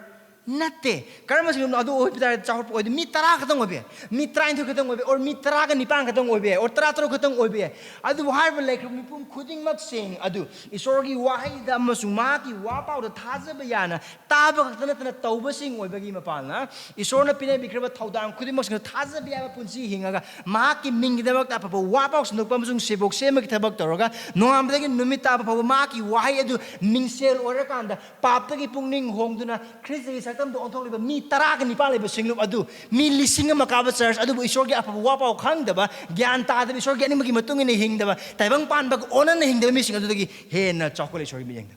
ꯅꯠꯇꯦ꯫ ꯀꯔꯝꯕ ꯁꯤꯡꯅꯣ? ꯑꯗꯨ ꯑꯣꯏꯕ ꯇꯥꯔꯗꯤ ꯆꯥꯎꯈꯠꯄ ꯑꯣꯏꯗꯣꯏ꯫ ꯃꯤ ꯇꯔꯥ ꯈꯛꯇꯪ ꯑꯣꯏꯕ ꯌꯥꯏ, ꯃꯤ ꯇꯔꯥꯅꯤꯊꯣꯏ ꯈꯛꯇꯪ ꯑꯣꯏꯕ ꯌꯥꯏ, or ꯃꯤ ꯇꯔꯥꯒ ꯅꯤꯄꯥꯟ ꯈꯛꯇꯪ ꯑꯣꯏꯕ ꯌꯥꯏ, or ꯇꯔꯥ ꯇꯔꯨꯛ ꯈꯛꯇꯪ ꯑꯣꯏꯕ ꯌꯥꯏ꯫ ꯑꯗꯨꯕꯨ ꯍꯥꯏꯔꯤꯕ ꯂꯩꯈ꯭ꯔꯕ ꯃꯤꯄꯨꯝ ꯈꯨꯗꯤꯡꯃꯛꯁꯤꯡ ꯑꯗꯨ ꯏꯁꯣꯔꯒꯤ ꯋꯥꯍꯩꯗ ꯑꯃꯁꯨꯡ ꯃꯍꯥꯛꯀꯤ ꯋꯥ ꯄꯥꯎꯗ ꯊꯥꯖꯕ ꯌꯥꯅ ꯇꯥꯕ ꯈꯛꯇ ꯅꯠꯇꯅ ꯇꯧꯕꯁꯤꯡ ꯑꯣꯏꯕꯒꯤ ꯃꯄꯥꯜꯅ, ꯏꯁꯣꯔꯅ ꯄꯤꯅꯕꯤꯈ꯭ꯔꯕ ꯊꯧꯗꯥꯡ ꯈꯨꯗꯤꯡꯃꯛꯁꯤꯡꯗ ꯊꯥꯖꯕ ꯌꯥꯕ ꯄꯨꯟꯁꯤ ꯍꯤꯡꯉꯒ, ꯃꯍꯥꯛꯀꯤ ꯃꯤꯡꯒꯤꯗꯃꯛꯇ ꯑꯐꯕ ꯋꯥ ꯄꯥꯎ ꯁꯟꯗꯣꯛꯄ ꯑꯃꯁꯨꯡ ꯁꯦꯕꯣꯛ ꯁꯦꯝꯕꯒꯤ ꯊꯕꯛ ꯇꯧꯔꯒ, ꯅꯣꯡꯉꯥꯟꯕꯗꯒꯤ ꯅꯨꯃꯤꯠ ꯇꯥꯕ ꯐꯥꯎꯕ ꯃꯍꯥꯛꯀꯤ ꯋꯥꯍꯩ ꯑꯗꯨ ꯃꯤꯡꯁꯦꯜ ꯑꯣꯏꯔꯀꯥꯟꯗ, ꯄꯥꯞꯇꯒꯤ ꯄꯨꯛꯅꯤꯡ ꯍꯣꯡꯗꯨꯅ ꯈ꯭ꯔꯤꯁꯇꯒꯤ ꯁꯛꯇꯝꯗ ꯑꯣꯟꯊꯣꯛꯂꯤꯕ ꯃꯤ ꯇꯔꯥꯒ ꯅꯤꯄꯥꯟ ꯂꯩꯕ ꯁꯤꯡꯂꯨꯞ ꯑꯗꯨ, ꯃꯤ ꯂꯤꯁꯤꯡ ꯑꯃ ꯀꯥꯕ ꯆꯔꯆ ꯑꯗꯨꯕꯨ ꯏꯁꯣꯔꯒꯤ ꯑꯐꯕ ꯋꯥ ꯄꯥꯎ ꯈꯪꯗꯕ, ꯒ꯭ꯌꯥꯟ ꯇꯥꯗꯕ, ꯏꯁꯣꯔꯒꯤ ꯑꯅꯤꯡꯕꯒꯤ ꯃꯇꯨꯡ ꯏꯟꯅ ꯍꯤꯡꯗꯕ, ꯇꯥꯏꯕꯪ ꯄꯥꯟꯕꯒ ꯑꯣꯟꯅꯅ ꯍꯤꯡꯗꯕ ꯃꯤꯁꯤꯡ ꯑꯗꯨꯗꯒꯤ ꯍꯦꯟꯅ ꯆꯥꯎꯈꯠꯂꯦ ꯏꯁꯣꯔꯒꯤ ꯃꯤꯠꯌꯦꯡꯗ꯫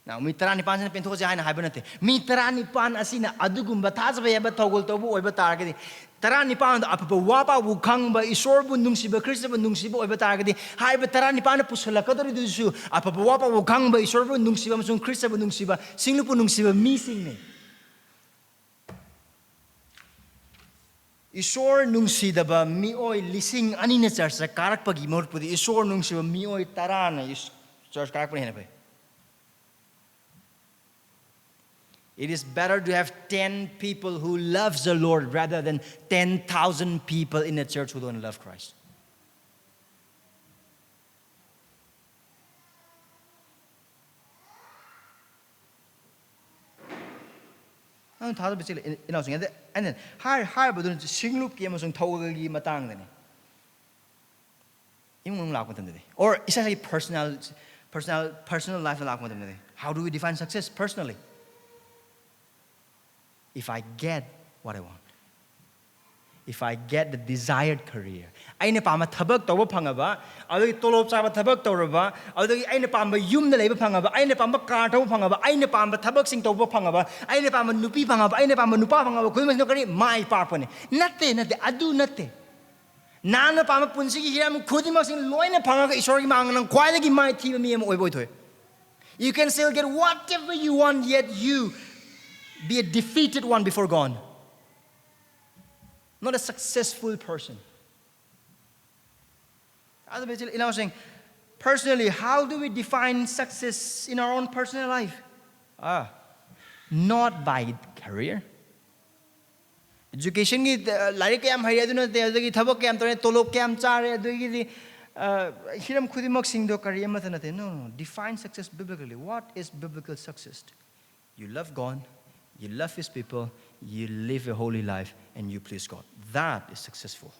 Now, ꯃꯤ ꯇꯔꯥꯅꯤꯄꯥꯟꯁꯤꯅ ꯄꯦꯟꯊꯣꯛꯑꯁꯦ ꯍꯥꯏꯅ ꯍꯥꯏꯕ ꯅꯠꯇꯦ꯫ ꯃꯤ ꯇꯔꯥꯅꯤꯄꯥꯟ ꯑꯁꯤꯅ ꯑꯗꯨꯒꯨꯝꯕ ꯊꯥꯖꯕ ꯌꯥꯕ ꯊꯧꯒꯜ ꯇꯧꯕ ꯑꯣꯏꯕ ꯇꯥꯔꯒꯗꯤ, ꯇꯔꯥꯅꯤꯄꯥꯟꯗꯣ ꯑꯐꯕ ꯋꯥ ꯄꯥꯎꯕꯨ ꯈꯪꯕ, ꯏꯁꯣꯔꯕꯨ ꯅꯨꯡꯁꯤꯕ, ꯈ꯭ꯔꯤꯁꯇꯕꯨ ꯅꯨꯡꯁꯤꯕ ꯑꯣꯏꯕ ꯇꯥꯔꯒꯗꯤ, ꯍꯥꯏꯔꯤꯕ ꯇꯔꯥꯅꯤꯄꯥꯟꯅ ꯄꯨꯁꯜꯂꯛꯀꯗꯧꯔꯤꯗꯨꯁꯨ ꯑꯐꯕ ꯋꯥ ꯄꯥꯎꯕꯨ ꯈꯪꯕ, ꯏꯁꯣꯔꯕꯨ ꯅꯨꯡꯁꯤꯕ ꯑꯃꯁꯨꯡ ꯈ꯭ꯔꯤꯁꯇꯕꯨ ꯅꯨꯡꯁꯤꯕ, ꯁꯤꯡꯂꯨꯞꯄꯨ ꯅꯨꯡꯁꯤꯕ ꯃꯤꯁꯤꯡꯅꯤ꯫ ꯏꯁꯣꯔ ꯅꯨꯡꯁꯤꯗꯕ ꯃꯤꯑꯣꯏ ꯂꯤꯁꯤꯡ ꯑꯅꯤꯅ ꯆꯔꯆꯇ ꯀꯥꯔꯛꯄꯒꯤ ꯃꯍꯨꯠꯄꯨꯗꯤ ꯏꯁꯣꯔ ꯅꯨꯡꯁꯤꯕ ꯃꯤꯑꯣꯏ ꯇꯔꯥꯅ ꯏꯁ-, ꯆꯔꯆ ꯀꯥꯔꯛꯄꯅ ꯍꯦꯟꯅ ꯐꯩ꯫ It is better to have ten people who loves the Lord rather than ten thousand people in a church who don't love Christ. ꯅꯪ ꯊꯥꯖꯕ ꯆꯦꯜꯂꯦ, ꯏ-, ꯏꯅꯥꯎꯁꯤꯡ꯫ ꯑꯗ ꯑꯩꯅ ꯍꯥꯏ-, ꯍꯥꯏꯔꯤꯕꯗꯨꯅ ꯁꯤꯡꯂꯨꯞꯀꯤ ꯑꯃꯁꯨꯡ ꯊꯧꯒꯜꯒꯤ ꯃꯇꯥꯡꯗꯅꯤ꯫ ꯏꯃꯨꯡ ꯃꯅꯨꯡ ꯂꯥꯛꯄ ꯃꯇꯝꯗꯗꯤ, or ꯏꯁꯥ ꯏꯁꯥꯒꯤ personal, personal, personal life ꯂꯥꯛꯄ ꯃꯇꯝꯗꯗꯤ, how do we define success personally? If I get what I want, if I get the desired career, ꯑꯩꯅ ꯄꯥꯝꯕ ꯊꯕꯛ ꯇꯧꯕ ꯐꯪꯉꯕ, ꯑꯗꯨꯒꯤ ꯇꯣꯂꯣꯞ ꯆꯥꯕ ꯊꯕꯛ ꯇꯧꯔꯕ, ꯑꯗꯨꯗꯒꯤ ꯑꯩꯅ ꯄꯥꯝꯕ ꯌꯨꯝꯗ ꯂꯩꯕ ꯐꯪꯉꯕ, ꯑꯩꯅ ꯄꯥꯝꯕ ꯀꯥꯔ ꯊꯧꯕ ꯐꯪꯉꯕ, ꯑꯩꯅ ꯄꯥꯝꯕ ꯊꯕꯛꯁꯤꯡ ꯇꯧꯕ ꯐꯪꯉꯕ, ꯑꯩꯅ ꯄꯥꯝꯕ ꯅꯨꯄꯤ ꯐꯪꯉꯕ, ꯑꯩꯅ ꯄꯥꯝꯕ ꯅꯨꯄꯥ ꯐꯪꯉꯕ, ꯈꯨꯗꯤꯡꯃꯛꯁꯤꯅ ꯀꯔꯤ? ꯃꯥꯏ ꯄꯥꯛꯄꯅꯤ꯫ ꯅꯠꯇꯦ, ꯅꯠꯇꯦ, ꯑꯗꯨ ꯅꯠꯇꯦ꯫ ꯅꯍꯥꯛꯅ ꯄꯥꯝꯕ ꯄꯨꯟꯁꯤꯒꯤ ꯍꯤꯔꯝ ꯈꯨꯗꯤꯡꯃꯛꯁꯤꯡ ꯂꯣꯏꯅ ꯐꯪꯉꯒ ꯏꯁꯣꯔꯒꯤ ꯃꯥꯡꯗ ꯅꯪ ꯈ꯭ꯋꯥꯏꯗꯒꯤ ꯃꯥꯏ ꯊꯤꯕ ꯃꯤ ꯑꯃ ꯑꯣꯏꯕ ꯑꯣꯏꯊꯣꯛꯏ꯫ You can still get whatever you want, yet you be a defeated one before God. Not a successful person. ꯑꯗꯨꯕꯨ ꯏꯆꯤꯜ ꯏꯅꯥꯎꯁꯤꯡ, Personally, how do we define success in our own personal life? Ah, not by career. Educationꯒꯤ, uh, ꯂꯥꯏꯔꯤꯛ ꯀꯌꯥꯝ ꯍꯩꯔꯦ ꯑꯗꯨ ꯅꯠꯇꯦ, ꯑꯗꯨꯗꯒꯤ ꯊꯕꯛ ꯀꯌꯥꯝ ꯇꯧꯔꯦ, ꯇꯣꯂꯣꯞ ꯀꯌꯥꯝ ꯆꯥꯔꯦ, ꯑꯗꯨꯗꯒꯤꯗꯤ, uh, ꯍꯤꯔꯝ ꯈꯨꯗꯤꯡꯃꯛꯁꯤꯡꯗꯣ ꯀꯔꯤ ꯑꯃꯠꯇ ꯅꯠꯇꯦ꯫ No, no, no. Define success biblically. What is biblical success? You love God, you love His people, you live a holy life, and you please God. That is successful.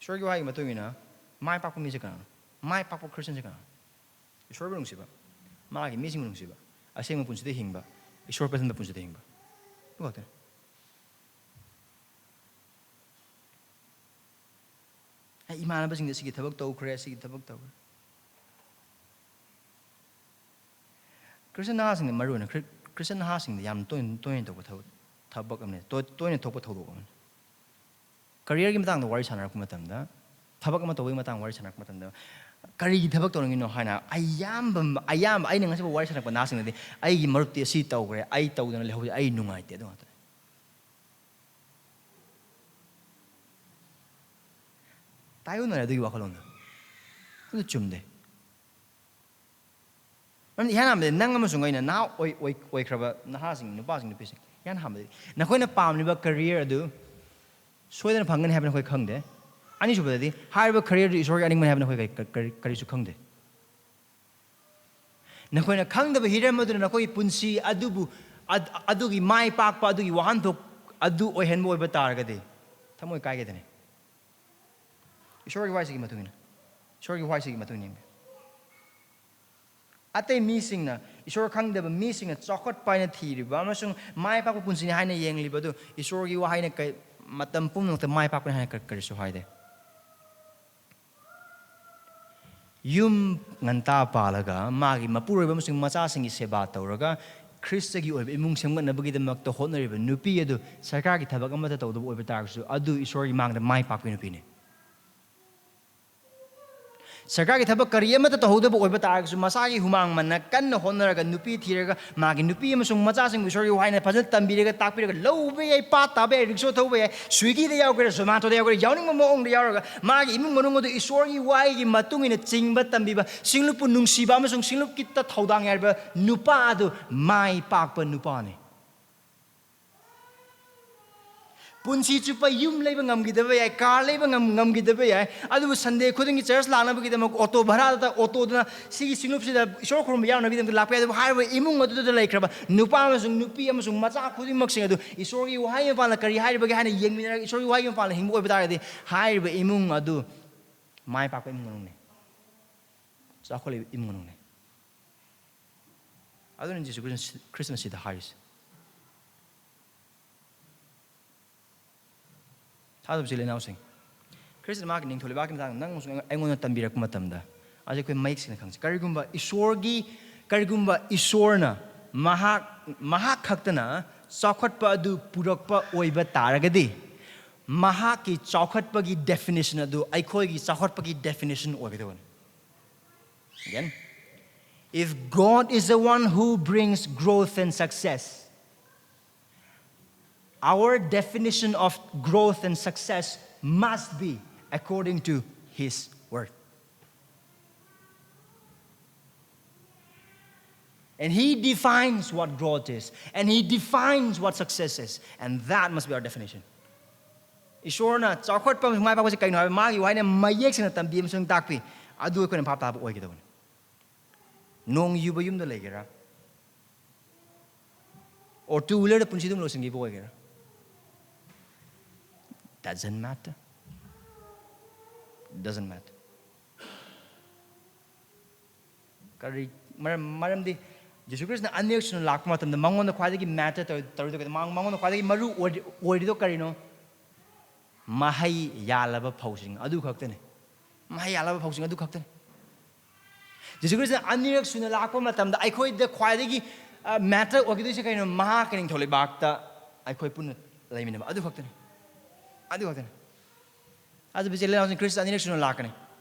ꯏꯁꯣꯔꯒꯤ ꯋꯥꯍꯩꯒꯤ ꯃꯇꯨꯡ ꯏꯟꯅ ꯃꯥꯏ ꯄꯥꯛꯄ ꯃꯤꯁꯦ ꯀꯅꯥꯅꯣ? ꯃꯥꯏ ꯄꯥꯛꯄ ꯈ꯭ꯔꯤꯁꯇꯤꯌꯟꯁꯦ ꯀꯅꯥꯅꯣ? ꯏꯁꯣꯔꯕꯨ ꯅꯨꯡꯁꯤꯕ, ꯃꯥꯒꯤ ꯃꯤꯁꯤꯡꯕꯨ ꯅꯨꯡꯁꯤꯕ, ꯑꯁꯦꯡꯕ ꯄꯨꯟꯁꯤꯗ ꯍꯤꯡꯕ, ꯏꯁꯣꯔ ꯄꯦꯟꯍꯟꯕ ꯄꯨꯟꯁꯤꯗ ꯍꯤꯡꯕ꯫ ꯑꯗꯨ ꯈꯛꯇꯅꯤ꯫ ꯑꯩ ꯏꯃꯥꯟꯅꯕꯁꯤꯡꯗ ꯁꯤꯒꯤ ꯊꯕꯛ ꯇꯧꯈ꯭ꯔꯦ, ꯁꯤꯒꯤ ꯊꯕꯛ ꯇꯧꯈ꯭ꯔꯦ꯫ ꯈ꯭ꯔꯤꯁꯇꯤꯌꯟ ꯅꯍꯥꯁꯤꯡꯗ, ꯃꯔꯨꯑꯣꯏꯅ ꯈ꯭ꯔꯤ-, ꯈ꯭ꯔꯤꯁꯇꯤꯌꯟ ꯅꯍꯥꯁꯤꯡꯗ ꯌꯥꯝ ꯇꯣꯏꯅ, ꯇꯣꯏꯅ ꯇꯧꯕ ꯊꯕꯛ, ꯊꯕꯛ ꯑꯃꯅꯤ, ꯇꯣꯏ-, ꯇꯣꯏꯅ ꯊꯣꯛꯄ ꯊꯧꯗꯣꯛ ꯑꯃꯅꯤ꯫ ꯀꯔꯤꯌꯔꯒꯤ ꯃꯇꯥꯡꯗ ꯋꯥꯔꯤ ꯁꯥꯟꯅꯔꯛꯄ ꯃꯇꯝꯗ, ꯊꯕꯛ ꯑꯃ ꯇꯧꯕꯒꯤ ꯃꯇꯥꯡꯗ ꯋꯥꯔꯤ ꯁꯥꯟꯅꯔꯛꯄ ꯃꯇꯝꯗ, "ꯀꯔꯤꯒꯤ ꯊꯕꯛ ꯇꯧꯅꯤꯡꯉꯤꯅꯣ?" ꯍꯥꯏꯅ ꯑꯌꯥꯝꯕ, ꯑꯌꯥꯝꯕ ꯑꯩꯅ ꯉꯁꯤꯐꯥꯎ ꯋꯥꯔꯤ ꯁꯥꯟꯅꯔꯛꯄ ꯅꯍꯥꯁꯤꯡꯅꯗꯤ, "ꯑꯩꯒꯤ ꯃꯔꯨꯞꯇꯤ ꯑꯁꯤ ꯇꯧꯈ꯭ꯔꯦ, ꯑꯩ ꯇꯧꯗꯅ ꯂꯩꯍꯧꯔꯦ, ꯑꯩ ꯅꯨꯡꯉꯥꯏꯇꯦ", ꯑꯗꯨ ꯉꯥꯛꯇꯅꯤ꯫ ꯇꯥꯏꯌꯣꯟꯅꯔꯦ ꯑꯗꯨꯒꯤ ꯋꯥꯈꯜꯂꯣꯟꯗꯣ꯫ ꯑꯗꯨ ꯆꯨꯝꯗꯦ꯫ ꯃꯔꯝꯗꯤ ꯏꯍꯥꯟ ꯍꯥꯟꯕꯗ ꯅꯪ ꯑꯃꯁꯨꯡ ꯑꯩꯅ ꯅꯍꯥ ꯑꯣꯏ-, ꯑꯣꯏ-, ꯑꯣꯏꯈ꯭ꯔꯕ ꯅꯍꯥꯁꯤꯡ, ꯅꯨꯄꯥꯁꯤꯡ, ꯅꯨꯄꯤꯁꯤꯡ, ꯏꯍꯥꯟ ꯍꯥꯟꯕꯗꯗꯤ ꯅꯈꯣꯏꯅ ꯄꯥꯝꯂꯤꯕ ꯀꯦꯔꯤꯌꯔ ꯑꯗꯨ ꯁꯣꯏꯗꯅ ꯐꯪꯒꯅꯤ ꯍꯥꯏꯕ ꯅꯈꯣꯏ ꯈꯪꯗꯦ꯫ ꯑꯅꯤꯁꯨꯕꯗꯗꯤ ꯍꯥꯏꯔꯤꯕ ꯀꯦꯔꯤꯌꯔ ꯑꯗꯨ ꯏꯁꯣꯔꯒꯤ ꯑꯅꯤꯡꯕꯅꯤ ꯍꯥꯏꯕ ꯅꯈꯣꯏ ꯀꯔꯤ-, ꯀꯔꯤ-, ꯀꯔꯤꯁꯨ ꯈꯪꯗꯦ꯫ ꯅꯈꯣꯏꯅ ꯈꯪꯗꯕ ꯍꯤꯔꯝ ꯑꯗꯨꯅ ꯅꯈꯣꯏꯒꯤ ꯄꯨꯟꯁꯤ ꯑꯗꯨꯕꯨ, ꯑꯗ-, ꯑꯗꯨꯒꯤ ꯃꯥꯏ ꯄꯥꯛꯄ, ꯑꯗꯨꯒꯤ ꯋꯥꯍꯟꯊꯣꯛ ꯑꯗꯨ ꯑꯣꯏꯍꯟꯕ ꯑꯣꯏꯕ ꯇꯥꯔꯒꯗꯤ ꯊꯃꯣꯏ ꯀꯥꯏꯒꯗꯅꯤ꯫ ꯏꯁꯣꯔꯒꯤ ꯋꯥꯍꯩꯁꯤꯒꯤ ꯃꯇꯨꯡ ꯏꯟꯅ, ꯏꯁꯣꯔꯒꯤ ꯋꯥꯍꯩꯁꯤꯒꯤ ꯃꯇꯨꯡ ꯏꯟꯅ ꯌꯦꯡꯕꯤꯌꯨ꯫ ꯑꯇꯩ ꯃꯤꯁꯤꯡꯅ, ꯏꯁꯣꯔ ꯈꯪꯗꯕ ꯃꯤꯁꯤꯡꯅ ꯆꯥꯎꯈꯠꯄ ꯍꯥꯏꯅ ꯊꯤꯔꯤꯕ ꯑꯃꯁꯨꯡ ꯃꯥꯏ ꯄꯥꯛꯄ ꯄꯨꯟꯁꯤꯅꯤ ꯍꯥꯏꯅ ꯌꯦꯡꯂꯤꯕ ꯑꯗꯨ ꯏꯁꯣꯔꯒꯤ ꯋꯥꯍꯩꯅ ꯀꯩ-, ꯃꯇꯝ ꯄꯨꯝꯅꯃꯛꯇ ꯃꯥꯏ ꯄꯥꯛꯄꯅꯤ ꯍꯥꯏꯅ ꯀ-, ꯀꯔꯤꯁꯨ ꯍꯥꯏꯗꯦ꯫ ꯌꯨꯝ ꯉꯟꯇꯥ ꯄꯥꯜꯂꯒ ꯃꯥꯒꯤ ꯃꯄꯨꯔꯣꯏꯕ ꯑꯃꯁꯨꯡ ꯃꯆꯥꯁꯤꯡꯒꯤ ꯁꯦꯕꯥ ꯇꯧꯔꯒ ꯈ꯭ꯔꯤꯁꯇꯒꯤ ꯑꯣꯏꯕ ꯏꯃꯨꯡ ꯁꯦꯝꯒꯠꯅꯕꯒꯤꯗꯃꯛꯇ ꯍꯣꯠꯅꯔꯤꯕ ꯅꯨꯄꯤ ꯑꯗꯨ ꯁꯔꯀꯥꯔꯒꯤ ꯊꯕꯛ ꯑꯃꯠꯇ ꯇꯧꯗꯕ ꯑꯣꯏꯕ ꯇꯥꯔꯒꯁꯨ ꯑꯗꯨ ꯏꯁꯣꯔꯒꯤ ꯃꯥꯡꯗ ꯃꯥꯏ ꯄꯥꯛꯄ ꯅꯨꯄꯤꯅꯤ꯫ ꯁꯔꯀꯥꯔꯒꯤ ꯊꯕꯛ ꯀꯔꯤ ꯑꯃꯠꯇ ꯇꯧꯍꯧꯗꯕ ꯑꯣꯏꯕ ꯇꯥꯔꯒꯁꯨ, ꯃꯁꯥꯒꯤ ꯍꯨꯃꯥꯡ ꯃꯟꯅ ꯀꯟꯅ ꯍꯣꯠꯅꯔꯒ, ꯅꯨꯄꯤ ꯊꯤꯔꯒ, ꯃꯥꯒꯤ ꯅꯨꯄꯤ ꯑꯃꯁꯨꯡ ꯃꯆꯥꯁꯤꯡꯕꯨ ꯏꯁꯣꯔꯒꯤ ꯋꯥꯍꯩꯅ ꯐꯖꯅ ꯇꯝꯕꯤꯔꯒ, ꯇꯥꯛꯄꯤꯔꯒ, ꯂꯧꯕ ꯌꯥꯏ, ꯄꯥꯠ ꯇꯥꯕ ꯌꯥꯏ, ꯔꯤꯛꯁꯣ ꯊꯧꯕ ꯌꯥꯏ, ꯁ꯭ꯋꯤꯒꯤꯗ ꯌꯥꯎꯒꯦꯔꯥ, ꯖꯣꯃꯥꯇꯣꯗ ꯌꯥꯎꯒꯦꯔꯥ, ꯌꯥꯎꯅꯤꯡꯕ ꯃꯑꯣꯡꯗ ꯌꯥꯎꯔꯒ, ꯃꯥꯒꯤ ꯏꯃꯨꯡ ꯃꯅꯨꯡ ꯑꯗꯨ ꯏꯁꯣꯔꯒꯤ ꯋꯥꯍꯩꯒꯤ ꯃꯇꯨꯡ ꯏꯟꯅ ꯆꯤꯡꯕ ꯇꯝꯕꯤꯕ, ꯁꯤꯡꯂꯨꯞꯄꯨ ꯅꯨꯡꯁꯤꯕ ꯑꯃꯁꯨꯡ ꯁꯤꯡꯂꯨꯞꯀꯤꯇ ꯊꯧꯗꯥꯡ ꯌꯥꯔꯤꯕ ꯅꯨꯄꯥ ꯑꯗꯨ ꯃꯥꯏ ꯄꯥꯛꯄ ꯅꯨꯄꯥꯅꯤ꯫ ꯄꯨꯟꯁꯤ ꯆꯨꯞꯄ ꯌꯨꯝ ꯂꯩꯕ ꯉꯝꯈꯤꯗꯕ ꯌꯥꯏ, ꯀꯥꯔ ꯂꯩꯕ ꯉꯝ-, ꯉꯝꯈꯤꯗꯕ ꯌꯥꯏ, ꯑꯗꯨꯕꯨ ꯁꯟꯗꯦ ꯈꯨꯗꯤꯡꯒꯤ ꯆꯔꯆ ꯂꯥꯛꯅꯕꯒꯤꯗꯃꯛ ꯑꯣꯇꯣ ꯚꯔꯥꯗ, ꯑꯣꯇꯣꯗꯨꯅ ꯁꯤꯒꯤ ꯁꯤꯡꯂꯨꯞꯁꯤꯗ ꯏꯁꯣꯔ ꯈꯨꯔꯨꯝꯕ ꯌꯥꯎꯅꯕꯒꯤꯗꯃꯛꯇ ꯂꯥꯛꯄ ꯌꯥꯏ꯫ ꯑꯗꯨꯕꯨ ꯍꯥꯏꯔꯤꯕ ꯏꯃꯨꯡ ꯑꯗꯨꯗ ꯂꯩꯈ꯭ꯔꯕ ꯅꯨꯄꯥ ꯑꯃꯁꯨꯡ ꯅꯨꯄꯤ ꯑꯃꯁꯨꯡ ꯃꯆꯥ ꯈꯨꯗꯤꯡꯃꯛꯁꯤꯡ ꯑꯗꯨ ꯏꯁꯣꯔꯒꯤ ꯋꯥꯍꯩ ꯃꯄꯥꯟꯗ ꯀꯔꯤ ꯍꯥꯏꯔꯤꯕꯒꯦ ꯍꯥꯏꯅ ꯌꯦꯡꯃꯤꯟꯅꯔꯒ ꯏꯁꯣꯔꯒꯤ ꯋꯥꯍꯩꯒꯤ ꯃꯄꯥꯟꯗ ꯍꯤꯡꯕ ꯑꯣꯏꯕ ꯇꯥꯔꯒꯗꯤ, ꯍꯥꯏꯔꯤꯕ ꯏꯃꯨꯡ ꯑꯗꯨ ꯃꯥꯏ ꯄꯥꯛꯄ ꯏꯃꯨꯡ ꯃꯅꯨꯡꯅꯤ, ꯆꯥꯎꯈꯠꯂꯤꯕ ꯏꯃꯨꯡ ꯃꯅꯨꯡꯅꯤ꯫ ꯑꯗꯨꯅ ꯖꯤꯁꯨ ꯈ꯭ꯔꯤꯁ-, ꯈ꯭ꯔꯤꯁꯅ ꯁꯤꯗ ꯍꯥꯏꯔꯤꯁꯦ꯫ ꯊꯥꯖꯕꯁꯤ ꯂꯩꯅꯥꯎꯁꯤꯡ, ꯈ꯭ꯔꯤꯁꯅ ꯃꯍꯥꯛꯀꯤ ꯅꯤꯡꯊꯧ ꯂꯩꯕꯥꯛꯀꯤ ꯃꯇꯥꯡꯗ ꯅꯪ ꯑꯃꯁꯨꯡ ꯑꯩꯉꯣꯟꯗ ꯇꯝꯕꯤꯔꯛꯄ ꯃꯇꯝꯗ, ꯑꯁꯤ ꯑꯩꯈꯣꯏ ꯃꯌꯦꯛ ꯁꯦꯡꯅ ꯈꯪꯁꯤ꯫ ꯀꯔꯤꯒꯨꯝꯕ ꯏꯁꯣꯔꯒꯤ, ꯀꯔꯤꯒꯨꯝꯕ ꯏꯁꯣꯔꯅ ꯃꯍꯥꯛ, ꯃꯍꯥꯛ ꯈꯛꯇꯅ ꯆꯥꯎꯈꯠꯄ ꯑꯗꯨ ꯄꯨꯔꯛꯄ ꯑꯣꯏꯕ ꯇꯥꯔꯒꯗꯤ, ꯃꯍꯥꯛꯀꯤ ꯆꯥꯎꯈꯠꯄꯒꯤ definition ꯑꯗꯨ ꯑꯩꯈꯣꯏꯒꯤ ꯆꯥꯎꯈꯠꯄꯒꯤ definition ꯑꯣꯏꯒꯗꯕꯅꯤ꯫ Again, if God is the one who brings growth and success, our definition of growth and success must be according to His word. And He defines what growth is, and He defines what success is, and that must be our definition. ꯏꯁꯣꯔꯅ ꯆꯥꯎꯈꯠꯄ ꯑꯃꯁꯨꯡ ꯃꯥꯏ ꯄꯥꯛꯄꯁꯦ ꯀꯩꯅꯣ ꯍꯥꯏꯕ ꯃꯥꯒꯤ ꯋꯥꯍꯩꯅ ꯃꯌꯦꯛ ꯁꯦꯡꯅ ꯇꯝꯕꯤ ꯑꯃꯁꯨꯡ ꯇꯥꯛꯄꯤ꯫ ꯑꯗꯨ ꯑꯩꯈꯣꯏꯅ ꯚꯥꯞ ꯇꯥꯕ ꯑꯣꯏꯒꯗꯕꯅꯤ꯫ ꯅꯣꯡ ꯌꯨꯕ ꯌꯨꯝꯗ ꯂꯩꯒꯦꯔꯥ, or two wheelerꯗ ꯄꯨꯟꯁꯤ ꯑꯗꯨꯝ ꯂꯣꯏꯁꯤꯟꯈꯤꯕ ꯑꯣꯏꯒꯦꯔꯥ, doesn't matter. Doesn't matter. ꯀꯔꯤ ꯃꯔꯝ? ꯃꯔꯝꯗꯤ ꯖꯤꯁꯨ ꯈ꯭ꯔꯤꯁꯅ ꯑꯅꯤꯔꯛ ꯁꯨꯅ ꯂꯥꯛꯄ ꯃꯇꯝꯗ ꯃꯉꯣꯟꯗ ꯈ꯭ꯋꯥꯏꯗꯒꯤ matter ꯇꯧꯔꯤ-, ꯇꯧꯔꯤꯗꯣ ꯀꯩꯅꯣ? ꯃꯉꯣꯟ-, ꯃꯉꯣꯟꯗ ꯈ꯭ꯋꯥꯏꯗꯒꯤ ꯃꯔꯨ ꯑꯣꯏꯔꯤ-, ꯑꯣꯏꯔꯤꯗꯣ ꯀꯔꯤꯅꯣ? ꯃꯍꯩ ꯌꯥꯜꯂꯕ ꯐꯧꯁꯤꯡ ꯑꯗꯨ ꯈꯛꯇꯅꯤ꯫ ꯃꯍꯩ ꯌꯥꯜꯂꯕ ꯐꯧꯁꯤꯡ ꯑꯗꯨ ꯈꯛꯇꯅꯤ꯫ ꯖꯤꯁꯨ ꯈ꯭ꯔꯤꯁꯅ ꯑꯅꯤꯔꯛ ꯁꯨꯅ ꯂꯥꯛꯄ ꯃꯇꯝꯗ ꯑꯩꯈꯣꯏꯗ ꯈ꯭ꯋꯥꯏꯗꯒꯤ, ꯑ, matter ꯑꯣꯏꯒꯗꯣꯏꯁꯦ ꯀꯩꯅꯣ? ꯃꯍꯥꯛꯀꯤ ꯅꯤꯡꯊꯧ ꯂꯩꯕꯥꯛꯇ ꯑꯩꯈꯣꯏ ꯄꯨꯟꯅ ꯂꯩꯃꯤꯟꯅꯕ ꯑꯗꯨ ꯈꯛꯇꯅꯤ꯫ ꯑꯗꯨ ꯈꯛꯇꯅꯤ꯫ ꯑꯗꯨ ꯏꯆꯤꯜ ꯏꯅꯥꯎꯁꯤꯡ, ꯈ꯭ꯔꯤꯁꯇ ꯑꯅꯤꯔꯛ ꯁꯨꯅ ꯂꯥꯛꯀꯅꯤ꯫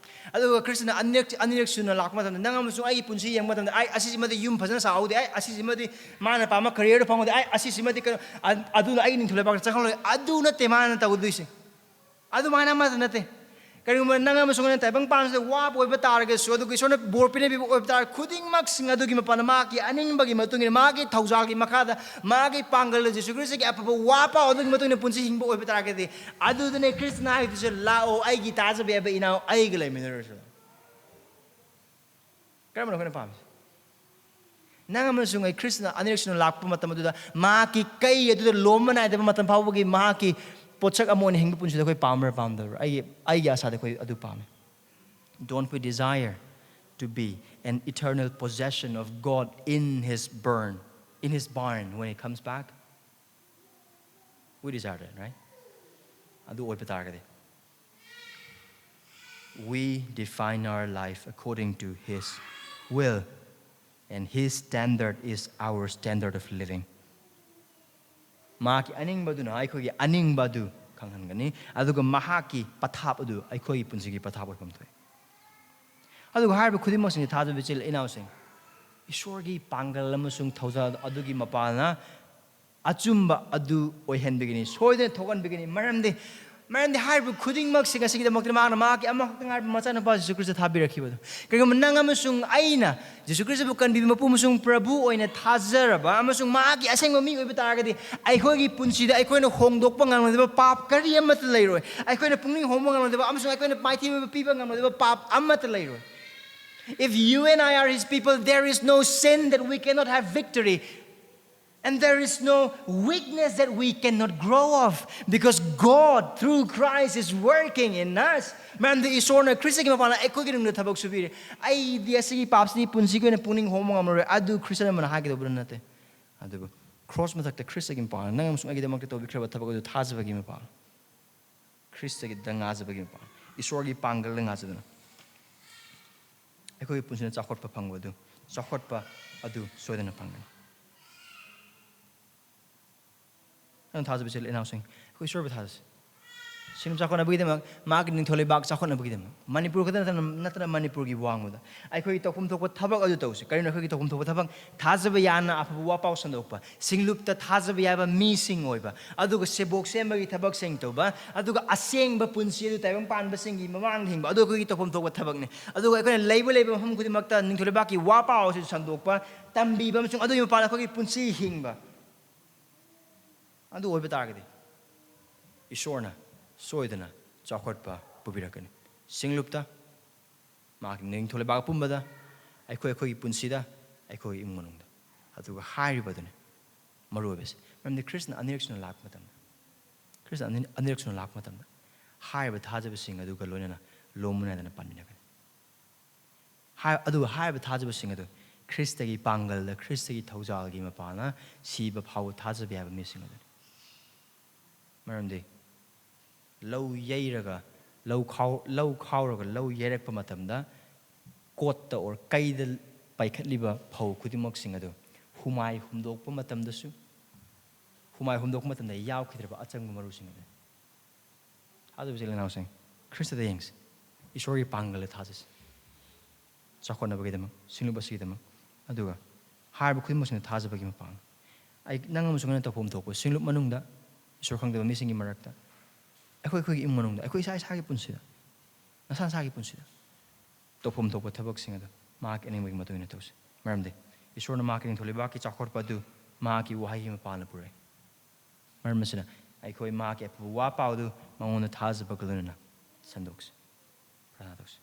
ꯑꯗꯨꯒ ꯈ꯭ꯔꯤꯁꯇꯅ ꯑꯅꯤꯔꯛ ꯑꯅꯤꯔꯛ ꯁꯨꯅ ꯂꯥꯛꯄ ꯃꯇꯝꯗ, ꯅꯪ ꯑꯃꯁꯨꯡ ꯑꯩꯒꯤ ꯄꯨꯟꯁꯤ ꯌꯦꯡꯕ ꯃꯇꯝꯗ, ꯑꯩ ꯑꯁꯤꯁꯤꯃꯗꯤ ꯌꯨꯝ ꯐꯖꯅ ꯁꯥꯍꯧꯗꯦ, ꯑꯩ ꯑꯁꯤꯁꯤꯃꯗꯤ ꯃꯥꯅ ꯄꯥꯝꯕ ꯀꯦꯔꯤꯌꯔꯗꯣ ꯐꯪꯍꯧꯗꯦ, ꯑꯩ ꯑꯁꯤꯁꯤꯃꯗꯤ ꯀꯩꯅꯣ, ꯑ- ꯑꯗꯨꯅ ꯑꯩꯒꯤ ꯅꯤꯡꯊꯧ ꯂꯩꯕꯥꯛꯇ ꯆꯪꯍꯜꯂꯣꯏ꯫ ꯑꯗꯨ ꯅꯠꯇꯦ ꯃꯥꯅ ꯇꯧꯗꯣꯏꯁꯦ꯫ ꯑꯗꯨꯃꯥꯏꯅ ꯑꯃꯠꯇ ꯅꯠꯇꯦ꯫ ꯀꯔꯤꯒꯨꯝꯕ ꯅꯪ ꯑꯃꯁꯨꯡ ꯑꯩꯅ ꯇꯥꯏꯕꯪ ꯄꯥꯟꯕꯁꯤꯗ ꯋꯥꯕ ꯑꯣꯏꯕ ꯇꯥꯔꯒꯁꯨ, ꯑꯗꯨꯒ ꯏꯁꯣꯔꯅ ꯕꯣꯔ ꯄꯤꯅꯕꯤꯕ ꯑꯣꯏꯕ ꯇꯥꯔꯒ, ꯈꯨꯗꯤꯡꯃꯛꯁꯤꯡ ꯑꯗꯨꯒꯤ ꯃꯄꯥꯟꯗ ꯃꯍꯥꯛꯀꯤ ꯑꯅꯤꯡꯕꯒꯤ ꯃꯇꯨꯡ ꯏꯟꯅ, ꯃꯥꯒꯤ ꯊꯧꯖꯥꯜꯒꯤ ꯃꯈꯥꯗ, ꯃꯥꯒꯤ ꯄꯥꯡꯒꯜꯗ ꯖꯤꯁꯨ ꯈ꯭ꯔꯤꯁꯇꯒꯤ ꯑꯐꯕ ꯋꯥ ꯄꯥꯎ ꯑꯗꯨꯒꯤ ꯃꯇꯨꯡ ꯏꯟꯅ ꯄꯨꯟꯁꯤ ꯍꯤꯡꯕ ꯑꯣꯏꯕ ꯇꯥꯔꯒꯗꯤ, ꯑꯗꯨꯗꯅꯦ ꯈ꯭ꯔꯤꯁꯇꯅ ꯍꯥꯏꯗꯨꯁꯨ, "ꯂꯥꯛꯑꯣ, ꯑꯩꯒꯤ ꯇꯥꯖꯕ ꯌꯥꯕ ꯏꯅꯥꯎ, ꯑꯩꯒ ꯂꯩꯃꯤꯟꯅꯔꯁꯨ"꯫ ꯀꯔꯝꯕꯅꯣ ꯑꯩꯈꯣꯏꯅ ꯄꯥꯝꯃꯤꯁꯦ? ꯅꯪ ꯑꯃꯁꯨꯡ ꯑꯩ ꯈ꯭ꯔꯤꯁꯇꯅ ꯑꯅꯤꯔꯛ ꯁꯨꯅ ꯂꯥꯛꯄ ꯃꯇꯝ ꯑꯗꯨꯗ, ꯃꯍꯥꯛꯀꯤ ꯀꯩ ꯑꯗꯨꯗ ꯂꯣꯝꯕ ꯅꯥꯏꯗꯕ ꯃꯇꯝ ꯐꯥꯎꯕꯒꯤ ꯃꯍꯥꯛꯀꯤ ꯄꯣꯠꯁꯛ ꯑꯃ ꯑꯣꯏꯅ ꯍꯤꯡꯕ ꯄꯨꯟꯁꯤꯗ ꯑꯩꯈꯣꯏ ꯄꯥꯝꯕ꯭ꯔꯥ ꯄꯥꯝꯗꯕ꯭ꯔꯥ? ꯑꯩꯒꯤ, ꯑꯩꯒꯤ ꯑꯁꯥꯗ ꯑꯩꯈꯣꯏ ꯑꯗꯨ ꯄꯥꯝꯃꯤ꯫ Don't we desire to be an eternal possession of God in his burn, in his barn when he comes back? We desire that, right? ꯑꯗꯨ ꯑꯣꯏꯕ ꯇꯥꯔꯒꯗꯤ, we define our life according to his will, and his standard is our standard of living. ꯃꯍꯥꯛꯀꯤ ꯑꯅꯤꯡꯕꯗꯨꯅ ꯑꯩꯈꯣꯏꯒꯤ ꯑꯅꯤꯡꯕ ꯑꯗꯨ ꯈꯪꯍꯟꯒꯅꯤ, ꯑꯗꯨꯒ ꯃꯍꯥꯛꯀꯤ ꯄꯊꯥꯞ ꯑꯗꯨ ꯑꯩꯈꯣꯏꯒꯤ ꯄꯨꯟꯁꯤꯒꯤ ꯄꯊꯥꯞ ꯑꯣꯏꯐꯝ ꯊꯣꯛꯏ꯫ ꯑꯗꯨꯒ ꯍꯥꯏꯔꯤꯕ ꯈꯨꯗꯤꯡꯃꯛꯁꯤꯡꯁꯦ, ꯊꯥꯖꯕ ꯏꯆꯤꯜ ꯏꯅꯥꯎꯁꯤꯡ, ꯏꯁꯣꯔꯒꯤ ꯄꯥꯡꯒꯜ ꯑꯃꯁꯨꯡ ꯊꯧꯖꯥꯜ ꯑꯗꯨꯒꯤ ꯃꯄꯥꯜꯅ ꯑꯆꯨꯝꯕ ꯑꯗꯨ ꯑꯣꯏꯍꯟꯕꯒꯤꯅꯤ, ꯁꯣꯏꯗꯅ ꯊꯣꯛꯍꯟꯕꯒꯤꯅꯤ꯫ ꯃꯔꯝꯗꯤ, ꯃꯔꯝꯗꯤ ꯍꯥꯏꯔꯤꯕ ꯈꯨꯗꯤꯡꯃꯛꯁꯤꯡ ꯑꯁꯤꯒꯤꯗꯃꯛꯇ ꯃꯍꯥꯛꯅ ꯃꯍꯥꯛꯀꯤ ꯑꯃꯈꯛꯇ ꯉꯥꯏꯔꯕ ꯃꯆꯥꯅꯨꯄꯥ ꯖꯤꯁꯨ ꯈ꯭ꯔꯤꯁꯇ ꯊꯥꯕꯤꯔꯛꯈꯤꯕꯗꯨ꯫ ꯀꯔꯤꯒꯨꯝꯕ ꯅꯪ ꯑꯃꯁꯨꯡ ꯑꯩꯅ ꯖꯤꯁꯨ ꯈ꯭ꯔꯤꯁꯇꯕꯨ ꯀꯟꯕꯤꯕ ꯃꯄꯨ ꯑꯃꯁꯨꯡ ꯄ꯭ꯔꯚꯨ ꯑꯣꯏꯅ ꯊꯥꯖꯔꯕ ꯑꯃꯁꯨꯡ ꯃꯍꯥꯛꯀꯤ ꯑꯁꯦꯡꯕ ꯃꯤ ꯑꯣꯏꯕ ꯇꯥꯔꯒꯗꯤ, ꯑꯩꯈꯣꯏꯒꯤ ꯄꯨꯟꯁꯤꯗ ꯑꯩꯈꯣꯏꯅ ꯍꯣꯡꯗꯣꯛꯄ ꯉꯝꯂꯣꯏꯗꯕ ꯄꯥꯞ ꯀꯔꯤ ꯑꯃꯠꯇ ꯂꯩꯔꯣꯏ꯫ ꯑꯩꯈꯣꯏꯅ ꯄꯨꯛꯅꯤꯡ ꯍꯣꯡꯕ ꯉꯝꯂꯣꯏꯗꯕ ꯑꯃꯁꯨꯡ ꯑꯩꯈꯣꯏꯅ ꯃꯥꯏꯊꯤꯕ ꯄꯤꯕ ꯉꯝꯂꯣꯏꯗꯕ ꯄꯥꯞ ꯑꯃꯠꯇ ꯂꯩꯔꯣꯏ꯫ If you and I are his people, there is no sin that we cannot have victory. And there is no weakness that we cannot grow of, because God, through Christ, is working in us. ꯃꯔꯝꯗꯤ ꯏꯁꯣꯔꯅ ꯈ꯭ꯔꯤꯁꯇꯒꯤ ꯃꯄꯥꯟꯗ ꯑꯩꯈꯣꯏꯒꯤ ꯅꯨꯡꯗ ꯊꯕꯛ ꯁꯨꯕꯤꯔꯦ꯫ ꯑꯩꯗꯤ ꯑꯁꯤꯒꯤ ꯄꯥꯞꯁꯤꯗꯤ ꯄꯨꯟꯁꯤꯒꯤ ꯑꯣꯏꯅ ꯄꯨꯛꯅꯤꯡ ꯍꯣꯡꯕ ꯉꯝꯃꯔꯣꯏ꯫ ꯑꯗꯨ ꯈ꯭ꯔꯤꯁꯇ ꯑꯃꯅ ꯍꯥꯏꯒꯗꯧꯕ ꯅꯠꯇꯦ꯫ ꯑꯗꯨꯕꯨ ꯀ꯭ꯔꯣꯁ ꯃꯊꯛꯇ ꯈ꯭ꯔꯤꯁꯇꯒꯤ ꯃꯄꯥꯟꯗ ꯅꯪ ꯑꯃꯁꯨꯡ ꯑꯩꯒꯤꯗꯃꯛꯇ ꯇꯧꯕꯤꯈ꯭ꯔꯕ ꯊꯕꯛ ꯑꯗꯨ ꯊꯥꯖꯕꯒꯤ ꯃꯄꯥꯟ, ꯈ꯭ꯔꯤꯁꯇꯒꯤꯗ ꯉꯥꯖꯕꯒꯤ ꯃꯄꯥꯟ, ꯏꯁꯣꯔꯒꯤ ꯄꯥꯡꯒꯜꯗ ꯉꯥꯖꯗꯨꯅ ꯑꯩꯈꯣꯏꯒꯤ ꯄꯨꯟꯁꯤꯗ ꯆꯥꯎꯈꯠꯄ ꯐꯪꯕ ꯑꯗꯨ, ꯆꯥꯎꯈꯠꯄ ꯑꯗꯨ ꯁꯣꯏꯗꯅ ꯐꯪꯒꯅꯤ꯫ ꯅꯪ ꯊꯥꯖꯕ ꯏꯆꯤꯜ ꯏꯅꯥꯎꯁꯤꯡ, ꯑꯩꯈꯣꯏ ꯏꯁꯣꯔꯕꯨ ꯊꯥꯖꯁꯤ꯫ ꯁꯤꯡ ꯆꯥꯎꯈꯠꯅꯕꯒꯤꯗꯃꯛ, ꯃꯍꯥꯛꯀꯤ ꯅꯤꯡꯊꯧ ꯂꯩꯕꯥꯛ ꯆꯥꯎꯈꯠꯅꯕꯒꯤꯗꯃꯛ꯫ ꯃꯅꯤꯄꯨꯔ ꯈꯛꯇ ꯅꯠꯇꯅ, ꯅꯠꯇꯅ ꯃꯅꯤꯄꯨꯔꯒꯤ ꯋꯥꯡꯃꯗ ꯑꯩꯈꯣꯏꯒꯤ ꯇꯧꯐꯝ ꯊꯣꯛꯄ ꯊꯕꯛ ꯑꯗꯨ ꯇꯧꯁꯤ꯫ ꯀꯔꯤꯅꯣ ꯑꯩꯈꯣꯏꯒꯤ ꯇꯧꯐꯝ ꯊꯣꯛꯄ ꯊꯕꯛ? ꯊꯥꯖꯕ ꯌꯥꯅ ꯑꯐꯕ ꯋꯥ ꯄꯥꯎ ꯁꯟꯗꯣꯛꯄ, ꯁꯤꯡꯂꯨꯞꯇ ꯊꯥꯖꯕ ꯌꯥꯕ ꯃꯤꯁꯤꯡ ꯑꯣꯏꯕ, ꯑꯗꯨꯒ ꯁꯦꯕꯣꯛ ꯁꯦꯝꯕꯒꯤ ꯊꯕꯛꯁꯤꯡ ꯇꯧꯕ, ꯑꯗꯨꯒ ꯑꯁꯦꯡꯕ ꯄꯨꯟꯁꯤ ꯑꯗꯨ ꯇꯥꯏꯕꯪ ꯄꯥꯟꯕꯁꯤꯡꯒꯤ ꯃꯃꯥꯡꯗ ꯍꯤꯡꯕ, ꯑꯗꯨ ꯑꯩꯈꯣꯏꯒꯤ ꯇꯧꯐꯝ ꯊꯣꯛꯄ ꯊꯕꯛꯅꯤ꯫ ꯑꯗꯨꯒ ꯑꯩꯈꯣꯏꯅ ꯂꯩꯕ, ꯂꯩꯕ ꯃꯐꯝ ꯈꯨꯗꯤꯡꯃꯛꯇ ꯅꯤꯡꯊꯧ ꯂꯩꯕꯥꯛꯀꯤ ꯋꯥ ꯄꯥꯎ ꯑꯁꯤ ꯁꯟꯗꯣꯛꯄ, ꯇꯝꯕꯤꯕ, ꯑꯃꯁꯨꯡ ꯑꯗꯨꯒꯤ ꯃꯄꯥꯟꯗ ꯑꯩꯈꯣꯏꯒꯤ ꯄꯨꯟꯁꯤ ꯍꯤꯡꯕ꯫ ꯑꯗꯨ ꯑꯣꯏꯕ ꯇꯥꯔꯒꯗꯤ ꯏꯁꯣꯔꯅ ꯁꯣꯏꯗꯅ ꯆꯥꯎꯈꯠꯄ ꯄꯨꯕꯤꯔꯛꯀꯅꯤ꯫ ꯁꯤꯡꯂꯨꯞꯇ, ꯃꯍꯥꯛꯀꯤ ꯅꯤꯡꯊꯧ ꯂꯩꯕꯥꯛ ꯄꯨꯝꯕꯗ, ꯑꯩꯈꯣꯏ, ꯑꯩꯈꯣꯏꯒꯤ ꯄꯨꯟꯁꯤꯗ, ꯑꯩꯈꯣꯏꯒꯤ ꯏꯃꯨꯡ ꯃꯅꯨꯡꯗ꯫ ꯑꯗꯨꯒ ꯍꯥꯏꯔꯤꯕꯗꯨꯅꯤ ꯃꯔꯨ ꯑꯣꯏꯕꯁꯦ꯫ ꯃꯔꯝꯗꯤ ꯈ꯭ꯔꯤꯁꯅ ꯑꯅꯤꯔꯛ ꯁꯨꯅ ꯂꯥꯛꯄ ꯃꯇꯝꯗ, ꯈ꯭ꯔꯤꯁꯅ ꯑꯅꯤ-, ꯑꯅꯤꯔꯛ ꯁꯨꯅ ꯂꯥꯛꯄ ꯃꯇꯝꯗ ꯍꯥꯏꯔꯤꯕ ꯊꯥꯖꯕꯁꯤꯡ ꯑꯗꯨꯒ ꯂꯣꯏꯅꯅ ꯂꯣꯝꯃꯨ ꯅꯥꯏꯗꯅ ꯄꯥꯟꯃꯤꯟꯅꯒꯅꯤ꯫ ꯍꯥꯏ-, ꯑꯗꯨꯒ ꯍꯥꯏꯔꯤꯕ ꯊꯥꯖꯕꯁꯤꯡ ꯑꯗꯨ ꯈ꯭ꯔꯤꯁꯇꯒꯤ ꯄꯥꯡꯒꯜꯗ, ꯈ꯭ꯔꯤꯁꯇꯒꯤ ꯊꯧꯖꯥꯜꯒꯤ ꯃꯄꯥꯅ ꯁꯤꯕ ꯐꯥꯎꯕ ꯊꯥꯖꯕ ꯌꯥꯕ ꯃꯤꯁꯤꯡ ꯑꯗꯨꯅꯤ꯫ ꯃꯔꯝꯗꯤ ꯂꯧ ꯌꯩꯔꯒ, ꯂꯧ ꯈꯥꯎ-, ꯂꯧ ꯈꯥꯎꯔꯒ ꯂꯧ ꯌꯩꯔꯛꯄ ꯃꯇꯝꯗ ꯀꯣꯠꯇ or ꯀꯩꯗ ꯄꯥꯏꯈꯠꯂꯤꯕ ꯐꯧ ꯈꯨꯗꯤꯡꯃꯛꯁꯤꯡ ꯑꯗꯨ ꯍꯨꯃꯥꯏ ꯍꯨꯝꯗꯣꯛꯄ ꯃꯇꯝꯗꯁꯨ, ꯍꯨꯃꯥꯏ ꯍꯨꯝꯗꯣꯛꯄ ꯃꯇꯝꯗ ꯌꯥꯎꯈꯤꯗ꯭ꯔꯕ ꯑꯆꯪꯕ ꯃꯔꯨꯁꯤꯡ ꯑꯗꯨ꯫ ꯊꯥꯖꯕꯁꯦ, ꯏꯆꯤꯜ ꯏꯅꯥꯎꯁꯤꯡ, ꯈ꯭ꯔꯤꯁꯇꯗ ꯌꯦꯡꯁꯤ, ꯏꯁꯣꯔꯒꯤ ꯄꯥꯡꯒꯜꯗ ꯊꯥꯖꯁꯤ꯫ ꯆꯥꯎꯈꯠꯅꯕꯒꯤꯗꯃꯛ, ꯁꯤꯡꯂꯨꯞ ꯑꯁꯤꯒꯤꯗꯃꯛ, ꯑꯗꯨꯒ ꯍꯥꯏꯔꯤꯕ ꯈꯨꯗꯤꯡꯃꯛꯁꯤꯅ ꯊꯥꯖꯕꯒꯤ ꯃꯄꯥꯡ꯫ ꯑꯩ, ꯅꯪ ꯑꯃꯁꯨꯡ ꯑꯩꯅ ꯇꯧꯐꯝ ꯊꯣꯛꯄ ꯁꯤꯡꯂꯨꯞ ꯃꯅꯨꯡꯗ, ꯏꯁꯣꯔ ꯈꯪꯗꯕ ꯃꯤꯁꯤꯡꯒꯤ ꯃꯔꯛꯇ, ꯑꯩꯈꯣꯏ, ꯑꯩꯈꯣꯏꯒꯤ ꯏꯃꯨꯡ ꯃꯅꯨꯡꯗ, ꯑꯩꯈꯣꯏ ꯏꯁꯥ ꯏꯁꯥꯒꯤ ꯄꯨꯟꯁꯤꯗ, ꯅꯁꯥ ꯅꯁꯥꯒꯤ ꯄꯨꯟꯁꯤꯗ ꯇꯧꯐꯝ ꯊꯣꯛꯄ ꯊꯕꯛꯁꯤꯡ ꯑꯗꯨ ꯃꯍꯥꯛꯀꯤ ꯑꯅꯤꯡꯕꯒꯤ ꯃꯇꯨꯡ ꯏꯟꯅ ꯇꯧꯁꯤ꯫ ꯃꯔꯝꯗꯤ ꯏꯁꯣꯔꯅ ꯃꯍꯥꯛꯀꯤ ꯅꯤꯡꯊꯧ ꯂꯩꯕꯥꯛꯀꯤ ꯆꯥꯎꯈꯠꯄ ꯑꯗꯨ ꯃꯍꯥꯛꯀꯤ ꯋꯥꯍꯩꯒꯤ ꯃꯄꯥꯟꯅ ꯄꯨꯔꯛꯏ꯫ ꯃꯔꯝ ꯑꯁꯤꯅ, ꯑꯩꯈꯣꯏ ꯃꯍꯥꯛꯀꯤ ꯑꯐꯕ ꯋꯥ ꯄꯥꯎꯗꯨ ꯃꯉꯣꯟꯗ ꯊꯥꯖꯕꯒ ꯂꯣꯏꯅꯅ ꯁꯟꯗꯣꯛꯁꯤ꯫ ꯄ꯭ꯔꯥꯔꯊꯅꯥ ꯇꯧꯁꯤ꯫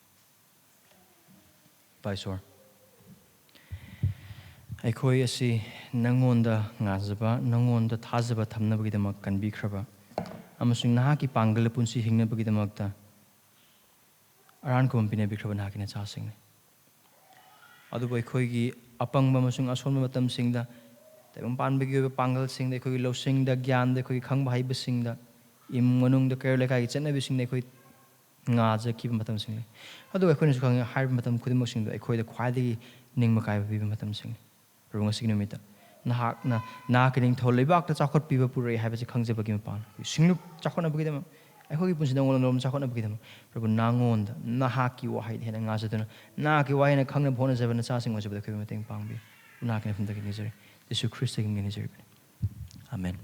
ꯏꯄꯥ ꯏꯁꯣꯔ, ꯑꯩꯈꯣꯏ ꯑꯁꯤ ꯅꯉꯣꯟꯗ ꯉꯥꯖꯕ, ꯅꯉꯣꯟꯗ ꯊꯥꯖꯕ ꯊꯝꯅꯕꯒꯤꯗꯃꯛ ꯀꯟꯕꯤꯈ꯭ꯔꯕ ꯑꯃꯁꯨꯡ ꯅꯍꯥꯛꯀꯤ ꯄꯥꯡꯒꯜꯗ ꯄꯨꯟꯁꯤ ꯍꯤꯡꯅꯕꯒꯤꯗꯃꯛꯇ ꯑꯔꯥꯟ ꯈꯨꯕꯝ ꯄꯤꯅꯕꯤꯈ꯭ꯔꯕ ꯅꯍꯥꯛꯀꯤ ꯅꯆꯥꯁꯤꯡꯅꯤ꯫ ꯑꯗꯨꯕꯨ ꯑꯩꯈꯣꯏꯒꯤ ꯑꯄꯪꯕ ꯑꯃꯁꯨꯡ ꯑꯁꯣꯟꯕ ꯃꯇꯝꯁꯤꯡꯗ, ꯇꯥꯏꯕꯪ ꯄꯥꯟꯕꯒꯤ ꯑꯣꯏꯕ ꯄꯥꯡꯒꯜꯁꯤꯡꯗ, ꯑꯩꯈꯣꯏꯒꯤ ꯂꯧꯁꯤꯡꯗ, ꯒ꯭ꯌꯥꯟꯗ, ꯑꯩꯈꯣꯏꯒꯤ ꯈꯪꯕ ꯍꯩꯕꯁꯤꯡꯗ, ꯏꯃꯨꯡ ꯃꯅꯨꯡꯗ, ꯀꯩꯔꯣꯜ ꯂꯩꯀꯥꯏꯒꯤ ꯆꯠꯅꯕꯤꯁꯤꯡꯗ ꯑꯩꯈꯣꯏ ꯉꯥꯖꯈꯤꯕ ꯃꯇꯝꯁꯤꯡ ꯂꯩ꯫ ꯑꯗꯨꯒ ꯑꯩꯈꯣꯏꯅꯁꯨ ꯈꯪꯉꯤ, ꯍꯥꯏꯔꯤꯕ ꯃꯇꯝ ꯈꯨꯗꯤꯡꯃꯛꯁꯤꯡꯗꯨ ꯑꯩꯈꯣꯏꯗ ꯈ꯭ꯋꯥꯏꯗꯒꯤ ꯅꯤꯡꯕ ꯀꯥꯏꯕ ꯄꯤꯕ ꯃꯇꯝꯁꯤꯡꯅꯤ꯫ ꯑꯗꯨꯕꯨ ꯉꯁꯤꯒꯤ ꯅꯨꯃꯤꯠꯇ ꯅꯍꯥꯛꯅ, ꯅꯍꯥꯛꯀꯤ ꯅꯤꯡꯊꯧ ꯂꯩꯕꯥꯛꯇ ꯆꯥꯎꯈꯠꯄꯤꯕ ꯄꯨꯔꯛꯏ ꯍꯥꯏꯕꯁꯤ ꯈꯪꯖꯕꯒꯤ ꯃꯄꯥꯟ, ꯑꯩꯈꯣꯏ ꯁꯤꯡꯂꯨꯞ ꯆꯥꯎꯈꯠꯅꯕꯒꯤꯗꯃꯛ, ꯑꯩꯈꯣꯏꯒꯤ ꯄꯨꯟꯁꯤꯗ ꯅꯉꯣꯟꯗ ꯅꯣꯝ ꯆꯥꯎꯈꯠꯅꯕꯒꯤꯗꯃꯛ ꯄ꯭ꯔꯚꯨ, ꯅꯉꯣꯟꯗ ꯅꯍꯥꯛꯀꯤ ꯋꯥꯍꯩꯗ ꯍꯦꯟꯅ ꯉꯥꯖꯗꯨꯅ, ꯅꯍꯥꯛꯀꯤ ꯋꯥꯍꯩꯅ ꯈꯪꯅꯕ ꯍꯣꯠꯅꯖꯕ ꯅꯆꯥꯁꯤꯡ ꯑꯣꯏꯖꯕꯗ ꯑꯩꯈꯣꯏꯕꯨ ꯃꯇꯦꯡ ꯄꯥꯡꯕꯤꯌꯨ꯫ ꯅꯍꯥꯛꯀꯤ ꯅꯐꯝꯗꯒꯤ ꯅꯤꯖꯔꯤ, ꯌꯦꯁꯨ ꯈ꯭ꯔꯤꯁꯇꯒꯤ ꯃꯤꯡ ꯅꯤꯖꯔꯤꯕꯅꯤ꯫ ꯑꯥꯃꯦꯟ꯫